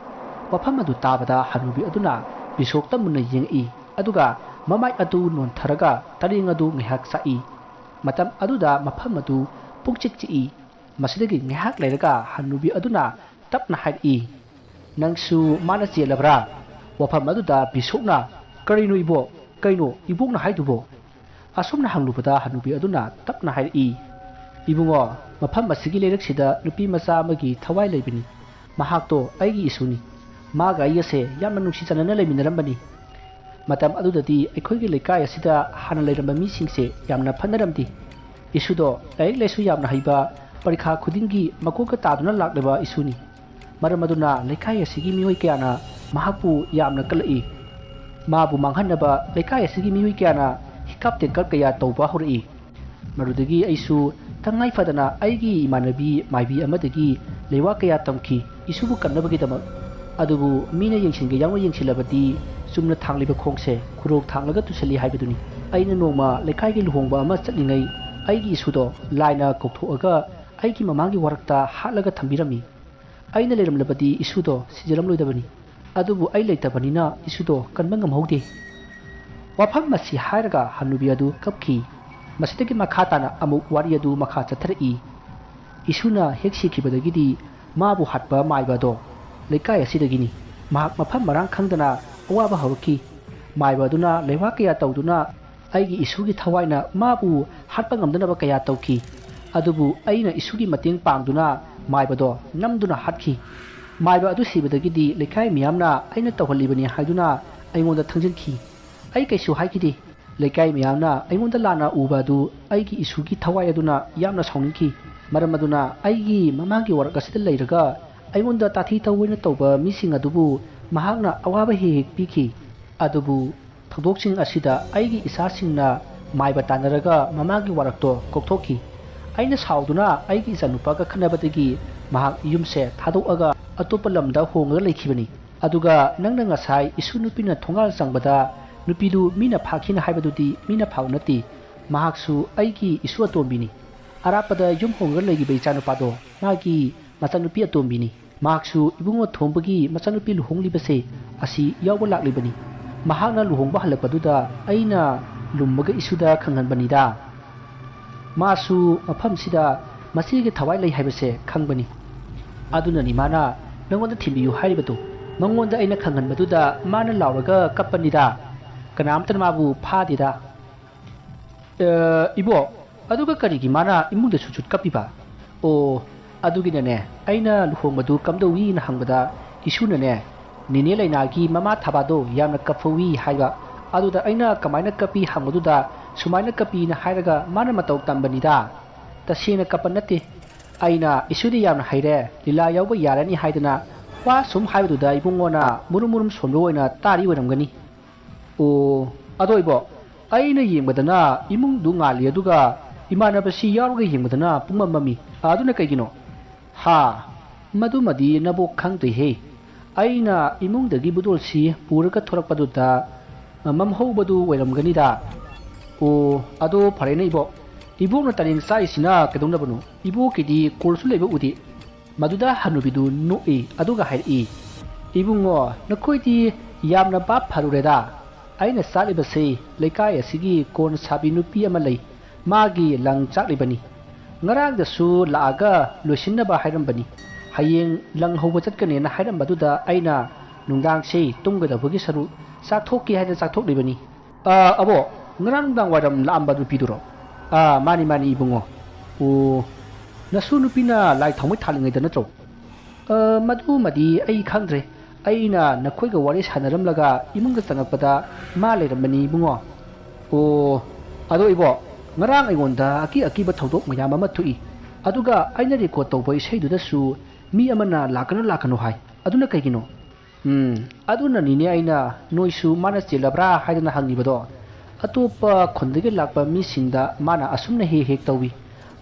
ꯋꯥꯐꯝ ꯑꯗꯨ ꯇꯥꯕꯗ ꯍꯅꯨꯕꯤ ꯑꯗꯨꯅ ꯕꯤꯁꯣꯛꯇ ꯃꯨꯟꯅ ꯌꯦꯡꯉꯛꯏ꯫ ꯑꯗꯨꯒ ꯃꯃꯥꯏ ꯑꯗꯨ ꯅꯣꯟꯊꯔꯒ ꯇꯔꯦꯡ ꯑꯗꯨ ꯉꯥꯏꯍꯥꯛ ꯆꯥꯛꯏ꯫ ꯃꯇꯝ ꯑꯗꯨꯗ ꯃꯐꯝ ꯑꯗꯨ ꯄꯨꯡꯆꯤꯛ ꯆꯤꯛꯏ꯫ ꯃꯁꯤꯗꯒꯤ ꯉꯥꯏꯍꯥꯛ ꯂꯩꯔꯒ ꯍꯟꯅꯨꯕꯤ ꯑꯗꯨꯅ ꯇꯞꯅ ꯍꯥꯏꯔꯛꯏ, "ꯅꯪꯁꯨ ꯃꯥꯅ ꯆꯦꯜꯂꯕ꯭ꯔꯥ?" ꯋꯥꯐꯝ ꯑꯗꯨꯗ ꯕꯤꯁꯣꯛꯅ, "ꯀꯔꯤꯅꯣ ꯏꯕꯣꯛ? ꯀꯩꯅꯣ ꯏꯕꯣꯛꯅ ꯍꯥꯏꯗꯨꯕꯣ?" ꯑꯁꯨꯝꯅ ꯍꯪꯂꯨꯕꯗ ꯍꯅꯨꯕꯤ ꯑꯗꯨꯅ ꯇꯞꯅ ꯍꯥꯏꯔꯛꯏ, "ꯏꯕꯨꯡꯉꯣ, ꯃꯐꯝ ꯑꯁꯤꯒꯤ ꯂꯩꯔꯛꯁꯤꯗ ꯅꯨꯄꯤ ꯃꯆꯥ ꯑꯃꯒꯤ ꯊꯋꯥꯏ ꯂꯩꯕꯅꯤ꯫ ꯃꯍꯥꯛꯇꯣ ꯑꯩꯒꯤ ꯏꯁꯨꯅꯤ꯫ ꯃꯥꯒ ꯑꯩꯒꯁꯦ ꯌꯥꯝꯅ ꯅꯨꯡꯁꯤ ꯆꯥꯟꯅꯅ ꯂꯩꯃꯤꯟꯅꯔꯝꯕꯅꯤ꯫ ꯃꯇꯝ ꯑꯗꯨꯗꯗꯤ ꯑꯩꯈꯣꯏꯒꯤ ꯂꯩꯀꯥꯏ ꯑꯁꯤꯗ ꯍꯥꯟꯅ ꯂꯩꯔꯝꯕ ꯃꯤꯁꯤꯡꯁꯦ ꯌꯥꯝꯅ ꯐꯠꯅꯔꯝꯗꯦ꯫ ꯏꯁꯨꯗꯣ ꯂꯥꯏꯔꯤꯛ ꯂꯥꯏꯁꯨ ꯌꯥꯝꯅ ꯍꯩꯕ, ꯄꯔꯤꯈꯥ ꯈꯨꯗꯤꯡꯒꯤ ꯃꯀꯣꯛꯀ ꯇꯥꯗꯨꯅ ꯂꯥꯛꯂꯤꯕ ꯏꯁꯨꯅꯤ꯫ ꯃꯔꯝ ꯑꯗꯨꯅ ꯂꯩꯀꯥꯏ ꯑꯁꯤꯒꯤ ꯃꯤꯑꯣꯏ ꯀꯌꯥꯅ ꯃꯍꯥꯛꯄꯨ ꯌꯥꯝꯅ ꯀꯜꯂꯛꯏ꯫ ꯃꯥꯕꯨ ꯃꯥꯡꯍꯟꯅꯕ ꯂꯩꯀꯥꯏ ꯑꯁꯤꯒꯤ ꯃꯤꯑꯣꯏ ꯀꯌꯥꯅ ꯍꯤꯀꯥꯞ ꯇꯦꯡꯀꯞ ꯀꯌꯥ ꯇꯧꯕ ꯍꯧꯔꯛꯏ꯫ ꯃꯗꯨꯗꯒꯤ ꯑꯩꯁꯨ ꯇꯉꯥꯏ ꯐꯗꯅ ꯑꯩꯒꯤ ꯏꯃꯥꯟꯅꯕꯤ ꯃꯥꯏꯕꯤ ꯑꯃꯗꯒꯤ ꯂꯩꯋꯥ ꯀꯌꯥ ꯇꯝꯈꯤ, ꯏꯁꯨꯕꯨ ꯀꯟꯅꯕꯒꯤꯗꯃꯛ꯫ ꯑꯗꯨꯕꯨ ꯃꯤꯅ ꯌꯦꯡꯁꯤꯟꯒꯦ ꯌꯥꯎꯅ ꯌꯦꯡꯁꯤꯜꯂꯕꯗꯤ ꯆꯨꯝꯅ ꯊꯥꯡꯂꯤꯕ ꯈꯣꯡꯁꯦ ꯈꯨꯔꯣꯛ ꯊꯥꯡꯂꯒ ꯇꯨꯁꯜꯂꯤ ꯍꯥꯏꯕꯗꯨꯅꯤ꯫ ꯑꯩꯅ ꯅꯣꯡꯃ ꯂꯩꯀꯥꯏꯒꯤ ꯂꯨꯍꯣꯡꯕ ꯑꯃ ꯆꯠꯂꯤꯉꯩ ꯑꯩꯒꯤ ꯏꯁꯨꯗꯣ ꯂꯥꯏꯅ ꯀꯧꯊꯣꯛꯑꯒ ꯑꯩꯒꯤ ꯃꯃꯥꯡꯒꯤ ꯋꯥꯔꯛꯇ ꯍꯥꯠꯂꯒ ꯊꯝꯕꯤꯔꯝꯃꯤ꯫ ꯑꯩꯅ ꯂꯩꯔꯝꯂꯕꯗꯤ ꯏꯁꯨꯗꯣ ꯁꯤꯖꯔꯝꯂꯣꯏꯗꯕꯅꯤ꯫ ꯑꯗꯨꯕꯨ ꯑꯩ ꯂꯩꯇꯕꯅꯤꯅ ꯏꯁꯨꯗꯣ ꯀꯟꯕ ꯉꯝꯍꯧꯗꯦ꯫" ꯋꯥꯐꯝ ꯑꯁꯤ ꯍꯥꯏꯔꯒ ꯍꯅꯨꯕꯤ ꯑꯗꯨ ꯀꯞꯈꯤ꯫ ꯃꯁꯤꯗꯒꯤ ꯃꯈꯥ ꯇꯥꯅ ꯑꯃꯨꯛ ꯋꯥꯔꯤ ꯑꯗꯨ ꯃꯈꯥ ꯆꯠꯊꯔꯛꯏ꯫ ꯏꯁꯨꯅ ꯍꯦꯛ ꯁꯤꯈꯤꯕꯗꯒꯤꯗꯤ ꯃꯥꯕꯨ ꯍꯥꯠꯄ ꯃꯥꯏꯕ ꯑꯗꯣ ꯂꯩꯀꯥꯏ ꯑꯁꯤꯗꯒꯤꯅꯤ꯫ ꯃꯍꯥꯛ ꯃꯐꯝ ꯃꯔꯥꯡ ꯈꯪꯗꯅ ꯑꯋꯥꯕ ꯍꯧꯔꯛꯈꯤ꯫ ꯃꯥꯏꯕ ꯑꯗꯨꯅ ꯂꯩꯋꯥ ꯀꯌꯥ ꯇꯧꯗꯨꯅ ꯑꯩꯒꯤ ꯏꯁꯨꯒꯤ ꯊꯋꯥꯏꯅ ꯃꯥꯕꯨ ꯍꯥꯠꯄ ꯉꯝꯗꯅꯕ ꯀꯌꯥ ꯇꯧꯈꯤ꯫ ꯑꯗꯨꯕꯨ ꯑꯩꯅ ꯏꯁꯨꯒꯤ ꯃꯇꯦꯡ ꯄꯥꯡꯗꯨꯅ ꯃꯥꯏꯕꯗꯣ ꯅꯝꯗꯨꯅ ꯍꯥꯠꯈꯤ꯫ ꯃꯥꯏꯕ ꯑꯗꯨ ꯁꯤꯕꯗꯒꯤꯗꯤ ꯂꯩꯀꯥꯏ ꯃꯤꯌꯥꯝꯅ ꯑꯩꯅ ꯇꯧꯍꯜꯂꯤꯕꯅꯤ ꯍꯥꯏꯗꯨꯅ ꯑꯩꯉꯣꯟꯗ ꯊꯪꯖꯤꯟꯈꯤ꯫ ꯑꯩ ꯀꯩꯁꯨ ꯍꯥꯏꯈꯤꯗꯦ꯫ ꯂꯩꯀꯥꯏ ꯃꯤꯌꯥꯝꯅ ꯑꯩꯉꯣꯟꯗ ꯂꯥꯟꯅ ꯎꯕ ꯑꯗꯨ ꯑꯩꯒꯤ ꯏꯁꯨꯒꯤ ꯊꯋꯥꯏ ꯑꯗꯨꯅ ꯌꯥꯝꯅ ꯁꯥꯎꯅꯤꯡꯈꯤ꯫ ꯃꯔꯝ ꯑꯗꯨꯅ ꯑꯩꯒꯤ ꯃꯃꯥꯡꯒꯤ ꯋꯥꯔꯛ ꯑꯁꯤꯗ ꯂꯩꯔꯒ ꯑꯩꯉꯣꯟꯗ ꯇꯥꯊꯤ ꯇꯧꯑꯣꯏꯅ ꯇꯧꯕ ꯃꯤꯁꯤꯡ ꯑꯗꯨꯕꯨ ꯃꯍꯥꯛꯅ ꯑꯋꯥꯕ ꯍꯦꯛ ꯍꯦꯛ ꯄꯤꯈꯤ꯫ ꯑꯗꯨꯕꯨ ꯊꯧꯗꯣꯛꯁꯤꯡ ꯑꯁꯤꯗ ꯑꯩꯒꯤ ꯏꯆꯥꯁꯤꯡꯅ ꯃꯥꯏꯕ ꯇꯥꯟꯅꯔꯒ ꯃꯃꯥꯒꯤ ꯋꯥꯔꯛꯇꯣ ꯀꯣꯛꯊꯣꯛꯈꯤ꯫ ꯑꯩꯅ ꯁꯥꯎꯗꯨꯅ ꯑꯩꯒꯤ ꯏꯆꯥꯅꯨꯄꯥꯒ ꯈꯠꯅꯕꯗꯒꯤ ꯃꯍꯥꯛ ꯌꯨꯝꯁꯦ ꯊꯥꯗꯣꯛꯑꯒ ꯑꯇꯣꯞꯄ ꯂꯝꯗ ꯍꯣꯡꯉꯒ ꯂꯩꯈꯤꯕꯅꯤ꯫ ꯑꯗꯨꯒ ꯅꯪꯅ ꯉꯁꯥꯏ ꯏꯁꯨ ꯅꯨꯄꯤꯅ ꯊꯣꯡꯒꯥꯜ ꯆꯪꯕꯗ ꯅꯨꯄꯤꯗꯨ ꯃꯤꯅ ꯐꯥꯈꯤꯅ ꯍꯥꯏꯕꯗꯨꯗꯤ ꯃꯤꯅ ꯐꯥꯕ ꯅꯠꯇꯦ꯫ ꯃꯍꯥꯛꯁꯨ ꯑꯩꯒꯤ ꯏꯁꯨ ꯑꯇꯣꯝꯕꯤꯅꯤ꯫ ꯑꯔꯥꯞꯄꯗ ꯌꯨꯝ ꯍꯣꯡꯉꯒ ꯂꯩꯈꯤꯕ ꯏꯆꯥꯅꯨꯄꯥꯗꯣ ꯃꯥꯒꯤ ꯃꯆꯥꯅꯨꯄꯤ ꯑꯇꯣꯝꯕꯤꯅꯤ꯫ ꯃꯍꯥꯛꯁꯨ ꯏꯕꯨꯡꯉꯣ ꯊꯣꯝꯕꯒꯤ ꯃꯆꯥꯅꯨꯄꯤ ꯂꯨꯍꯣꯡꯂꯤꯕꯁꯦ ꯑꯁꯤ ꯌꯥꯎꯕ ꯂꯥꯛꯂꯤꯕꯅꯤ꯫ ꯃꯍꯥꯛꯅ ꯂꯨꯍꯣꯡꯕ ꯍꯜꯂꯛꯄꯗꯨꯗ ꯑꯩꯅ ꯂꯨꯝꯃꯒ ꯏꯁꯨꯗ ꯈꯪꯍꯟꯕꯅꯤꯗ꯫ ꯃꯥꯁꯨ ꯃꯐꯝꯁꯤꯗ ꯃꯆꯦꯒꯤ ꯊꯋꯥꯏ ꯂꯩ ꯍꯥꯏꯕꯁꯦ ꯈꯪꯕꯅꯤ꯫ ꯑꯗꯨꯅꯅꯤ ꯃꯥꯅ ꯅꯪꯉꯣꯟꯗ ꯊꯤꯟꯕꯤꯌꯨ ꯍꯥꯏꯔꯤꯕꯗꯨ꯫ ꯃꯉꯣꯟꯗ ꯑꯩꯅ ꯈꯪꯍꯟꯕꯗꯨꯗ ꯃꯥꯅ ꯂꯥꯎꯔꯒ ꯀꯞꯄꯅꯤꯗ꯫ ꯀꯅꯥꯝꯇꯅ ꯃꯥꯕꯨ ꯐꯥꯗꯦꯗ꯫ ꯑ, ꯏꯕꯣꯛ, ꯑꯗꯨꯒ ꯀꯔꯤꯒꯤ ꯃꯥꯅ ꯏꯃꯨꯡꯗ ꯁꯨꯠ ꯁꯨꯠ ꯀꯞꯄꯤꯕ? ꯑꯣ, ꯑꯗꯨꯒꯤꯅꯅꯦ, ꯑꯩꯅ ꯂꯨꯍꯣꯡꯕꯗꯨ ꯀꯝꯗꯧꯏꯅ ꯍꯪꯕꯗ, ꯏꯁꯨꯅꯅꯦ, "ꯅꯦꯅꯦ ꯂꯩꯅꯥꯒꯤ ꯃꯃꯥ ꯊꯕꯥꯗꯣ ꯌꯥꯝꯅ ꯀꯞꯐꯧꯏ" ꯍꯥꯏꯕ꯫ ꯑꯗꯨꯗ ꯑꯩꯅ ꯀꯃꯥꯏꯅ ꯀꯞꯄꯤ ꯍꯪꯕꯗꯨꯗ, "ꯁꯨꯃꯥꯏꯅ ꯀꯞꯄꯤꯅ" ꯍꯥꯏꯔꯒ ꯃꯥꯅ ꯃꯇꯧ ꯇꯝꯕꯅꯤꯗ꯫ ꯇꯁꯦꯡꯅ ꯀꯞꯄ ꯅꯠꯇꯦ꯫ ꯑꯩꯅ, "ꯏꯁꯨꯗꯤ ꯌꯥꯝꯅ ꯍꯩꯔꯦ, ꯂꯤꯂꯥ ꯌꯥꯎꯕ ꯌꯥꯔꯅꯤ" ꯍꯥꯏꯗꯅ ꯋꯥ ꯁꯨꯝ ꯍꯥꯏꯕꯗꯨꯗ ꯏꯕꯨꯡꯉꯣꯅ ꯃꯨꯔꯨꯝ ꯃꯨꯔꯨꯝ ꯁꯣꯟꯕ ꯑꯣꯏꯅ ꯇꯥꯔꯤ ꯑꯣꯏꯔꯝꯒꯅꯤ꯫ ꯑꯣ, ꯑꯗꯣ ꯏꯕꯣ, ꯑꯩꯅ ꯌꯦꯡꯕꯗꯅ ꯏꯃꯨꯡꯗꯨ ꯉꯥꯜꯂꯤ, ꯑꯗꯨꯒ ꯏꯃꯥꯟꯅꯕꯁꯤ ꯌꯥꯎꯔꯒ ꯌꯦꯡꯕꯗꯅ ꯄꯨꯡꯃꯝ ꯃꯝꯃꯤ꯫ ꯑꯗꯨꯅ ꯀꯩꯒꯤꯅꯣ? ꯍꯥ, ꯃꯗꯨꯃꯗꯤ ꯅꯕꯣꯛ ꯈꯪꯗ꯭ꯔꯤꯍꯦ꯫ ꯑꯩꯅ ꯏꯃꯨꯡꯗꯒꯤ ꯕꯨꯗꯣꯜꯁꯤ ꯄꯨꯔꯒ ꯊꯣꯔꯛꯄꯗꯨꯗ, ꯑ, ꯃꯝꯍꯧꯕꯗꯨ ꯑꯣꯏꯔꯝꯒꯅꯤꯗ꯫ ꯑꯣ, ꯑꯗꯣ ꯐꯔꯦꯅꯦ ꯏꯕꯣꯛ꯫ ꯏꯕꯣꯛꯅ ꯇꯔꯦꯡ ꯆꯥꯛꯏꯁꯤꯅ ꯀꯩꯗꯧꯅꯕꯅꯣ? ꯏꯕꯣꯛꯀꯤꯗꯤ ꯀꯣꯜꯁꯨ ꯂꯩꯕ ꯎꯗꯦ꯫ ꯃꯗꯨꯗ ꯍꯅꯨꯕꯤꯗꯨ ꯅꯣꯛꯏ, ꯑꯗꯨꯒ ꯍꯥꯏꯔꯛꯏ, "ꯏꯕꯨꯡꯉꯣ, ꯅꯈꯣꯏꯗꯤ ꯌꯥꯝꯅ ꯚꯥꯞ ꯐꯔꯨꯔꯦꯗ꯫ ꯑꯩꯅ ꯆꯥꯛꯂꯤꯕꯁꯤ ꯂꯩꯀꯥꯏ ꯑꯁꯤꯒꯤ ꯀꯣꯟ ꯁꯥꯕꯤ ꯅꯨꯄꯤ ꯑꯃ ꯂꯩ, ꯃꯥꯒꯤ ꯂꯪ ꯆꯥꯛꯂꯤꯕꯅꯤ꯫ ꯉꯔꯥꯡꯗꯁꯨ ꯂꯥꯛꯑꯒ ꯂꯣꯏꯁꯤꯟꯅꯕ ꯍꯥꯏꯔꯝꯕꯅꯤ꯫ ꯍꯌꯦꯡ ꯂꯪ ꯍꯧꯕ ꯆꯠꯀꯅꯦꯅ ꯍꯥꯏꯔꯝꯕꯗꯨꯗ ꯑꯩꯅ ꯅꯨꯡꯗꯥꯡꯁꯤ ꯇꯨꯝꯒꯗꯕꯒꯤ ꯁꯔꯨꯛ ꯆꯥꯛꯊꯣꯛꯀꯦ ꯍꯥꯏꯅ ꯆꯥꯛꯊꯣꯛꯂꯤꯕꯅꯤ꯫" "ꯑ, ꯑꯕꯣ, ꯉꯔꯥꯡ ꯅꯨꯡꯗꯥꯡ ꯋꯥꯏꯔꯝ ꯂꯥꯛꯑꯝꯕ ꯅꯨꯄꯤꯗꯨꯔꯣ?" "ꯑ, ꯃꯥꯅꯤ, ꯃꯥꯅꯤ, ꯏꯕꯨꯡꯉꯣ꯫" "ꯑꯣ, ꯅꯁꯨ ꯅꯨꯄꯤꯅ ꯂꯥꯏ ꯊꯥꯎꯃꯩ ꯊꯥꯜꯂꯤꯉꯩꯗ ꯅꯠꯇ꯭ꯔꯣ?" "ꯑ, ꯃꯗꯨꯃꯗꯤ ꯑꯩ ꯈꯪꯗ꯭ꯔꯦ꯫ ꯑꯩꯅ ꯅꯈꯣꯏꯒ ꯋꯥꯔꯤ ꯁꯥꯟꯅꯔꯝꯂꯒ ꯏꯃꯨꯡꯗ ꯆꯪꯉꯛꯄꯗ ꯃꯥ ꯂꯩꯔꯝꯕꯅꯤ, ꯏꯕꯨꯡꯉꯣ꯫" "ꯑꯣ, ꯑꯗꯣ ꯏꯕꯣ, ꯉꯔꯥꯡ ꯑꯩꯉꯣꯟꯗ ꯑꯀꯤ ꯑꯀꯤꯕ ꯊꯧꯗꯣꯛ ꯃꯌꯥꯝ ꯑꯃ ꯊꯣꯛꯏ꯫ ꯑꯗꯨꯒ ꯑꯩꯅ ꯔꯦꯀꯣꯔꯗ ꯇꯧꯕ ꯏꯁꯩꯗꯨꯗꯁꯨ ꯃꯤ ꯑꯃꯅ 'ꯂꯥꯛꯀꯅꯨ, ꯂꯥꯛꯀꯅꯨ' ꯍꯥꯏ꯫ ꯑꯗꯨꯅ ꯀꯩꯒꯤꯅꯣ?" "ꯎꯝ, ꯑꯗꯨꯅꯅꯤꯅꯦ ꯑꯩꯅ ꯅꯣꯏꯁꯨ ꯃꯥꯅ ꯆꯦꯜꯂꯕ꯭ꯔꯥ ꯍꯥꯏꯗꯅ ꯍꯪꯉꯤꯕꯗꯣ꯫ ꯑꯇꯣꯞꯄ ꯈꯨꯟꯗꯒꯤ ꯂꯥꯛꯄ ꯃꯤꯁꯤꯡꯗ ꯃꯥꯅ ꯑꯁꯨꯝꯅ ꯍꯦꯛ ꯍꯦꯛ ꯇꯧꯏ꯫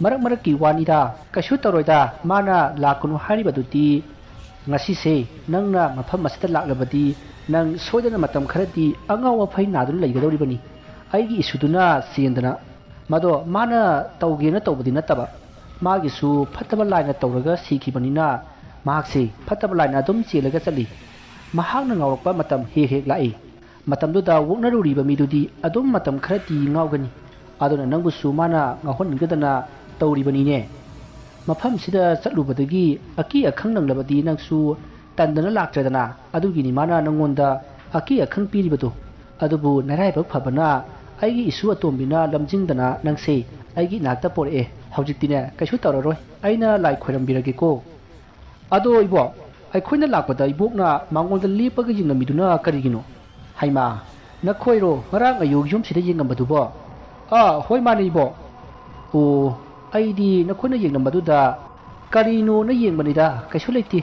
ꯃꯔꯛ ꯃꯔꯛꯀꯤ ꯋꯥꯅꯤꯗ, ꯀꯩꯁꯨ ꯇꯧꯔꯣꯏꯗ꯫ ꯃꯥꯅ ꯂꯥꯛꯀꯅꯨ ꯍꯥꯏꯔꯤꯕꯗꯨꯗꯤ, ꯉꯁꯤꯁꯦ ꯅꯪꯅ ꯃꯐꯝ ꯑꯁꯤꯗ ꯂꯥꯛꯂꯕꯗꯤ ꯅꯪ ꯁꯣꯏꯗꯅ ꯃꯇꯝ ꯈꯔꯗꯤ ꯑꯉꯥꯎ ꯑꯐꯩ ꯅꯥꯗꯨꯅ ꯂꯩꯒꯗꯧꯔꯤꯕꯅꯤ꯫ ꯑꯩꯒꯤ ꯏꯁꯨꯗꯨꯅ ꯆꯦꯟꯗꯅ꯫ ꯃꯗꯣ ꯃꯥꯅ ꯇꯧꯒꯦꯅ ꯇꯧꯕꯗꯤ ꯅꯠꯇꯕ, ꯃꯥꯒꯤꯁꯨ ꯐꯠꯇꯕ ꯂꯥꯏꯅ ꯇꯧꯔꯒ ꯁꯤꯈꯤꯕꯅꯤꯅ ꯃꯍꯥꯛꯁꯦ ꯐꯠꯇꯕ ꯂꯥꯏꯅ ꯑꯗꯨꯝ ꯆꯦꯜꯂꯒ ꯆꯠꯂꯤ꯫ ꯃꯍꯥꯛꯅ ꯉꯥꯎꯔꯛꯄ ꯃꯇꯝ ꯍꯦꯛ ꯍꯦꯛ ꯂꯥꯛꯏ꯫ ꯃꯇꯝꯗꯨꯗ ꯑꯣꯛꯅꯔꯨꯔꯤꯕ ꯃꯤꯗꯨꯗꯤ ꯑꯗꯨꯝ ꯃꯇꯝ ꯈꯔꯗꯤ ꯉꯥꯎꯒꯅꯤ꯫ ꯑꯗꯨꯅ ꯅꯪꯕꯨꯁꯨ ꯃꯥꯅ ꯉꯥꯎꯍꯟꯅꯤꯡꯗꯗꯅ ꯇꯧꯔꯤꯕꯅꯤꯅꯦ꯫" ꯃꯐꯝꯁꯤꯗ ꯆꯠꯂꯨꯕꯗꯒꯤ ꯑꯀꯤ ꯑꯈꯪ ꯅꯪꯂꯕꯗꯤ ꯅꯪꯁꯨ ꯇꯟꯗꯅ ꯂꯥꯛꯇ꯭ꯔꯦꯗꯅ꯫ ꯑꯗꯨꯒꯤꯅꯤ ꯃꯥꯅ ꯅꯪꯉꯣꯟꯗ ꯑꯀꯤ ꯑꯈꯪ ꯄꯤꯔꯤꯕꯗꯨ꯫ ꯑꯗꯨꯕꯨ ꯅꯔꯥꯏꯕꯛ ꯐꯕꯅ ꯑꯩꯒꯤ ꯏꯁꯨ ꯑꯇꯣꯝꯕꯤꯅ ꯂꯝꯖꯤꯡꯗꯅ ꯅꯪꯁꯦ ꯑꯩꯒꯤ ꯏꯅꯥꯛꯇ ꯄꯣꯔꯛꯑꯦ꯫ ꯍꯧꯖꯤꯛꯇꯤꯅꯦ, ꯀꯩꯁꯨ ꯇꯧꯔꯔꯣꯏ꯫ ꯑꯩꯅ ꯂꯥꯏ ꯈꯣꯏꯔꯝꯕꯤꯔꯒꯦꯀꯣ꯫ ꯑꯗꯣ ꯏꯕꯣꯛ, ꯑꯩꯈꯣꯏꯅ ꯂꯥꯛꯄꯗ ꯏꯕꯣꯛꯅ ꯃꯉꯣꯟꯗ ꯂꯦꯞꯄꯒ ꯌꯦꯡꯉꯝꯃꯤꯗꯨꯅ ꯀꯔꯤꯒꯤꯅꯣ? ꯍꯩꯃꯥ, ꯅꯈꯣꯏꯔꯣ ꯉꯔꯥꯡ ꯑꯌꯨꯛ ꯌꯨꯝꯁꯤꯗ ꯌꯦꯡꯉꯝꯕꯗꯨꯕꯣ? ꯑꯥ, ꯍꯣꯏ, ꯃꯥꯅꯦ ꯏꯕꯣꯛ꯫ ꯑꯣ, ꯑꯩꯗꯤ ꯅꯈꯣꯏꯅ ꯌꯦꯡꯂꯝꯕꯗꯨꯗ ꯀꯔꯤꯅꯣꯅ ꯌꯦꯡꯕꯅꯤꯗ, ꯀꯩꯁꯨ ꯂꯩꯇꯦ꯫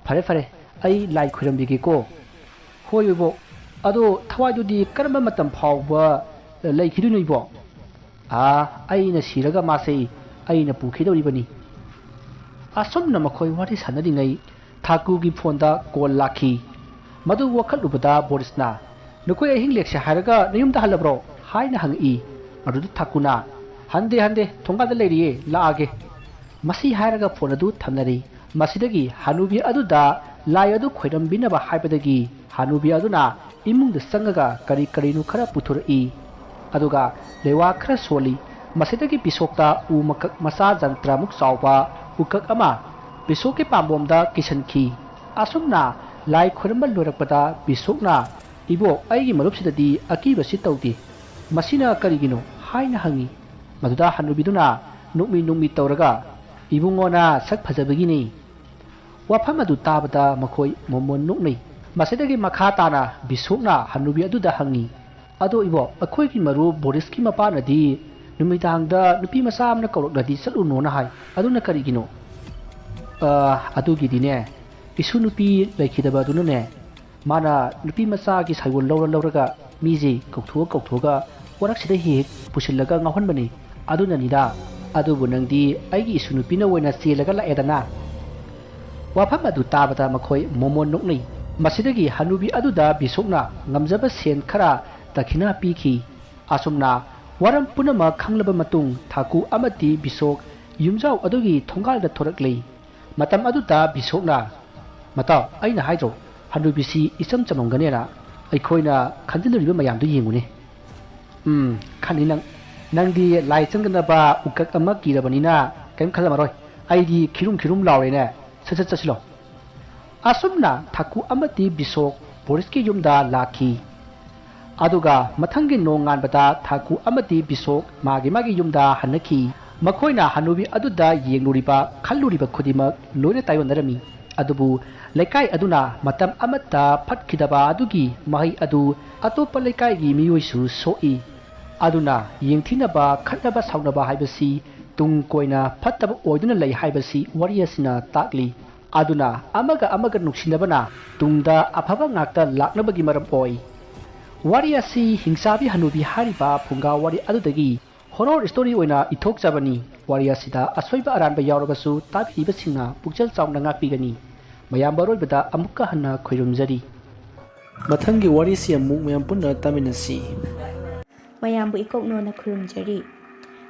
ꯐꯔꯦ, ꯐꯔꯦ, ꯑꯩ ꯂꯥꯏ ꯈꯣꯏꯔꯝꯕꯤꯒꯦꯀꯣ꯫ ꯍꯣꯏ ꯏꯕꯣꯛ, ꯑꯗꯣ ꯊꯋꯥꯏꯗꯨꯗꯤ ꯀꯔꯝꯕ ꯃꯇꯝ ꯐꯥꯎꯕ ꯂꯩꯈꯤꯗꯣꯏꯅꯣ ꯏꯕꯣꯛ? ꯑꯥ, ꯑꯩꯅ ꯁꯤꯔꯒ ꯃꯥꯁꯦ ꯑꯩꯅ ꯄꯨꯈꯤꯗꯧꯔꯤꯕꯅꯤ꯫ ꯑꯁꯨꯝꯅ ꯃꯈꯣꯏ ꯋꯥꯔꯤ ꯁꯥꯟꯅꯔꯤꯉꯩ ꯊꯥꯀꯨꯒꯤ ꯐꯣꯟꯗ ꯀꯣꯜ ꯂꯥꯛꯈꯤ꯫ ꯃꯗꯨ ꯋꯥꯈꯠꯂꯨꯕꯗ ꯕꯣꯔꯤꯁꯅ, "ꯅꯈꯣꯏ ꯑꯍꯤꯡ ꯂꯦꯛꯁꯦ ꯍꯥꯏꯔꯒ ꯅꯌꯨꯝꯗ ꯍꯜꯂꯕ꯭ꯔꯣ?" ꯍꯥꯏꯅ ꯍꯪꯉꯛꯏ꯫ ꯃꯗꯨꯗ ꯊꯥꯀꯨꯅ, "ꯍꯟꯗꯦ, ꯍꯟꯗꯦ, ꯊꯣꯡꯒꯥꯜꯗ ꯂꯩꯔꯤꯌꯦ, ꯂꯥꯛꯑꯒꯦ"꯫ ꯃꯁꯤ ꯍꯥꯏꯔꯒ ꯐꯣꯟ ꯑꯗꯨ ꯊꯝꯅꯔꯦ꯫ ꯃꯁꯤꯗꯒꯤ ꯍꯅꯨꯕꯤ ꯑꯗꯨꯗ ꯂꯥꯏ ꯑꯗꯨ ꯈꯣꯏꯔꯝꯕꯤꯅꯕ ꯍꯥꯏꯕꯗꯒꯤ ꯍꯅꯨꯕꯤ ꯑꯗꯨꯅ ꯏꯃꯨꯡꯗ ꯆꯪꯉꯒ ꯀꯔꯤ ꯀꯔꯤꯅꯣ ꯈꯔ ꯄꯨꯊꯣꯔꯛꯏ꯫ ꯑꯗꯨꯒ ꯂꯩꯋꯥ ꯈꯔ ꯁꯣꯜꯂꯤ꯫ ꯃꯁꯤꯗꯒꯤ ꯕꯤꯁꯣꯛꯇ ꯎ ꯃꯀꯛ ꯃꯆꯥ ꯖꯟꯇ꯭ꯔꯃꯨꯛ ꯆꯥꯎꯕ ꯎꯀꯛ ꯑꯃ ꯕꯤꯁꯣꯛꯀꯤ ꯄꯥꯝꯕꯣꯝꯗ ꯀꯤꯁꯟꯈꯤ꯫ ꯑꯁꯨꯝꯅ ꯂꯥꯏ ꯈꯣꯏꯔꯝꯕ ꯂꯣꯏꯔꯛꯄꯗ ꯕꯤꯁꯣꯛꯅ, "ꯏꯕꯣꯛ, ꯑꯩꯒꯤ ꯃꯔꯨꯞꯁꯤꯗꯗꯤ ꯑꯀꯤꯕꯁꯤ ꯇꯧꯗꯦ꯫ ꯃꯁꯤꯅ ꯀꯔꯤꯒꯤꯅꯣ?" ꯍꯥꯏꯅ ꯍꯪꯉꯤ꯫ ꯃꯗꯨꯗ ꯍꯅꯨꯕꯤꯗꯨꯅ ꯅꯣꯛꯃꯤ ꯅꯣꯛꯃꯤ ꯇꯧꯔꯒ, "ꯏꯕꯨꯡꯉꯣꯅ ꯁꯛ ꯐꯖꯕꯒꯤꯅꯤ"꯫ ꯋꯥꯐꯝ ꯑꯗꯨ ꯇꯥꯕꯗ ꯃꯈꯣꯏ ꯃꯣꯃꯣꯟ ꯅꯣꯛꯅꯩ꯫ ꯃꯁꯤꯗꯒꯤ ꯃꯈꯥ ꯇꯥꯅ ꯕꯤꯁꯣꯛꯅ ꯍꯅꯨꯕꯤ ꯑꯗꯨꯗ ꯍꯪꯉꯤ, "ꯑꯗꯣ ꯏꯕꯣꯛ, ꯑꯩꯈꯣꯏꯒꯤ ꯃꯔꯨꯞ ꯕꯣꯔꯤꯁꯀꯤ ꯃꯄꯥꯅꯗꯤ ꯅꯨꯃꯤꯗꯥꯡꯗ ꯅꯨꯄꯤ ꯃꯆꯥ ꯑꯃꯅ ꯀꯧꯔꯛꯂꯗꯤ ꯆꯠꯂꯨꯅꯣꯅ ꯍꯥꯏ, ꯑꯗꯨꯅ ꯀꯔꯤꯒꯤꯅꯣ?" "ꯑ, ꯑꯗꯨꯒꯤꯗꯤꯅꯦ, ꯏꯁꯨ ꯅꯨꯄꯤ ꯂꯩꯈꯤꯗꯕ ꯑꯗꯨꯅꯅꯦ, ꯃꯥꯅ ꯅꯨꯄꯤ ꯃꯆꯥꯒꯤ ꯁꯥꯏꯑꯣꯟ ꯂꯧꯔ ꯂꯧꯔꯒ ꯃꯤꯁꯦ ꯀꯧꯊꯣꯛꯑ ꯀꯧꯊꯣꯛꯑꯒ ꯋꯥꯔꯛꯁꯤꯗ ꯍꯦꯛ ꯍꯦꯛ ꯄꯨꯁꯤꯜꯂꯒ ꯉꯥꯎꯍꯟꯕꯅꯤ꯫ ꯑꯗꯨꯅꯅꯤꯗ꯫ ꯑꯗꯨꯕꯨ ꯅꯪꯗꯤ ꯑꯩꯒꯤ ꯏꯁꯨ ꯅꯨꯄꯤꯅ ꯑꯣꯏꯅ ꯆꯦꯜꯂꯒ ꯂꯥꯛꯑꯦꯗꯅ"꯫ ꯋꯥꯐꯝ ꯑꯗꯨ ꯇꯥꯕꯗ ꯃꯈꯣꯏ ꯃꯣꯃꯣꯟ ꯅꯣꯛꯅꯩ꯫ ꯃꯁꯤꯗꯒꯤ ꯍꯅꯨꯕꯤ ꯑꯗꯨꯗ ꯕꯤꯁꯣꯛꯅ ꯉꯝꯖꯕ ꯁꯦꯟ ꯈꯔ ꯗꯈꯤꯅꯥ ꯄꯤꯈꯤ꯫ ꯑꯁꯨꯝꯅ ꯋꯥꯔꯝ ꯄꯨꯝꯅꯃꯛ ꯈꯪꯂꯕ ꯃꯇꯨꯡ ꯊꯥꯀꯨ ꯑꯃꯗꯤ ꯕꯤꯁꯣꯛ ꯌꯨꯝꯖꯥꯎ ꯑꯗꯨꯒꯤ ꯊꯣꯡꯒꯥꯜꯗ ꯊꯣꯔꯛꯂꯤ꯫ ꯃꯇꯝ ꯑꯗꯨꯗ ꯕꯤꯁꯣꯛꯅ, "ꯃꯇꯥꯎ, ꯑꯩꯅ ꯍꯥꯏꯗ꯭ꯔꯣ, ꯍꯅꯨꯕꯤꯁꯤ ꯏꯆꯝ ꯆꯝꯃꯝꯒꯅꯦꯅ? ꯑꯩꯈꯣꯏꯅ ꯈꯟꯖꯤꯜꯂꯨꯔꯤꯕ ꯃꯌꯥꯝꯗꯨ ꯌꯦꯡꯉꯨꯅꯦ꯫ ꯎꯝ, ꯈꯪꯅꯤ ꯅꯪ꯫ ꯅꯪꯗꯤ ꯂꯥꯏ ꯆꯪꯗꯅꯕ ꯎꯀꯛ ꯑꯃ ꯀꯤꯔꯕꯅꯤꯅ ꯀꯔꯤꯝ ꯈꯜꯂꯝꯃꯔꯣꯏ꯫ ꯑꯩꯗꯤ ꯈꯤꯔꯨꯝ ꯈꯤꯔꯨꯝ ꯂꯥꯎꯔꯦꯅꯦ꯫ ꯁꯠ ꯁꯠ ꯆꯠꯁꯤꯜꯂꯣ꯫ ꯑꯁꯨꯝꯅ ꯊꯥꯀꯨ ꯑꯃꯗꯤ ꯕꯤꯁꯣꯛ ꯕꯣꯔꯤꯁꯀꯤ ꯌꯨꯝꯗ ꯂꯥꯛꯈꯤ꯫ ꯑꯗꯨꯒ ꯃꯊꯪꯒꯤ ꯅꯣꯡꯉꯥꯟꯕꯗ ꯊꯥꯀꯨ ꯑꯃꯗꯤ ꯕꯤꯁꯣꯛ ꯃꯥꯒꯤ ꯃꯥꯒꯤ ꯌꯨꯝꯗ ꯍꯟꯅꯈꯤ꯫ ꯃꯈꯣꯏꯅ ꯍꯅꯨꯕꯤ ꯑꯗꯨꯗ ꯌꯦꯡꯂꯨꯔꯤꯕ, ꯈꯜꯂꯨꯔꯤꯕ ꯈꯨꯗꯤꯡꯃꯛ ꯂꯣꯏꯅ ꯇꯥꯏꯑꯣꯟꯅꯔꯝꯃꯤ꯫ ꯑꯗꯨꯕꯨ ꯂꯩꯀꯥꯏ ꯑꯗꯨꯅ ꯃꯇꯝ ꯑꯃꯠꯇ ꯐꯠꯈꯤꯗꯕ ꯑꯗꯨꯒꯤ ꯃꯍꯩ ꯑꯗꯨ ꯑꯇꯣꯞꯄ ꯂꯩꯀꯥꯏꯒꯤ ꯃꯤꯑꯣꯏꯁꯨ ꯁꯣꯛꯏ꯫ ꯑꯗꯨꯅ ꯌꯦꯡꯊꯤꯅꯕ, ꯈꯠꯅꯕ ꯁꯥꯎꯅꯕ ꯍꯥꯏꯕꯁꯤ ꯇꯨꯡ ꯀꯣꯏꯅ ꯐꯠꯇꯕ ꯑꯣꯏꯗꯨꯅ ꯂꯩ ꯍꯥꯏꯕꯁꯤ ꯋꯥꯔꯤ ꯑꯁꯤꯅ ꯇꯥꯛꯂꯤ꯫ ꯑꯗꯨꯅ ꯑꯃꯒ ꯑꯃꯒ ꯅꯨꯡꯁꯤꯅꯕꯅ ꯇꯨꯡꯗ ꯑꯐꯕ ꯉꯥꯛꯇ ꯂꯥꯛꯅꯕꯒꯤ ꯃꯔꯝ ꯑꯣꯏ꯫ ꯋꯥꯔꯤ ꯑꯁꯤ ꯍꯤꯡꯆꯥꯕꯤ ꯍꯅꯨꯕꯤ ꯍꯥꯏꯔꯤꯕ ꯐꯨꯡꯒꯥ ꯋꯥꯔꯤ ꯑꯗꯨꯗꯒꯤ ꯍꯣꯔꯣꯔ ꯁ꯭ꯇꯣꯔꯤ ꯑꯣꯏꯅ ꯏꯊꯣꯛꯆꯕꯅꯤ꯫ ꯋꯥꯔꯤ ꯑꯁꯤꯗ ꯑꯁꯣꯏꯕ ꯑꯔꯥꯟꯕ ꯌꯥꯎꯔꯕꯁꯨ ꯇꯥꯕꯤꯔꯤꯕꯁꯤꯡꯅ ꯄꯨꯛꯆꯦꯜ ꯆꯥꯎꯅ ꯉꯥꯛꯄꯤꯒꯅꯤ꯫ ꯃꯌꯥꯝ ꯑꯔꯣꯏꯕꯗ ꯑꯃꯨꯛꯀ ꯍꯟꯅ ꯈꯣꯏꯔꯨꯝꯖꯔꯤ꯫ ꯃꯊꯪꯒꯤ ꯋꯥꯔꯤꯁꯤ ꯑꯃꯨꯛ ꯃꯌꯥꯝ ꯄꯨꯟꯅ ꯇꯥꯃꯤꯟꯅꯁꯤ꯫ ꯃꯌꯥꯝꯕꯨ ꯏꯀꯣꯛꯅꯣꯅ ꯈꯨꯔꯨꯝꯖꯔꯤ꯫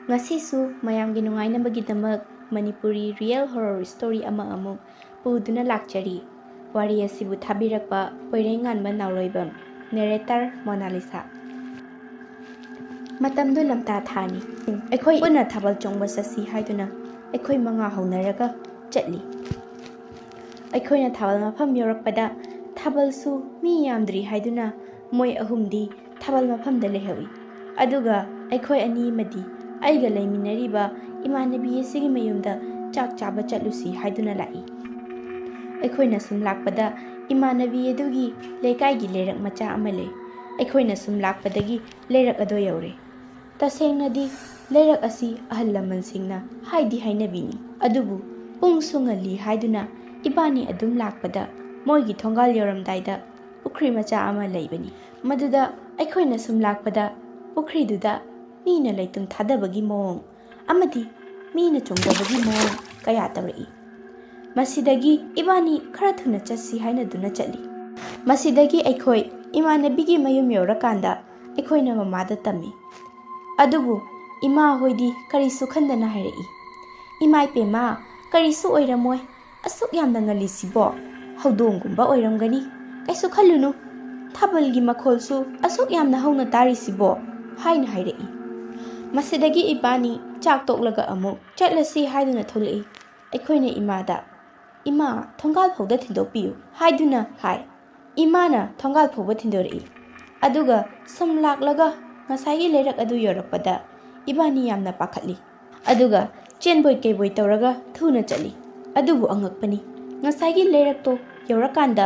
ꯉꯁꯤꯁꯨ ꯃꯌꯥꯝꯒꯤ ꯅꯨꯡꯉꯥꯏꯅꯕꯒꯤꯗꯃꯛ ꯃꯅꯤꯄꯨꯔꯤ ꯔꯤꯌꯦꯜ ꯍꯣꯔꯣꯔ ꯁ꯭ꯇꯣꯔꯤ ꯑꯃ ꯑꯃꯨꯛ ꯄꯨꯗꯨꯅ ꯂꯥꯛꯆꯔꯤ꯫ ꯋꯥꯔꯤ ꯑꯁꯤꯕꯨ ꯊꯥꯕꯤꯔꯛꯄ ꯄꯣꯏꯔꯩꯉꯥꯟꯕ ꯅꯥꯎꯔꯣꯏꯕꯝ, ꯅꯦꯔꯦꯇꯔ ꯃꯣꯅꯥꯂꯤꯁꯥ꯫ ꯃꯇꯝꯗꯨ ꯂꯝꯇꯥ ꯊꯥꯅꯤ꯫ ꯑꯩꯈꯣꯏ ꯄꯨꯟꯅ ꯊꯥꯕꯜ ꯆꯣꯡꯕ ꯆꯠꯁꯤ ꯍꯥꯏꯗꯨꯅ ꯑꯩꯈꯣꯏ ꯃꯉꯥ ꯍꯧꯅꯔꯒ ꯆꯠꯂꯤ꯫ ꯑꯩꯈꯣꯏꯅ ꯊꯥꯕꯜ ꯃꯐꯝ ꯌꯧꯔꯛꯄꯗ ꯊꯥꯕꯜꯁꯨ ꯃꯤ ꯌꯥꯝꯗ꯭ꯔꯤ ꯍꯥꯏꯗꯨꯅ ꯃꯣꯏ ꯑꯍꯨꯝꯗꯤ ꯊꯥꯕꯜ ꯃꯐꯝꯗ ꯂꯩꯍꯧꯏ꯫ ꯑꯗꯨꯒ ꯑꯩꯈꯣꯏ ꯑꯅꯤ ꯑꯃꯗꯤ ꯑꯩꯒ ꯂꯩꯃꯤꯟꯅꯔꯤꯕ ꯏꯃꯥꯟꯅꯕꯤ ꯑꯁꯤꯒꯤ ꯃꯌꯨꯝꯗ ꯆꯥꯛ ꯆꯥꯕ ꯆꯠꯂꯨꯁꯤ ꯍꯥꯏꯗꯨꯅ ꯂꯥꯛꯏ꯫ ꯑꯩꯈꯣꯏꯅ ꯁꯨꯝ ꯂꯥꯛꯄꯗ ꯏꯃꯥꯟꯅꯕꯤ ꯑꯗꯨꯒꯤ ꯂꯩꯀꯥꯏꯒꯤ ꯂꯩꯔꯛ ꯃꯆꯥ ꯑꯃ ꯂꯩ꯫ ꯑꯩꯈꯣꯏꯅ ꯁꯨꯝ ꯂꯥꯛꯄꯗꯒꯤ ꯂꯩꯔꯛ ꯑꯗꯣ ꯌꯧꯔꯦ꯫ ꯇꯁꯦꯡꯅꯗꯤ ꯂꯩꯔꯛ ꯑꯁꯤ ꯑꯍꯜ ꯂꯃꯟꯁꯤꯡꯅ ꯍꯥꯏꯗꯤ ꯍꯥꯏꯅꯕꯤꯅꯤ, ꯑꯗꯨꯕꯨ ꯄꯨꯡꯁꯨ ꯉꯜꯂꯤ ꯍꯥꯏꯗꯨꯅ ꯏꯕꯥꯅꯤ ꯑꯗꯨꯝ ꯂꯥꯛꯄꯗ ꯃꯣꯏꯒꯤ ꯊꯣꯡꯒꯥꯜ ꯌꯧꯔꯝꯗꯥꯏꯗ ꯄꯨꯈ꯭ꯔꯤ ꯃꯆꯥ ꯑꯃ ꯂꯩꯕꯅꯤ꯫ ꯃꯗꯨꯗ ꯑꯩꯈꯣꯏꯅ ꯁꯨꯝ ꯂꯥꯛꯄꯗ ꯄꯨꯈ꯭ꯔꯤꯗꯨꯗ ꯃꯤꯅ ꯂꯩꯇꯨꯝ ꯊꯥꯗꯕꯒꯤ ꯃꯑꯣꯡ ꯑꯃꯗꯤ ꯃꯤꯅ ꯆꯣꯡꯗꯕꯒꯤ ꯃꯑꯣꯡ ꯀꯌꯥ ꯇꯧꯔꯛꯏ꯫ ꯃꯁꯤꯗꯒꯤ ꯏꯕꯥꯅꯤ ꯈꯔ ꯊꯨꯅ ꯆꯠꯁꯤ ꯍꯥꯏꯅꯗꯨꯅ ꯆꯠꯂꯤ꯫ ꯃꯁꯤꯗꯒꯤ ꯑꯩꯈꯣꯏ ꯏꯃꯥꯟꯅꯕꯤꯒꯤ ꯃꯌꯨꯝ ꯌꯧꯔꯀꯥꯟꯗ ꯑꯩꯈꯣꯏꯅ ꯃꯃꯥꯗ ꯇꯝꯃꯤ꯫ ꯑꯗꯨꯕꯨ ꯏꯃꯥ ꯍꯣꯏꯗꯤ ꯀꯔꯤꯁꯨ ꯈꯟꯗꯅ ꯍꯥꯏꯔꯛꯏ, "ꯏꯃꯥ ꯏꯄꯦꯝꯃ, ꯀꯔꯤꯁꯨ ꯑꯣꯏꯔꯝꯃꯣꯏ, ꯑꯁꯨꯛ ꯌꯥꯝꯅ ꯉꯜꯂꯤꯁꯤꯕꯣ? ꯍꯧꯗꯣꯡꯒꯨꯝꯕ ꯑꯣꯏꯔꯝꯒꯅꯤ, ꯀꯩꯁꯨ ꯈꯜꯂꯨꯅꯨ, ꯊꯥꯕꯜꯒꯤ ꯃꯈꯣꯜꯁꯨ ꯑꯁꯨꯛ ꯌꯥꯝꯅ ꯍꯧꯅ ꯇꯥꯔꯤꯁꯤꯕꯣ?" ꯍꯥꯏꯅ ꯍꯥꯏꯔꯛꯏ꯫ ꯃꯁꯤꯗꯒꯤ ꯏꯕꯥꯅꯤ ꯆꯥꯛ ꯇꯣꯛꯂꯒ ꯑꯃꯨꯛ ꯆꯠꯂꯁꯤ ꯍꯥꯏꯗꯨꯅ ꯊꯣꯛꯂꯛꯏ꯫ ꯑꯩꯈꯣꯏꯅ ꯏꯃꯥꯗ, "ꯏꯃꯥ, ꯊꯣꯡꯒꯥꯜ ꯐꯥꯎꯗ ꯊꯤꯟꯗꯣꯛꯄꯤꯌꯨ" ꯍꯥꯏꯗꯨꯅ ꯍꯥꯏ꯫ ꯏꯃꯥꯅ ꯊꯣꯡꯒꯥꯜ ꯐꯥꯎꯕ ꯊꯤꯟꯗꯣꯔꯛꯏ꯫ ꯑꯗꯨꯒ ꯁꯨꯝ ꯂꯥꯛꯂꯒ ꯉꯁꯥꯏꯒꯤ ꯂꯩꯔꯛ ꯑꯗꯨ ꯌꯧꯔꯛꯄꯗ ꯏꯕꯥꯅꯤ ꯌꯥꯝꯅ ꯄꯥꯈꯠꯂꯤ꯫ ꯑꯗꯨꯒ ꯆꯦꯟꯕꯣꯏ ꯀꯩꯕꯣꯏ ꯇꯧꯔꯒ ꯊꯨꯅ ꯆꯠꯂꯤ꯫ ꯑꯗꯨꯕꯨ ꯑꯉꯛꯄꯅꯤ, ꯉꯁꯥꯏꯒꯤ ꯂꯩꯔꯛꯇꯣ ꯌꯧꯔꯀꯥꯟꯗ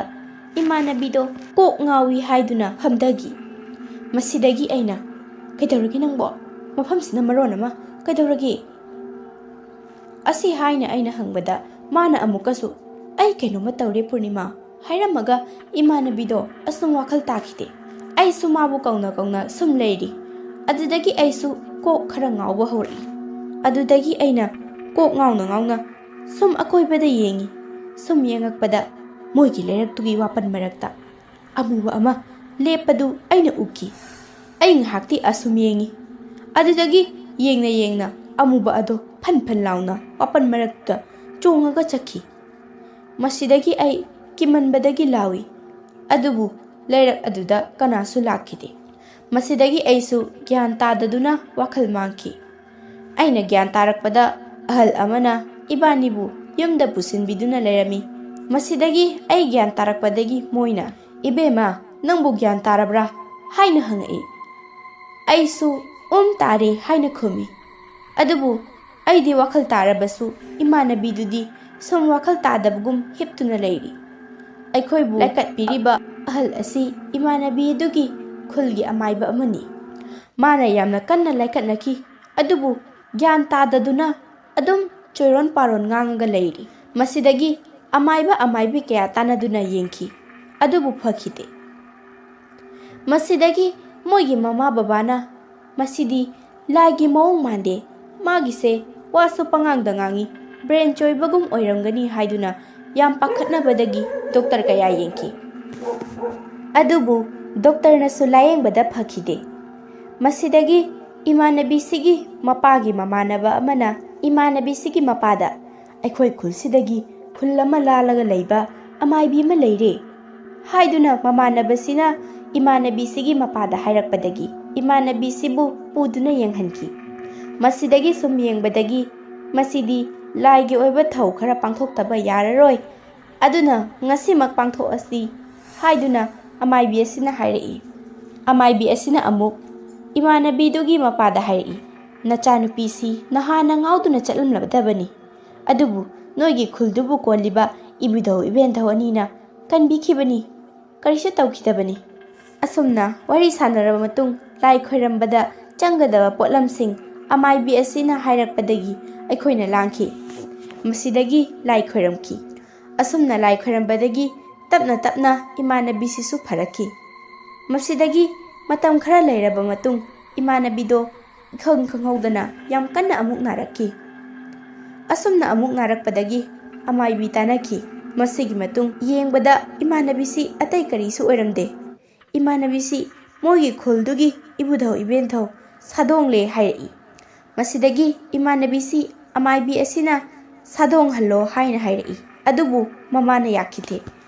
ꯏꯃꯥꯟꯅꯕꯤꯗꯣ ꯀꯣꯛ ꯉꯥꯎꯏ ꯍꯥꯏꯗꯨꯅ ꯐꯝꯊꯈꯤ꯫ ꯃꯁꯤꯗꯒꯤ ꯑꯩꯅ, "ꯀꯩꯗꯧꯔꯒꯦ ꯅꯪꯕꯣ? ꯃꯐꯝꯁꯤꯅ ꯃꯔꯣꯟ ꯑꯃ, ꯀꯩꯗꯧꯔꯒꯦ?" ꯑꯁꯤ ꯍꯥꯏꯅ ꯑꯩꯅ ꯍꯪꯕꯗ ꯃꯥꯅ ꯑꯃꯨꯛꯀꯁꯨ, "ꯑꯩ ꯀꯩꯅꯣꯝꯃ ꯇꯧꯔꯦ ꯄꯨꯔꯅꯤꯃꯥ" ꯍꯥꯏꯔꯝꯃꯒ ꯏꯃꯥꯟꯅꯕꯤꯗꯣ ꯑꯁꯨꯝ ꯋꯥꯈꯜ ꯇꯥꯈꯤꯗꯦ꯫ ꯑꯩꯁꯨ ꯃꯥꯕꯨ ꯀꯧꯅ ꯀꯧꯅ ꯁꯨꯝ ꯂꯩꯔꯤ꯫ ꯑꯗꯨꯗꯒꯤ ꯑꯩꯁꯨ ꯀꯣꯛ ꯈꯔ ꯉꯥꯎꯕ ꯍꯧꯔꯛꯏ꯫ ꯑꯗꯨꯗꯒꯤ ꯑꯩꯅ ꯀꯣꯛ ꯉꯥꯎꯅ ꯉꯥꯎꯅ ꯁꯨꯝ ꯑꯀꯣꯏꯕꯗ ꯌꯦꯡꯉꯤ꯫ ꯁꯨꯝ ꯌꯦꯡꯉꯛꯄꯗ ꯃꯣꯏꯒꯤ ꯂꯩꯔꯛꯇꯨꯒꯤ ꯋꯥꯄꯟ ꯃꯔꯛꯇ ꯑꯃꯨꯕ ꯑꯃ ꯂꯦꯞꯄꯗꯨ ꯑꯩꯅ ꯎꯈꯤ꯫ ꯑꯩ ꯉꯥꯏꯍꯥꯛꯇꯤ ꯑꯁꯨꯝ ꯌꯦꯡꯉꯤ꯫ ꯑꯗꯨꯗꯒꯤ ꯌꯦꯡꯅ ꯌꯦꯡꯅ ꯑꯃꯨꯕ ꯑꯗꯣ ꯐꯟ ꯐꯟ ꯂꯥꯎꯅ ꯋꯥꯄꯟ ꯃꯔꯛꯇ ꯆꯣꯡꯉꯒ ꯆꯠꯈꯤ꯫ ꯃꯁꯤꯗꯒꯤ ꯑꯩ ꯀꯤꯃꯟꯕꯗꯒꯤ ꯂꯥꯎꯏ꯫ ꯑꯗꯨꯕꯨ ꯂꯩꯔꯛ ꯑꯗꯨꯗ ꯀꯅꯥꯁꯨ ꯂꯥꯛꯈꯤꯗꯦ꯫ ꯃꯁꯤꯗꯒꯤ ꯑꯩꯁꯨ ꯒ꯭ꯌꯥꯟ ꯇꯥꯗꯗꯨꯅ ꯋꯥꯈꯜ ꯃꯥꯡꯈꯤ꯫ ꯑꯩꯅ ꯒ꯭ꯌꯥꯟ ꯇꯥꯔꯛꯄꯗ ꯑꯍꯜ ꯑꯃꯅ ꯏꯕꯥꯅꯤꯕꯨ ꯌꯨꯝꯗ ꯄꯨꯁꯤꯟꯕꯤꯗꯨꯅ ꯂꯩꯔꯝꯃꯤ꯫ ꯃꯁꯤꯗꯒꯤ ꯑꯩ ꯒ꯭ꯌꯥꯟ ꯇꯥꯔꯛꯄꯗꯒꯤ ꯃꯣꯏꯅ, "ꯏꯕꯦꯝꯃ, ꯅꯪꯕꯨ ꯒ꯭ꯌꯥꯟ ꯇꯥꯔꯕ꯭ꯔꯥ?" ꯍꯥꯏꯅ ꯍꯪꯉꯛꯏ꯫ ꯑꯩꯁꯨ "ꯎꯝ, ꯇꯥꯔꯦ" ꯍꯥꯏꯅ ꯈꯨꯝꯃꯤ꯫ ꯑꯗꯨꯕꯨ ꯑꯩꯗꯤ ꯋꯥꯈꯜ ꯇꯥꯔꯕꯁꯨ ꯏꯃꯥꯟꯅꯕꯤꯗꯨꯗꯤ ꯁꯨꯝ ꯋꯥꯈꯜ ꯇꯥꯗꯕꯒꯨꯝ ꯍꯤꯞꯇꯨꯅ ꯂꯩꯔꯤ꯫ ꯑꯩꯈꯣꯏꯕꯨ ꯂꯥꯏꯀꯠꯄꯤꯔꯤꯕ ꯑꯍꯜ ꯑꯁꯤ ꯏꯃꯥꯟꯅꯕꯤ ꯑꯗꯨꯒꯤ ꯈꯨꯜꯒꯤ ꯑꯃꯥꯏꯕ ꯑꯃꯅꯤ꯫ ꯃꯥꯅ ꯌꯥꯝꯅ ꯀꯟꯅ ꯂꯥꯏꯀꯠꯅꯈꯤ, ꯑꯗꯨꯕꯨ ꯒ꯭ꯌꯥꯟ ꯇꯥꯗꯗꯨꯅ ꯑꯗꯨꯝ ꯆꯣꯏꯔꯣꯟ ꯄꯥꯔꯣꯟ ꯉꯥꯡꯉꯒ ꯂꯩꯔꯤ꯫ ꯃꯁꯤꯗꯒꯤ ꯑꯃꯥꯏꯕ ꯑꯃꯥꯏꯕꯤ ꯀꯌꯥ ꯇꯥꯟꯅꯗꯨꯅ ꯌꯦꯡꯈꯤ, ꯑꯗꯨꯕꯨ ꯐꯈꯤꯗꯦ꯫ ꯃꯁꯤꯗꯒꯤ ꯃꯣꯏꯒꯤ ꯃꯃꯥ ꯕꯕꯥꯅ, "ꯃꯁꯤꯗꯤ ꯂꯥꯏꯒꯤ ꯃꯑꯣꯡ ꯃꯥꯟꯗꯦ, ꯃꯥꯒꯤꯁꯦ ꯋꯥꯁꯨ ꯄꯉꯥꯡꯗ ꯉꯥꯡꯉꯤ, ꯕ꯭ꯔꯦꯟ ꯆꯣꯏꯕꯒꯨꯝ ꯑꯣꯏꯔꯝꯒꯅꯤ" ꯍꯥꯏꯗꯨꯅ ꯌꯥꯝ ꯄꯥꯈꯠꯅꯕꯗꯒꯤ ꯗꯣꯛꯇꯔ ꯀꯌꯥ ꯌꯦꯡꯈꯤ꯫ ꯑꯗꯨꯕꯨ ꯗꯣꯛꯇꯔꯅꯁꯨ ꯂꯥꯌꯦꯡꯕꯗ ꯐꯈꯤꯗꯦ꯫ ꯃꯁꯤꯗꯒꯤ ꯏꯃꯥꯟꯅꯕꯤꯁꯤꯒꯤ ꯃꯄꯥꯒꯤ ꯃꯃꯥꯟꯅꯕ ꯑꯃꯅ ꯏꯃꯥꯟꯅꯕꯤꯁꯤꯒꯤ ꯃꯄꯥꯗ, "ꯑꯩꯈꯣꯏ ꯈꯨꯜꯁꯤꯗꯒꯤ ꯈꯨꯜ ꯑꯃ ꯂꯥꯜꯂꯒ ꯂꯩꯕ ꯑꯃꯥꯏꯕꯤ ꯑꯃ ꯂꯩꯔꯦ" ꯍꯥꯏꯗꯨꯅ ꯃꯃꯥꯟꯅꯕꯁꯤꯅ ꯏꯃꯥꯟꯅꯕꯤꯁꯤꯒꯤ ꯃꯄꯥꯗ ꯍꯥꯏꯔꯛꯄꯗꯒꯤ ꯏꯃꯥꯟꯅꯕꯤꯁꯤꯕꯨ ꯄꯨꯗꯨꯅ ꯌꯦꯡꯍꯟꯈꯤ꯫ ꯃꯁꯤꯗꯒꯤ ꯁꯨꯝ ꯌꯦꯡꯕꯗꯒꯤ ꯃꯁꯤꯗꯤ ꯂꯥꯏꯒꯤ ꯑꯣꯏꯕ ꯊꯧ ꯈꯔ ꯄꯥꯡꯊꯣꯛꯇꯕ ꯌꯥꯔꯔꯣꯏ, ꯑꯗꯨꯅ ꯉꯁꯤꯃꯛ ꯄꯥꯡꯊꯣꯛꯑꯁꯤ ꯍꯥꯏꯗꯨꯅ ꯑꯃꯥꯏꯕꯤ ꯑꯁꯤꯅ ꯍꯥꯏꯔꯛꯏ꯫ ꯑꯃꯥꯏꯕꯤ ꯑꯁꯤꯅ ꯑꯃꯨꯛ ꯏꯃꯥꯟꯅꯕꯤꯗꯨꯒꯤ ꯃꯄꯥꯗ ꯍꯥꯏꯔꯛꯏ, "ꯅꯆꯥꯅꯨꯄꯤꯁꯤ ꯅꯍꯥꯟꯅ ꯉꯥꯎꯗꯨꯅ ꯆꯠꯂꯝꯂꯗꯕꯅꯤ, ꯑꯗꯨꯕꯨ ꯅꯣꯏꯒꯤ ꯈꯨꯜꯗꯨꯕꯨ ꯀꯣꯜꯂꯤꯕ ꯏꯕꯨꯙꯧ ꯏꯕꯦꯟꯙꯧ ꯑꯅꯤꯅ ꯀꯟꯕꯤꯈꯤꯕꯅꯤ, ꯀꯔꯤꯁꯨ ꯇꯧꯈꯤꯗꯕꯅꯤ꯫" ꯑꯁꯨꯝꯅ ꯋꯥꯔꯤ ꯁꯥꯟꯅꯔꯕ ꯃꯇꯨꯡ ꯂꯥꯏ ꯈꯣꯏꯔꯝꯕꯗ ꯆꯪꯒꯗꯕ ꯄꯣꯠꯂꯝꯁꯤꯡ ꯑꯃꯥꯏꯕꯤ ꯑꯁꯤꯅ ꯍꯥꯏꯔꯛꯄꯗꯒꯤ ꯑꯩꯈꯣꯏꯅ ꯂꯥꯡꯈꯤ꯫ ꯃꯁꯤꯗꯒꯤ ꯂꯥꯏ ꯈꯣꯏꯔꯝꯈꯤ꯫ ꯑꯁꯨꯝꯅ ꯂꯥꯏ ꯈꯣꯏꯔꯝꯕꯗꯒꯤ ꯇꯞꯅ ꯇꯞꯅ ꯏꯃꯥꯟꯅꯕꯤꯁꯤꯁꯨ ꯐꯔꯛꯈꯤ꯫ ꯃꯁꯤꯗꯒꯤ ꯃꯇꯝ ꯈꯔ ꯂꯩꯔꯕ ꯃꯇꯨꯡ ꯏꯃꯥꯟꯅꯕꯤꯗꯣ ꯏꯈꯪ ꯈꯪꯍꯧꯗꯅ ꯌꯥꯝ ꯀꯟꯅ ꯑꯃꯨꯛ ꯅꯥꯔꯛꯈꯤ꯫ ꯑꯁꯨꯝꯅ ꯑꯃꯨꯛ ꯅꯥꯔꯛꯄꯗꯒꯤ ꯑꯃꯥꯏꯕꯤ ꯇꯥꯟꯅꯈꯤ꯫ ꯃꯁꯤꯒꯤ ꯃꯇꯨꯡ ꯌꯦꯡꯕꯗ ꯏꯃꯥꯟꯅꯕꯤꯁꯤ ꯑꯇꯩ ꯀꯔꯤꯁꯨ ꯑꯣꯏꯔꯝꯗꯦ꯫ ꯏꯃꯥꯟꯅꯕꯤꯁꯤ ꯃꯣꯏꯒꯤ ꯈꯨꯜꯗꯨꯒꯤ ꯏꯕꯨꯙꯧ ꯏꯕꯦꯟꯊꯧ ꯁꯥꯗꯣꯡꯂꯦ ꯍꯥꯏꯔꯛꯏ꯫ ꯃꯁꯤꯗꯒꯤ ꯏꯃꯥꯟꯅꯕꯤꯁꯤ ꯑꯃꯥꯏꯕꯤ ꯑꯁꯤꯅ ꯁꯥꯗꯣꯡꯍꯜꯂꯣ ꯍꯥꯏꯅ ꯍꯥꯏꯔꯛꯏ꯫ ꯑꯗꯨꯕꯨ ꯃꯃꯥꯅ ꯌꯥꯈꯤꯗꯦ꯫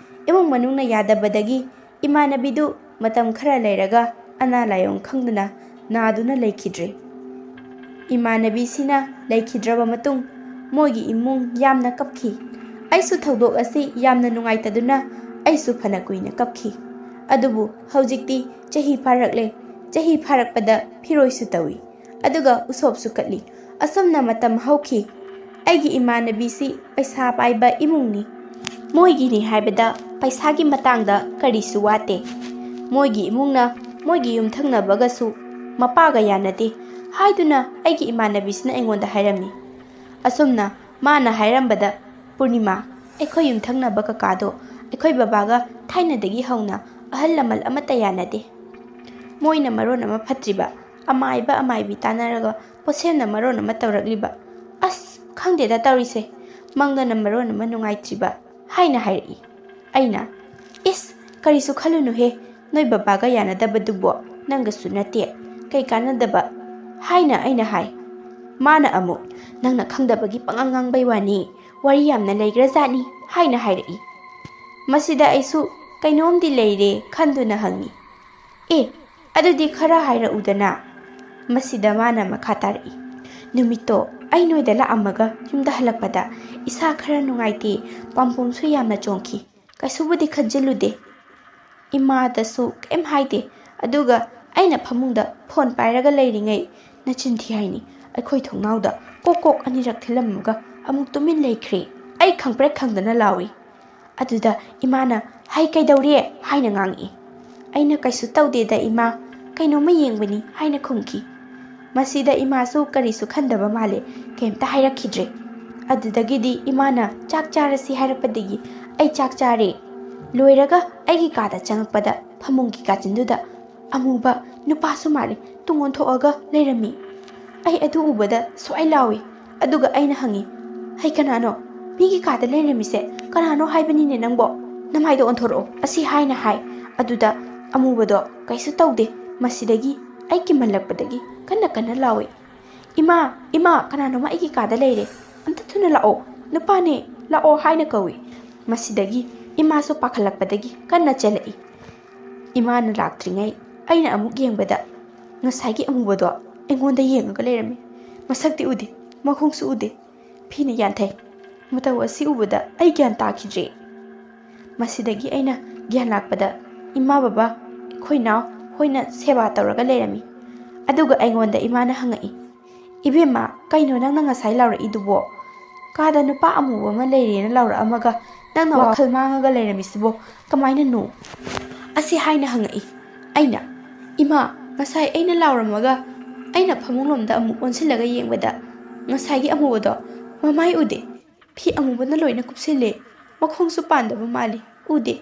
ꯏꯃꯨꯡ ꯃꯅꯨꯡꯅ ꯌꯥꯗꯕꯗꯒꯤ ꯏꯃꯥꯟꯅꯕꯤꯗꯨ ꯃꯇꯝ ꯈꯔ ꯂꯩꯔꯒ ꯑꯅꯥ ꯂꯥꯏꯑꯣꯡ ꯈꯪꯗꯅ ꯅꯥꯗꯨꯅ ꯂꯩꯈꯤꯗ꯭ꯔꯦ꯫ ꯏꯃꯥꯟꯅꯕꯤꯁꯤꯅ ꯂꯩꯈꯤꯗ꯭ꯔꯕ ꯃꯇꯨꯡ ꯃꯣꯏꯒꯤ ꯏꯃꯨꯡ ꯌꯥꯝꯅ ꯀꯞꯈꯤ꯫ ꯑꯩꯁꯨ ꯊꯧꯗꯣꯛ ꯑꯁꯤ ꯌꯥꯝꯅ ꯅꯨꯡꯉꯥꯏꯇꯗꯨꯅ ꯑꯩꯁꯨ ꯐꯅ ꯀꯨꯏꯅ ꯀꯞꯈꯤ꯫ ꯑꯗꯨꯕꯨ ꯍꯧꯖꯤꯛꯇꯤ ꯆꯍꯤ ꯐꯥꯔꯛꯂꯦ꯫ ꯆꯍꯤ ꯐꯥꯔꯛꯄꯗ ꯐꯤꯔꯣꯏꯁꯨ ꯇꯧꯏ, ꯑꯗꯨꯒ ꯎꯁꯣꯞꯁꯨ ꯀꯠꯂꯤ꯫ ꯑꯁꯨꯝꯅ ꯃꯇꯝ ꯍꯧꯈꯤ꯫ ꯑꯩꯒꯤ ꯏꯃꯥꯟꯅꯕꯤꯁꯤ ꯄꯩꯁꯥ ꯄꯥꯏꯕ ꯏꯃꯨꯡꯅꯤ꯫ ꯃꯣꯏꯒꯤꯅꯤ ꯍꯥꯏꯕꯗ ꯄꯩꯁꯥꯒꯤ ꯃꯇꯥꯡꯗ ꯀꯔꯤꯁꯨ ꯋꯥꯠꯇꯦ꯫ ꯃꯣꯏꯒꯤ ꯏꯃꯨꯡꯅ ꯃꯣꯏꯒꯤ ꯌꯨꯝꯊꯪꯅꯕꯒꯁꯨ ꯃꯄꯥꯒ ꯌꯥꯅꯗꯦ ꯍꯥꯏꯗꯨꯅ ꯑꯩꯒꯤ ꯏꯃꯥꯟꯅꯕꯤꯁꯤꯅ ꯑꯩꯉꯣꯟꯗ ꯍꯥꯏꯔꯝꯃꯤ꯫ ꯑꯁꯨꯝꯅ ꯃꯥꯅ ꯍꯥꯏꯔꯝꯕꯗ, "ꯄꯨꯔꯅꯤꯃꯥ, ꯑꯩꯈꯣꯏ ꯌꯨꯝꯊꯪꯅꯕ ꯀꯀꯥꯗꯣ ꯑꯩꯈꯣꯏ ꯕꯕꯥꯒ ꯊꯥꯏꯅꯗꯒꯤ ꯍꯧꯅ ꯑꯍꯜ ꯂꯃꯟ ꯑꯃꯠꯇ ꯌꯥꯅꯗꯦ꯫ ꯃꯣꯏꯅ ꯃꯔꯣꯟ ꯑꯃ ꯐꯠꯇ꯭ꯔꯤꯕ, ꯑꯃꯥꯏꯕ ꯑꯃꯥꯏꯕꯤ ꯇꯥꯟꯅꯔꯒ ꯄꯣꯠꯁꯦꯝꯅ ꯃꯔꯣꯟ ꯑꯃ ꯇꯧꯔꯛꯂꯤꯕ꯫ ꯑꯁ, ꯈꯪꯗꯦꯗ ꯇꯧꯔꯤꯁꯦ, ꯃꯪꯗꯅ ꯃꯔꯣꯟ ꯑꯃ ꯅꯨꯡꯉꯥꯏꯇ꯭ꯔꯤꯕ" ꯍꯥꯏꯅ ꯍꯥꯏꯔꯛꯏ꯫ ꯑꯩꯅ, "ꯏꯁ, ꯀꯔꯤꯁꯨ ꯈꯜꯂꯨꯅꯨꯍꯦ, ꯅꯣꯏ ꯕꯕꯥꯒ ꯌꯥꯅꯗꯕꯗꯨꯕꯣ ꯅꯪꯒꯁꯨ ꯅꯠꯇꯦ, ꯀꯩ ꯀꯥꯟꯅꯗꯕ?" ꯍꯥꯏꯅ ꯑꯩꯅ ꯍꯥꯏ꯫ ꯃꯥꯅ ꯑꯃꯨꯛ, "ꯅꯪꯅ ꯈꯪꯗꯕꯒꯤ ꯄꯉꯥꯡ ꯉꯥꯡꯕꯩ ꯋꯥꯅꯤ, ꯋꯥꯔꯤ ꯌꯥꯝꯅ ꯂꯩꯈ꯭ꯔꯖꯥꯠꯅꯤ" ꯍꯥꯏꯅ ꯍꯥꯏꯔꯛꯏ꯫ ꯃꯁꯤꯗ ꯑꯩꯁꯨ ꯀꯩꯅꯣꯝꯗꯤ ꯂꯩꯔꯦ ꯈꯟꯗꯨꯅ ꯍꯪꯉꯤ, "ꯑꯦ, ꯑꯗꯨꯗꯤ ꯈꯔ ꯍꯥꯏꯔꯛꯎꯗꯅ?" ꯃꯁꯤꯗ ꯃꯥꯅ ꯃꯈꯥ ꯇꯥꯔꯛꯏ, ꯅꯨꯃꯤꯠꯇꯣ ꯑꯩ ꯅꯣꯏꯗ ꯂꯥꯛꯑꯝꯃꯒ ꯌꯨꯝꯗ ꯍꯜꯂꯛꯄꯗ ꯏꯁꯥ ꯈꯔ ꯅꯨꯡꯉꯥꯏꯇꯦ, ꯄꯥꯝꯕꯣꯝꯁꯨ ꯌꯥꯝꯅ ꯆꯣꯡꯈꯤ꯫ ꯀꯩꯁꯨꯕꯨꯗꯤ ꯈꯟꯖꯤꯜꯂꯨꯗꯦ꯫ ꯏꯃꯥꯗꯁꯨ ꯀꯩꯝ ꯍꯥꯏꯗꯦ꯫ ꯑꯗꯨꯒ ꯑꯩꯅ ꯐꯃꯨꯡꯗ ꯐꯣꯟ ꯄꯥꯏꯔꯒ ꯂꯩꯔꯤꯉꯩ ꯅꯆꯤꯟ ꯊꯤ ꯍꯥꯏꯅꯤ, ꯑꯩꯈꯣꯏ ꯊꯣꯡꯅꯥꯎꯗ ꯀꯣꯛ ꯀꯣꯛ ꯑꯅꯤꯔꯛ ꯊꯤꯜꯂꯝꯃꯒ ꯑꯃꯨꯛ ꯇꯨꯃꯤꯟ ꯂꯩꯈ꯭ꯔꯦ꯫ ꯑꯩ ꯈꯪꯄ꯭ꯔꯦꯛ ꯈꯪꯗꯅ ꯂꯥꯎꯏ꯫ ꯑꯗꯨꯗ ꯏꯃꯥꯅ, "ꯍꯩ, ꯀꯩꯗꯧꯔꯦ?" ꯍꯥꯏꯅ ꯉꯥꯡꯉꯛꯏ꯫ ꯑꯩꯅ, "ꯀꯩꯁꯨ ꯇꯧꯗꯦꯗ ꯏꯃꯥ, ꯀꯩꯅꯣꯝꯃ ꯌꯦꯡꯕꯅꯤ" ꯍꯥꯏꯅ ꯈꯨꯝꯈꯤ꯫ ꯃꯁꯤꯗ ꯏꯃꯥꯁꯨ ꯀꯔꯤꯁꯨ ꯈꯟꯗꯕ ꯃꯥꯜꯂꯦ, ꯀꯩꯝꯇ ꯍꯥꯏꯔꯛꯈꯤꯗ꯭ꯔꯦ꯫ ꯑꯗꯨꯗꯒꯤꯗꯤ ꯏꯃꯥꯅ ꯆꯥꯛ ꯆꯥꯔꯁꯤ ꯍꯥꯏꯔꯛꯄꯗꯒꯤ ꯑꯩ ꯆꯥꯛ ꯆꯥꯔꯦ꯫ ꯂꯣꯏꯔꯒ ꯑꯩꯒꯤ ꯀꯥꯗ ꯆꯪꯉꯛꯄꯗ ꯐꯃꯨꯡꯒꯤ ꯀꯥꯆꯤꯟꯗꯨꯗ ꯑꯃꯨꯕ ꯅꯨꯄꯥꯁꯨ ꯃꯥꯜꯂꯤ ꯇꯨꯡ ꯑꯣꯟꯊꯣꯛꯑꯒ ꯂꯩꯔꯝꯃꯤ꯫ ꯑꯩ ꯑꯗꯨ ꯎꯕꯗ ꯁ꯭ꯋꯥꯏ ꯂꯥꯎꯏ꯫ ꯑꯗꯨꯒ ꯑꯩꯅ ꯍꯪꯉꯤ, "ꯍꯩ, ꯀꯅꯥꯅꯣ? ꯃꯤꯒꯤ ꯀꯥꯗ ꯂꯩꯔꯝꯃꯤꯁꯦ ꯀꯅꯥꯅꯣ ꯍꯥꯏꯕꯅꯤꯅꯦ ꯅꯪꯕꯣ? ꯅꯃꯥꯏꯗꯣ ꯑꯣꯟꯊꯣꯔꯛꯑꯣ" ꯑꯁꯤ ꯍꯥꯏꯅ ꯍꯥꯏ꯫ ꯑꯗꯨꯗ ꯑꯃꯨꯕꯗꯣ ꯀꯩꯁꯨ ꯇꯧꯗꯦ꯫ ꯃꯁꯤꯗꯒꯤ ꯑꯩ ꯀꯤꯃꯜꯂꯛꯄꯗꯒꯤ ꯀꯟꯅ ꯀꯟꯅ ꯂꯥꯎꯏ, "ꯏꯃꯥ, ꯏꯃꯥ, ꯀꯅꯥꯅꯣꯃ ꯑꯩꯒꯤ ꯀꯥꯗ ꯂꯩꯔꯦ꯫ ꯑꯝꯇ ꯊꯨꯅ ꯂꯥꯛꯑꯣ꯫ ꯅꯨꯄꯥꯅꯦ, ꯂꯥꯛꯑꯣ" ꯍꯥꯏꯅ ꯀꯧꯏ꯫ ꯃꯁꯤꯗꯒꯤ ꯏꯃꯥꯁꯨ ꯄꯥꯈꯠꯂꯛꯄꯗꯒꯤ ꯀꯟꯅ ꯆꯦꯜꯂꯛꯏ꯫ ꯏꯃꯥꯅ ꯂꯥꯛꯇ꯭ꯔꯤꯉꯩ ꯑꯩꯅ ꯑꯃꯨꯛ ꯌꯦꯡꯕꯗ ꯉꯁꯥꯏꯒꯤ ꯑꯃꯨꯕꯗꯣ ꯑꯩꯉꯣꯟꯗ ꯌꯦꯡꯉꯒ ꯂꯩꯔꯝꯃꯤ꯫ ꯃꯁꯛꯇꯤ ꯎꯗꯦ, ꯃꯈꯣꯡꯁꯨ ꯎꯗꯦ꯫ ꯐꯤꯅ ꯌꯥꯟꯊꯩ꯫ ꯃꯇꯧ ꯑꯁꯤ ꯎꯕꯗ ꯑꯩ ꯒ꯭ꯌꯥꯟ ꯇꯥꯈꯤꯗ꯭ꯔꯦ꯫ ꯃꯁꯤꯗꯒꯤ ꯑꯩꯅ ꯒ꯭ꯌꯥꯟ ꯂꯥꯛꯄꯗ ꯏꯃꯥ ꯕꯕꯥ, ꯑꯩꯈꯣꯏ ꯏꯅꯥꯎ ꯍꯣꯏꯅ ꯁꯦꯕꯥ ꯇꯧꯔꯒ ꯂꯩꯔꯝꯃꯤ꯫ ꯑꯗꯨꯒ ꯑꯩꯉꯣꯟꯗ ꯏꯃꯥꯅ ꯍꯪꯉꯛꯏ, "ꯏꯕꯦꯝꯃ, ꯀꯩꯅꯣ ꯅꯪꯅ ꯉꯁꯥꯏ ꯂꯥꯎꯔꯛꯏꯗꯨꯕꯣ? ꯀꯥꯗ ꯅꯨꯄꯥ ꯑꯃꯨꯕ ꯑꯃ ꯂꯩꯔꯦꯅ ꯂꯥꯎꯔꯛꯑꯝꯃꯒ ꯅꯪꯅ ꯋꯥꯈꯜ ꯃꯥꯡꯉꯒ ꯂꯩꯔꯝꯃꯤꯁꯤꯕꯣ ꯀꯃꯥꯏꯅꯅꯣ?" ꯑꯁꯤ ꯍꯥꯏꯅ ꯍꯪꯉꯛꯏ꯫ ꯑꯩꯅ, "ꯏꯃꯥ, ꯉꯁꯥꯏ ꯑꯩꯅ ꯂꯥꯎꯔꯝꯃꯒ ꯑꯩꯅ ꯐꯃꯨꯡꯂꯣꯝꯗ ꯑꯃꯨꯛ ꯑꯣꯟꯁꯤꯜꯂꯒ ꯌꯦꯡꯕꯗ ꯉꯁꯥꯏꯒꯤ ꯑꯃꯨꯕꯗꯣ ꯃꯃꯥꯏ ꯎꯗꯦ꯫ ꯐꯤ ꯑꯃꯨꯕꯅ ꯂꯣꯏꯅ ꯀꯨꯞꯁꯤꯜꯂꯦ꯫ ꯃꯈꯣꯡꯁꯨ ꯄꯥꯟꯗꯕ ꯃꯥꯜꯂꯤ, ꯎꯗꯦ꯫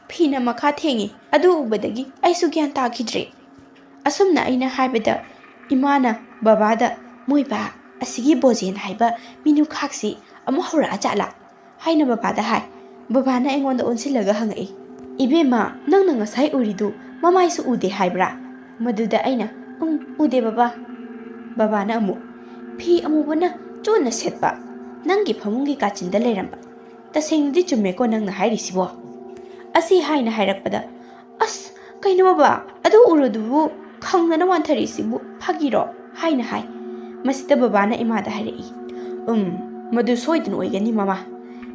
ꯐꯤꯅ ꯃꯈꯥ ꯊꯦꯡꯉꯤ꯫ ꯑꯗꯨ ꯎꯕꯗꯒꯤ ꯑꯩꯁꯨ ꯒ꯭ꯌꯥꯟ ꯇꯥꯈꯤꯗ꯭ꯔꯦ꯫" ꯑꯁꯨꯝꯅ ꯑꯩꯅ ꯍꯥꯏꯕꯗ ꯏꯃꯥꯅ ꯕꯕꯥꯗ, "ꯃꯣꯏ ꯕꯥ, ꯑꯁꯤꯒꯤ ꯕꯣꯖꯦꯟ ꯍꯥꯏꯕ ꯃꯤꯅꯨꯈꯥꯛꯁꯤ ꯑꯃꯨꯛ ꯍꯧꯔꯛꯑ ꯖꯥꯠꯂꯥ?" ꯍꯥꯏꯅ ꯕꯕꯥꯗ ꯍꯥꯏ꯫ ꯕꯕꯥꯅ ꯑꯩꯉꯣꯟꯗ ꯑꯣꯟꯁꯤꯜꯂꯒ ꯍꯪꯉꯛꯏ, "ꯏꯕꯦꯝꯃ, ꯅꯪꯅ ꯉꯁꯥꯏ ꯎꯔꯤꯗꯨ ꯃꯃꯥꯏꯁꯨ ꯎꯗꯦ ꯍꯥꯏꯕ꯭ꯔꯥ?" ꯃꯗꯨꯗ ꯑꯩꯅ, "ꯎꯝ, ꯎꯗꯦ ꯕꯕꯥ꯫" ꯕꯕꯥꯅ ꯑꯃꯨꯛ, "ꯐꯤ ꯑꯃꯨꯕꯅ ꯆꯣꯟꯅ ꯁꯦꯠꯄ, ꯅꯪꯒꯤ ꯐꯃꯨꯡꯒꯤ ꯀꯥꯆꯤꯟꯗ ꯂꯩꯔꯝꯕ꯫ ꯇꯁꯦꯡꯅꯗꯤ ꯆꯨꯝꯃꯦꯀꯣ ꯅꯪꯅ ꯍꯥꯏꯔꯤꯁꯤꯕꯣ?" ꯑꯁꯤ ꯍꯥꯏꯅ ꯍꯥꯏꯔꯛꯄꯗ, "ꯑꯁ, ꯀꯩꯅꯣ ꯕꯕꯥ, ꯑꯗꯨ ꯎꯔꯨꯗꯨꯕꯨ ꯈꯪꯗꯅ ꯋꯥꯟꯊꯔꯤꯁꯤꯕꯨ ꯐꯥꯒꯤꯔꯣ?" ꯍꯥꯏꯅ ꯍꯥꯏ꯫ ꯃꯁꯤꯗ ꯕꯕꯥꯅ ꯏꯃꯥꯗ ꯍꯥꯏꯔꯛꯏ, "ꯎꯝ, ꯃꯗꯨ ꯁꯣꯏꯗꯅ ꯑꯣꯏꯒꯅꯤ, ꯃꯃꯥ꯫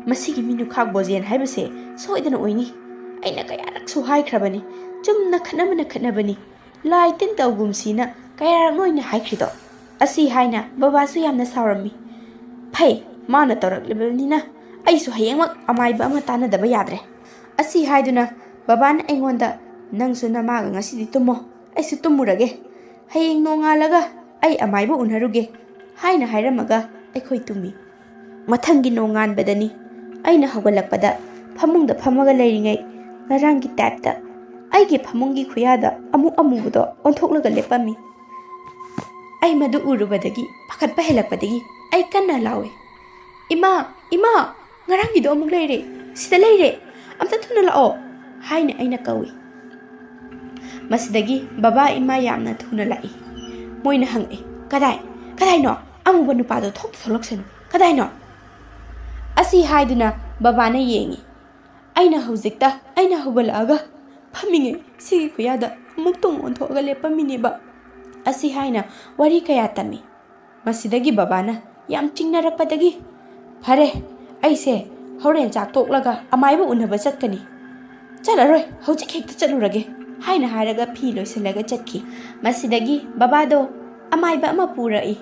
ꯃꯁꯤꯒꯤ ꯃꯤꯅꯨꯈꯥꯛ ꯕꯣꯖꯦꯟ ꯍꯥꯏꯕꯁꯦ ꯁꯣꯏꯗꯅ ꯑꯣꯏꯅꯤ꯫ ꯑꯩꯅ ꯀꯌꯥꯔꯛꯁꯨ ꯍꯥꯏꯈ꯭ꯔꯕꯅꯤ, ꯆꯨꯝꯅ ꯈꯠꯅꯕꯅ ꯈꯠꯅꯕꯅꯤ꯫ ꯂꯥꯏ ꯇꯤꯟ ꯇꯧꯒꯨꯝꯁꯤꯅ ꯀꯌꯥꯔꯛꯅꯣ ꯑꯩꯅ ꯍꯥꯏꯈ꯭ꯔꯤꯗꯣ?" ꯑꯁꯤ ꯍꯥꯏꯅ ꯕꯕꯥꯁꯨ ꯌꯥꯝꯅ ꯁꯥꯎꯔꯝꯃꯤ꯫ "ꯐꯩ, ꯃꯥꯅ ꯇꯧꯔꯛꯂꯤꯕꯅꯤꯅ ꯑꯩꯁꯨ ꯍꯌꯦꯡꯃꯛ ꯑꯃꯥꯏꯕ ꯑꯃ ꯇꯥꯟꯅꯗꯕ ꯌꯥꯗ꯭ꯔꯦ"꯫ ꯑꯁꯤ ꯍꯥꯏꯗꯨꯅ ꯕꯕꯥꯅ ꯑꯩꯉꯣꯟꯗ, "ꯅꯪꯁꯨ ꯅꯃꯥꯒ ꯉꯁꯤꯗꯤ ꯇꯨꯝꯃꯣ, ꯑꯩꯁꯨ ꯇꯨꯝꯃꯨꯔꯒꯦ꯫ ꯍꯌꯦꯡ ꯅꯣꯡꯉꯥꯜꯂꯒ ꯑꯩ ꯑꯃꯥꯏꯕ ꯎꯅꯔꯨꯒꯦ" ꯍꯥꯏꯅ ꯍꯥꯏꯔꯝꯃꯒ ꯑꯩꯈꯣꯏ ꯇꯨꯝꯃꯤ꯫ ꯃꯊꯪꯒꯤ ꯅꯣꯡꯉꯥꯟꯕꯗꯅꯤ꯫ ꯑꯩꯅ ꯍꯧꯒꯠꯂꯛꯄꯗ ꯐꯃꯨꯡꯗ ꯐꯝꯃꯒ ꯂꯩꯔꯤꯉꯩ ꯉꯔꯥꯡꯒꯤ ꯇꯥꯏꯞꯇ ꯑꯩꯒꯤ ꯐꯃꯨꯡꯒꯤ ꯈꯨꯌꯥꯗ ꯑꯃꯨꯛ ꯑꯃꯨꯕꯗꯣ ꯑꯣꯟꯊꯣꯛꯂꯒ ꯂꯦꯞꯄꯝꯃꯤ꯫ ꯑꯩ ꯃꯗꯨ ꯎꯔꯨꯕꯗꯒꯤ ꯄꯥꯈꯠꯄ ꯍꯦꯜꯂꯛꯄꯗꯒꯤ ꯑꯩ ꯀꯟꯅ ꯂꯥꯎꯏ, "ꯏꯃꯥ, ꯏꯃꯥ, ꯉꯔꯥꯡꯒꯤꯗꯣ ꯑꯃꯨꯛ ꯂꯩꯔꯦ, ꯁꯤꯗ ꯂꯩꯔꯦ, ꯑꯝꯇ ꯊꯨꯅ ꯂꯥꯛꯑꯣ" ꯍꯥꯏꯅ ꯑꯩꯅ ꯀꯧꯏ꯫ ꯃꯁꯤꯗꯒꯤ ꯕꯕꯥ ꯏꯃꯥ ꯌꯥꯝꯅ ꯊꯨꯅ ꯂꯥꯛꯏ꯫ ꯃꯣꯏꯅ ꯍꯪꯉꯛꯏ, "ꯀꯗꯥꯏ, ꯀꯗꯥꯏꯅꯣ? ꯑꯃꯨꯕ ꯅꯨꯄꯥꯗꯣ ꯊꯣꯛꯇ ꯊꯣꯛꯂꯛꯁꯅꯨ, ꯀꯗꯥꯏꯅꯣ?" ꯑꯁꯤ ꯍꯥꯏꯗꯨꯅ ꯕꯕꯥꯅ ꯌꯦꯡꯉꯤ꯫ ꯑꯩꯅ ꯍꯧꯖꯤꯛꯇ, ꯑꯩꯅ ꯍꯧꯒꯠꯂꯛꯑꯒ ꯐꯝꯃꯤꯉꯩ ꯁꯤꯒꯤ ꯈꯨꯌꯥꯗ ꯑꯃꯨꯛ ꯇꯣꯡ ꯑꯣꯟꯊꯣꯛꯑꯒ ꯂꯦꯞꯄꯝꯃꯤꯅꯦꯕ꯫ ꯑꯁꯤ ꯍꯥꯏꯅ ꯋꯥꯔꯤ ꯀꯌꯥ ꯇꯝꯃꯤ꯫ ꯃꯁꯤꯗꯒꯤ ꯕꯕꯥꯅ ꯌꯥꯝ ꯆꯤꯡꯅꯔꯛꯄꯗꯒꯤ, "ꯐꯔꯦ, ꯑꯩꯁꯦ ꯍꯣꯔꯦꯟ ꯆꯥꯛ ꯇꯣꯛꯂꯒ ꯑꯃꯥꯏꯕ ꯎꯅꯕ ꯆꯠꯀꯅꯤ꯫ ꯆꯠꯂꯔꯣꯏ, ꯍꯧꯖꯤꯛ ꯍꯦꯛꯇ ꯆꯠꯂꯨꯔꯒꯦ" ꯍꯥꯏꯅ ꯍꯥꯏꯔꯒ ꯐꯤ ꯂꯣꯏꯁꯤꯜꯂꯒ ꯆꯠꯈꯤ꯫ ꯃꯁꯤꯗꯒꯤ ꯕꯕꯥꯗꯣ ꯑꯃꯥꯏꯕ ꯑꯃ ꯄꯨꯔꯛꯏ꯫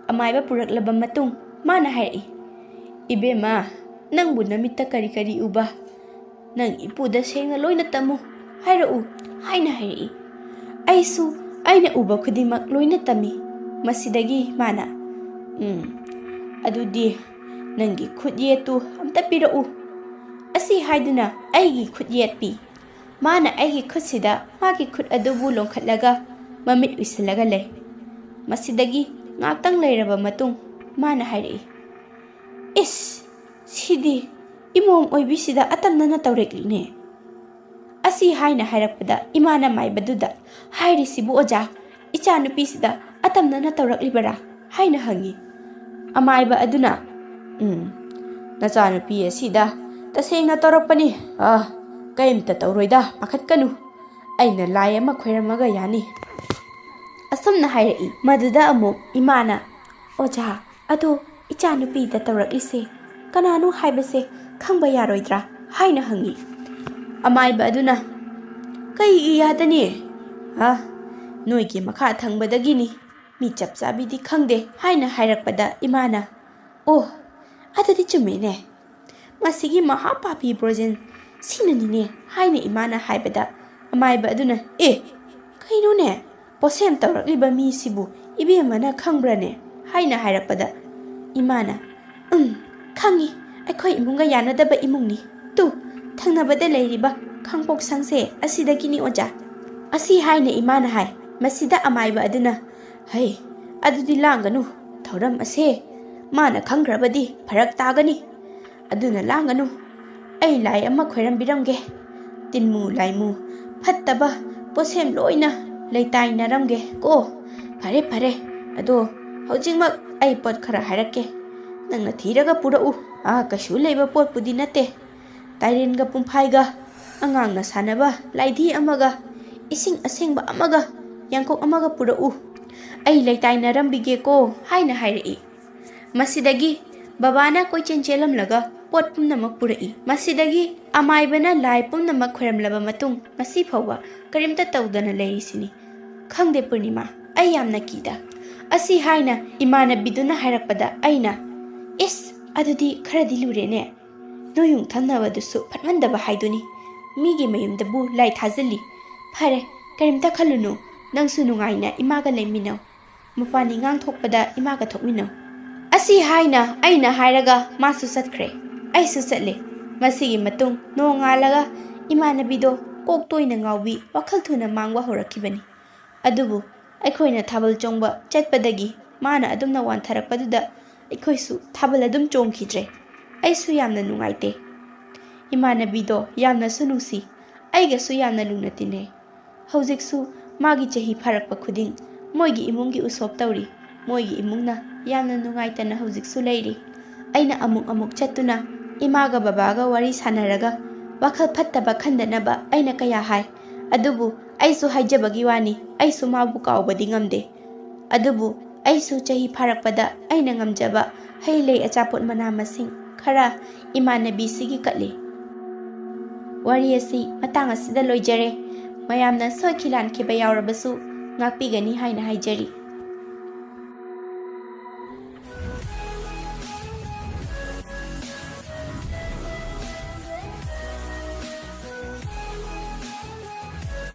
ꯑꯃꯥꯏꯕ ꯄꯨꯔꯛꯂꯕ ꯃꯇꯨꯡ ꯃꯥꯅ ꯍꯥꯏꯔꯛꯏ, "ꯏꯕꯦꯝꯃ, ꯅꯪꯕꯨ ꯅꯃꯤꯠꯇ ꯀꯔꯤ ꯀꯔꯤ ꯎꯕ? ꯅꯪ ꯏꯄꯨꯗ ꯁꯦꯡꯅ ꯂꯣꯏꯅ ꯇꯝꯃꯨ, ꯍꯥꯏꯔꯛꯎ" ꯍꯥꯏꯅ ꯍꯥꯏꯔꯛꯏ꯫ ꯑꯩꯁꯨ ꯑꯩꯅ ꯎꯕ ꯈꯨꯗꯤꯡꯃꯛ ꯂꯣꯏꯅ ꯇꯝꯃꯤ꯫ ꯃꯁꯤꯗꯒꯤ ꯃꯥꯅ, "ꯎꯝ, ꯑꯗꯨꯗꯤ ꯅꯪꯒꯤ ꯈꯨꯠ ꯌꯦꯠꯇꯨ ꯑꯝꯇ ꯄꯤꯔꯛꯎ" ꯑꯁꯤ ꯍꯥꯏꯗꯨꯅ ꯑꯩꯒꯤ ꯈꯨꯠ ꯌꯦꯠ ꯄꯤ꯫ ꯃꯥꯅ ꯑꯩꯒꯤ ꯈꯨꯠꯁꯤꯗ ꯃꯥꯒꯤ ꯈꯨꯠ ꯑꯗꯨꯕꯨ ꯂꯣꯡꯈꯠꯂꯒ ꯃꯃꯤꯠ ꯎꯏꯁꯤꯜꯂꯒ ꯂꯩ꯫ ꯃꯁꯤꯗꯒꯤ ꯉꯥꯛꯇꯪ ꯂꯩꯔꯕ ꯃꯇꯨꯡ ꯃꯥꯅ ꯍꯥꯏꯔꯛꯏ, "ꯏꯁ, ꯁꯤꯗꯤ ꯏꯃꯣꯝ ꯑꯣꯏꯕꯤꯁꯤꯗ ꯑꯇꯝꯅꯅ ꯇꯧꯔꯛꯂꯤꯅꯦ"꯫ ꯑꯁꯤ ꯍꯥꯏꯅ ꯍꯥꯏꯔꯛꯄꯗ ꯏꯃꯥꯅ ꯃꯥꯏꯕꯗꯨꯗ, "ꯍꯥꯏꯔꯤꯁꯤꯕꯨ ꯑꯣꯖꯥ, ꯏꯆꯥꯅꯨꯄꯤꯁꯤꯗ ꯑꯇꯝꯅꯅ ꯇꯧꯔꯛꯂꯤꯕꯔꯥ?" ꯍꯥꯏꯅ ꯍꯪꯉꯤ꯫ ꯑꯃꯥꯏꯕ ꯑꯗꯨꯅ, "ꯎꯝ, ꯅꯆꯥꯅꯨꯄꯤ ꯑꯁꯤꯗ ꯇꯁꯦꯡꯅ ꯇꯧꯔꯛꯄꯅꯤ꯫ ꯑ, ꯀꯔꯤꯝꯇ ꯇꯧꯔꯣꯏꯗ, ꯄꯥꯈꯠꯀꯅꯨ꯫ ꯑꯩꯅ ꯂꯥꯏ ꯑꯃ ꯈꯣꯏꯔꯝꯃꯒ ꯌꯥꯅꯤ"꯫ ꯑꯁꯤ ꯇꯨꯝꯅ ꯍꯥꯏꯔꯛꯏ꯫ ꯃꯗꯨꯗ ꯑꯃꯨꯛ ꯏꯃꯥꯅ, "ꯑꯣꯖꯥ, ꯑꯗꯣ ꯏꯆꯥꯅꯨꯄꯤꯗ ꯇꯧꯔꯛꯂꯤꯁꯦ ꯀꯅꯥꯅꯣ ꯍꯥꯏꯕꯁꯦ ꯈꯪꯕ ꯌꯥꯔꯣꯏꯗ꯭ꯔꯥ?" ꯍꯥꯏꯅ ꯍꯪꯉꯤ꯫ ꯑꯃꯥꯏꯕ ꯑꯗꯨꯅ, "ꯀꯩꯒꯤ ꯌꯥꯗꯅꯤ? ꯑ, ꯅꯣꯏꯒꯤ ꯃꯈꯥ ꯊꯪꯕꯗꯒꯤꯅꯤ, ꯃꯤ ꯆꯞ ꯆꯥꯕꯤꯗꯤ ꯈꯪꯗꯦ" ꯍꯥꯏꯅ ꯍꯥꯏꯔꯛꯄꯗ ꯏꯃꯥꯅ, "ꯑꯣ, ꯑꯗꯨꯗꯤ ꯆꯨꯝꯃꯦꯅꯦ, ꯃꯁꯤꯒꯤ ꯃꯍꯥꯄꯥꯄꯤ ꯕ꯭ꯔꯣꯖꯦꯟ ꯁꯤꯅꯅꯤꯅꯦ" ꯍꯥꯏꯅ ꯏꯃꯥꯅ ꯍꯥꯏꯕꯗ ꯑꯃꯥꯏꯕ ꯑꯗꯨꯅ, "ꯑꯦ, ꯀꯩꯅꯣꯅꯦ? ꯄꯣꯠꯁꯦꯝ ꯇꯧꯔꯛꯂꯤꯕ ꯃꯤꯁꯤꯕꯨ ꯏꯕꯦꯝꯃꯅ ꯈꯪꯕ꯭ꯔꯅꯦ?" ꯍꯥꯏꯅ ꯍꯥꯏꯔꯛꯄꯗ ꯏꯃꯥꯅ, "ꯎꯝ, ꯈꯪꯉꯤ, ꯑꯩꯈꯣꯏ ꯏꯃꯨꯡꯒ ꯌꯥꯅꯗꯕ ꯏꯃꯨꯡꯅꯤ꯫ ꯇꯨ, ꯊꯪꯅꯕꯗ ꯂꯩꯔꯤꯕ ꯈꯥꯡꯄꯣꯛꯁꯪꯁꯦ ꯑꯁꯤꯗꯒꯤꯅꯤ ꯑꯣꯖꯥ" ꯑꯁꯤ ꯍꯥꯏꯅ ꯏꯃꯥꯅ ꯍꯥꯏ꯫ ꯃꯁꯤꯗ ꯑꯃꯥꯏꯕ ꯑꯗꯨꯅ, "ꯍꯩ, ꯑꯗꯨꯗꯤ ꯂꯥꯡꯒꯅꯨ, ꯊꯧꯔꯝ ꯑꯁꯦ ꯃꯥꯅ ꯈꯪꯈ꯭ꯔꯕꯗꯤ ꯐꯔꯛ ꯇꯥꯒꯅꯤ꯫ ꯑꯗꯨꯅ ꯂꯥꯡꯒꯅꯨ, ꯑꯩ ꯂꯥꯏ ꯑꯃ ꯈꯣꯏꯔꯝꯕꯤꯔꯝꯒꯦ꯫ ꯇꯤꯟꯃꯨ ꯂꯥꯏꯃꯨ ꯐꯠꯇꯕ ꯄꯣꯠꯁꯦꯝ ꯂꯣꯏꯅ ꯂꯩꯇꯥꯏꯅꯔꯝꯒꯦ ꯀꯣ꯫ ꯐꯔꯦ, ꯐꯔꯦ, ꯑꯗꯣ ꯍꯧꯖꯤꯛꯃꯛ ꯑꯩ ꯄꯣꯠ ꯈꯔ ꯍꯥꯏꯔꯛꯀꯦ, ꯅꯪꯅ ꯊꯤꯔꯒ ꯄꯨꯔꯛꯎ꯫ ꯑꯥ, ꯀꯩꯁꯨ ꯂꯩꯕ ꯄꯣꯠꯄꯨꯗꯤ ꯅꯠꯇꯦ꯫ ꯇꯥꯏꯔꯦꯟꯒ ꯄꯨꯝꯐꯥꯏꯒ, ꯑꯉꯥꯡꯅ ꯁꯥꯟꯅꯕ ꯂꯥꯏꯙꯤ ꯑꯃꯒ, ꯏꯁꯤꯡ ꯑꯁꯦꯡꯕ ꯑꯃꯒ, ꯌꯥꯡꯀꯣꯛ ꯑꯃꯒ ꯄꯨꯔꯛꯎ꯫ ꯑꯩ ꯂꯩꯇꯥꯏꯅꯔꯝꯕꯤꯒꯦꯀꯣ" ꯍꯥꯏꯅ ꯍꯥꯏꯔꯛꯏ꯫ ꯃꯁꯤꯗꯒꯤ ꯕꯕꯥꯅ ꯀꯣꯏꯆꯦꯟ ꯆꯦꯜꯂꯝꯂꯒ ꯄꯣꯠ ꯄꯨꯝꯅꯃꯛ ꯄꯨꯔꯛꯏ꯫ ꯃꯁꯤꯗꯒꯤ ꯑꯃꯥꯏꯕꯅ ꯂꯥꯏ ꯄꯨꯝꯅꯃꯛ ꯈꯣꯏꯔꯝꯂꯕ ꯃꯇꯨꯡ ꯉꯁꯤ ꯐꯥꯎꯕ ꯀꯔꯤꯝꯇ ꯇꯧꯗꯅ ꯂꯩꯔꯤꯁꯤꯅꯤ꯫ ꯈꯪꯗꯦ ꯄꯨꯔꯅꯤꯃꯥ, ꯑꯩ ꯌꯥꯝꯅ ꯀꯤꯗ꯫ ꯑꯁꯤ ꯍꯥꯏꯅ ꯏꯃꯥꯟꯅꯕꯤꯗꯨꯅ ꯍꯥꯏꯔꯛꯄꯗ ꯑꯩꯅ, "ꯏꯁ, ꯑꯗꯨꯗꯤ ꯈꯔꯗꯤ ꯂꯨꯔꯦꯅꯦ꯫ ꯅꯣꯏ ꯌꯨꯝ ꯊꯪꯅꯕꯗꯨꯁꯨ ꯐꯠꯃꯟꯗꯕ ꯍꯥꯏꯗꯨꯅꯤ꯫ ꯃꯤꯒꯤ ꯃꯌꯨꯝꯗꯕꯨ ꯂꯥꯏ ꯊꯥꯖꯤꯜꯂꯤ꯫ ꯐꯔꯦ, ꯀꯔꯤꯝꯇ ꯈꯜꯂꯨꯅꯨ꯫ ꯅꯪꯁꯨ ꯅꯨꯡꯉꯥꯏꯅ ꯏꯃꯥꯒ ꯂꯩꯃꯤꯟꯅꯧ꯫ ꯃꯄꯥꯟ ꯏꯉꯥꯡ ꯊꯣꯛꯄꯗ ꯏꯃꯥꯒ ꯊꯣꯛꯃꯤꯟꯅꯧ"꯫ ꯑꯁꯤ ꯍꯥꯏꯅ ꯑꯩꯅ ꯍꯥꯏꯔꯒ ꯃꯥꯁꯨ ꯆꯠꯈ꯭ꯔꯦ꯫ ꯑꯩꯁꯨ ꯆꯠꯂꯦ꯫ ꯃꯁꯤꯒꯤ ꯃꯇꯨꯡ ꯅꯣꯡꯉꯥꯜꯂꯒ ꯏꯃꯥꯟꯅꯕꯤꯗꯣ ꯀꯣꯛ ꯇꯣꯏꯅ ꯉꯥꯎꯕꯤ, ꯋꯥꯈꯜ ꯊꯨꯅ ꯃꯥꯡꯕ ꯍꯧꯔꯛꯈꯤꯕꯅꯤ꯫ ꯑꯗꯨꯕꯨ ꯑꯩꯈꯣꯏꯅ ꯊꯥꯕꯜ ꯆꯣꯡꯕ ꯆꯠꯄꯗꯒꯤ ꯃꯥꯅ ꯑꯗꯨꯝꯅ ꯋꯥꯟꯊꯔꯛꯄꯗꯨꯗ ꯑꯩꯈꯣꯏꯁꯨ ꯊꯥꯕꯜ ꯑꯗꯨꯝ ꯆꯣꯡꯈꯤꯗ꯭ꯔꯦ꯫ ꯑꯩꯁꯨ ꯌꯥꯝꯅ ꯅꯨꯡꯉꯥꯏꯇꯦ꯫ ꯏꯃꯥꯟꯅꯕꯤꯗꯣ ꯌꯥꯝꯅꯁꯨ ꯅꯨꯡꯁꯤ, ꯑꯩꯒꯁꯨ ꯌꯥꯝꯅ ꯂꯨꯅ ꯇꯤꯟꯅꯩ꯫ ꯍꯧꯖꯤꯛꯁꯨ ꯃꯥꯒꯤ ꯆꯍꯤ ꯐꯥꯔꯛꯄ ꯈꯨꯗꯤꯡ ꯃꯣꯏꯒꯤ ꯏꯃꯨꯡꯒꯤ ꯎꯁꯣꯞ ꯇꯧꯔꯤ꯫ ꯃꯣꯏꯒꯤ ꯏꯃꯨꯡꯅ ꯌꯥꯝꯅ ꯅꯨꯡꯉꯥꯏꯇꯅ ꯍꯧꯖꯤꯛꯁꯨ ꯂꯩꯔꯤ꯫ ꯑꯩꯅ ꯑꯃꯨꯛ ꯑꯃꯨꯛ ꯆꯠꯇꯨꯅ ꯏꯃꯥꯒ ꯕꯕꯥꯒ ꯋꯥꯔꯤ ꯁꯥꯟꯅꯔꯒ ꯋꯥꯈꯜ ꯐꯠꯇꯕ ꯈꯟꯗꯅꯕ ꯑꯩꯅ ꯀꯌꯥ ꯍꯥꯏ, ꯑꯗꯨꯕꯨ ꯑꯩꯁꯨ ꯍꯥꯏꯖꯕꯒꯤ ꯋꯥꯅꯤ, ꯑꯩꯁꯨ ꯃꯥꯕꯨ ꯀꯥꯎꯕꯗꯤ ꯉꯝꯗꯦ꯫ ꯑꯗꯨꯕꯨ ꯑꯩꯁꯨ ꯆꯍꯤ ꯐꯥꯔꯛꯄꯗ ꯑꯩꯅ ꯉꯝꯖꯕ ꯍꯩ ꯂꯩ, ꯑꯆꯥꯄꯣꯠ, ꯃꯅꯥ ꯃꯁꯤꯡ ꯈꯔ ꯏꯃꯥꯟꯅꯕꯤꯁꯤꯒꯤ ꯀꯠꯂꯤ꯫ ꯋꯥꯔꯤ ꯑꯁꯤ ꯃꯇꯥꯡ ꯑꯁꯤꯗ ꯂꯣꯏꯖꯔꯦ꯫ ꯃꯌꯥꯝꯅ ꯁꯣꯏꯈꯤ ꯂꯥꯟꯈꯤꯕ ꯌꯥꯎꯔꯕꯁꯨ ꯉꯥꯛꯄꯤꯒꯅꯤ ꯍꯥꯏꯅ ꯍꯥꯏꯖꯔꯤ꯫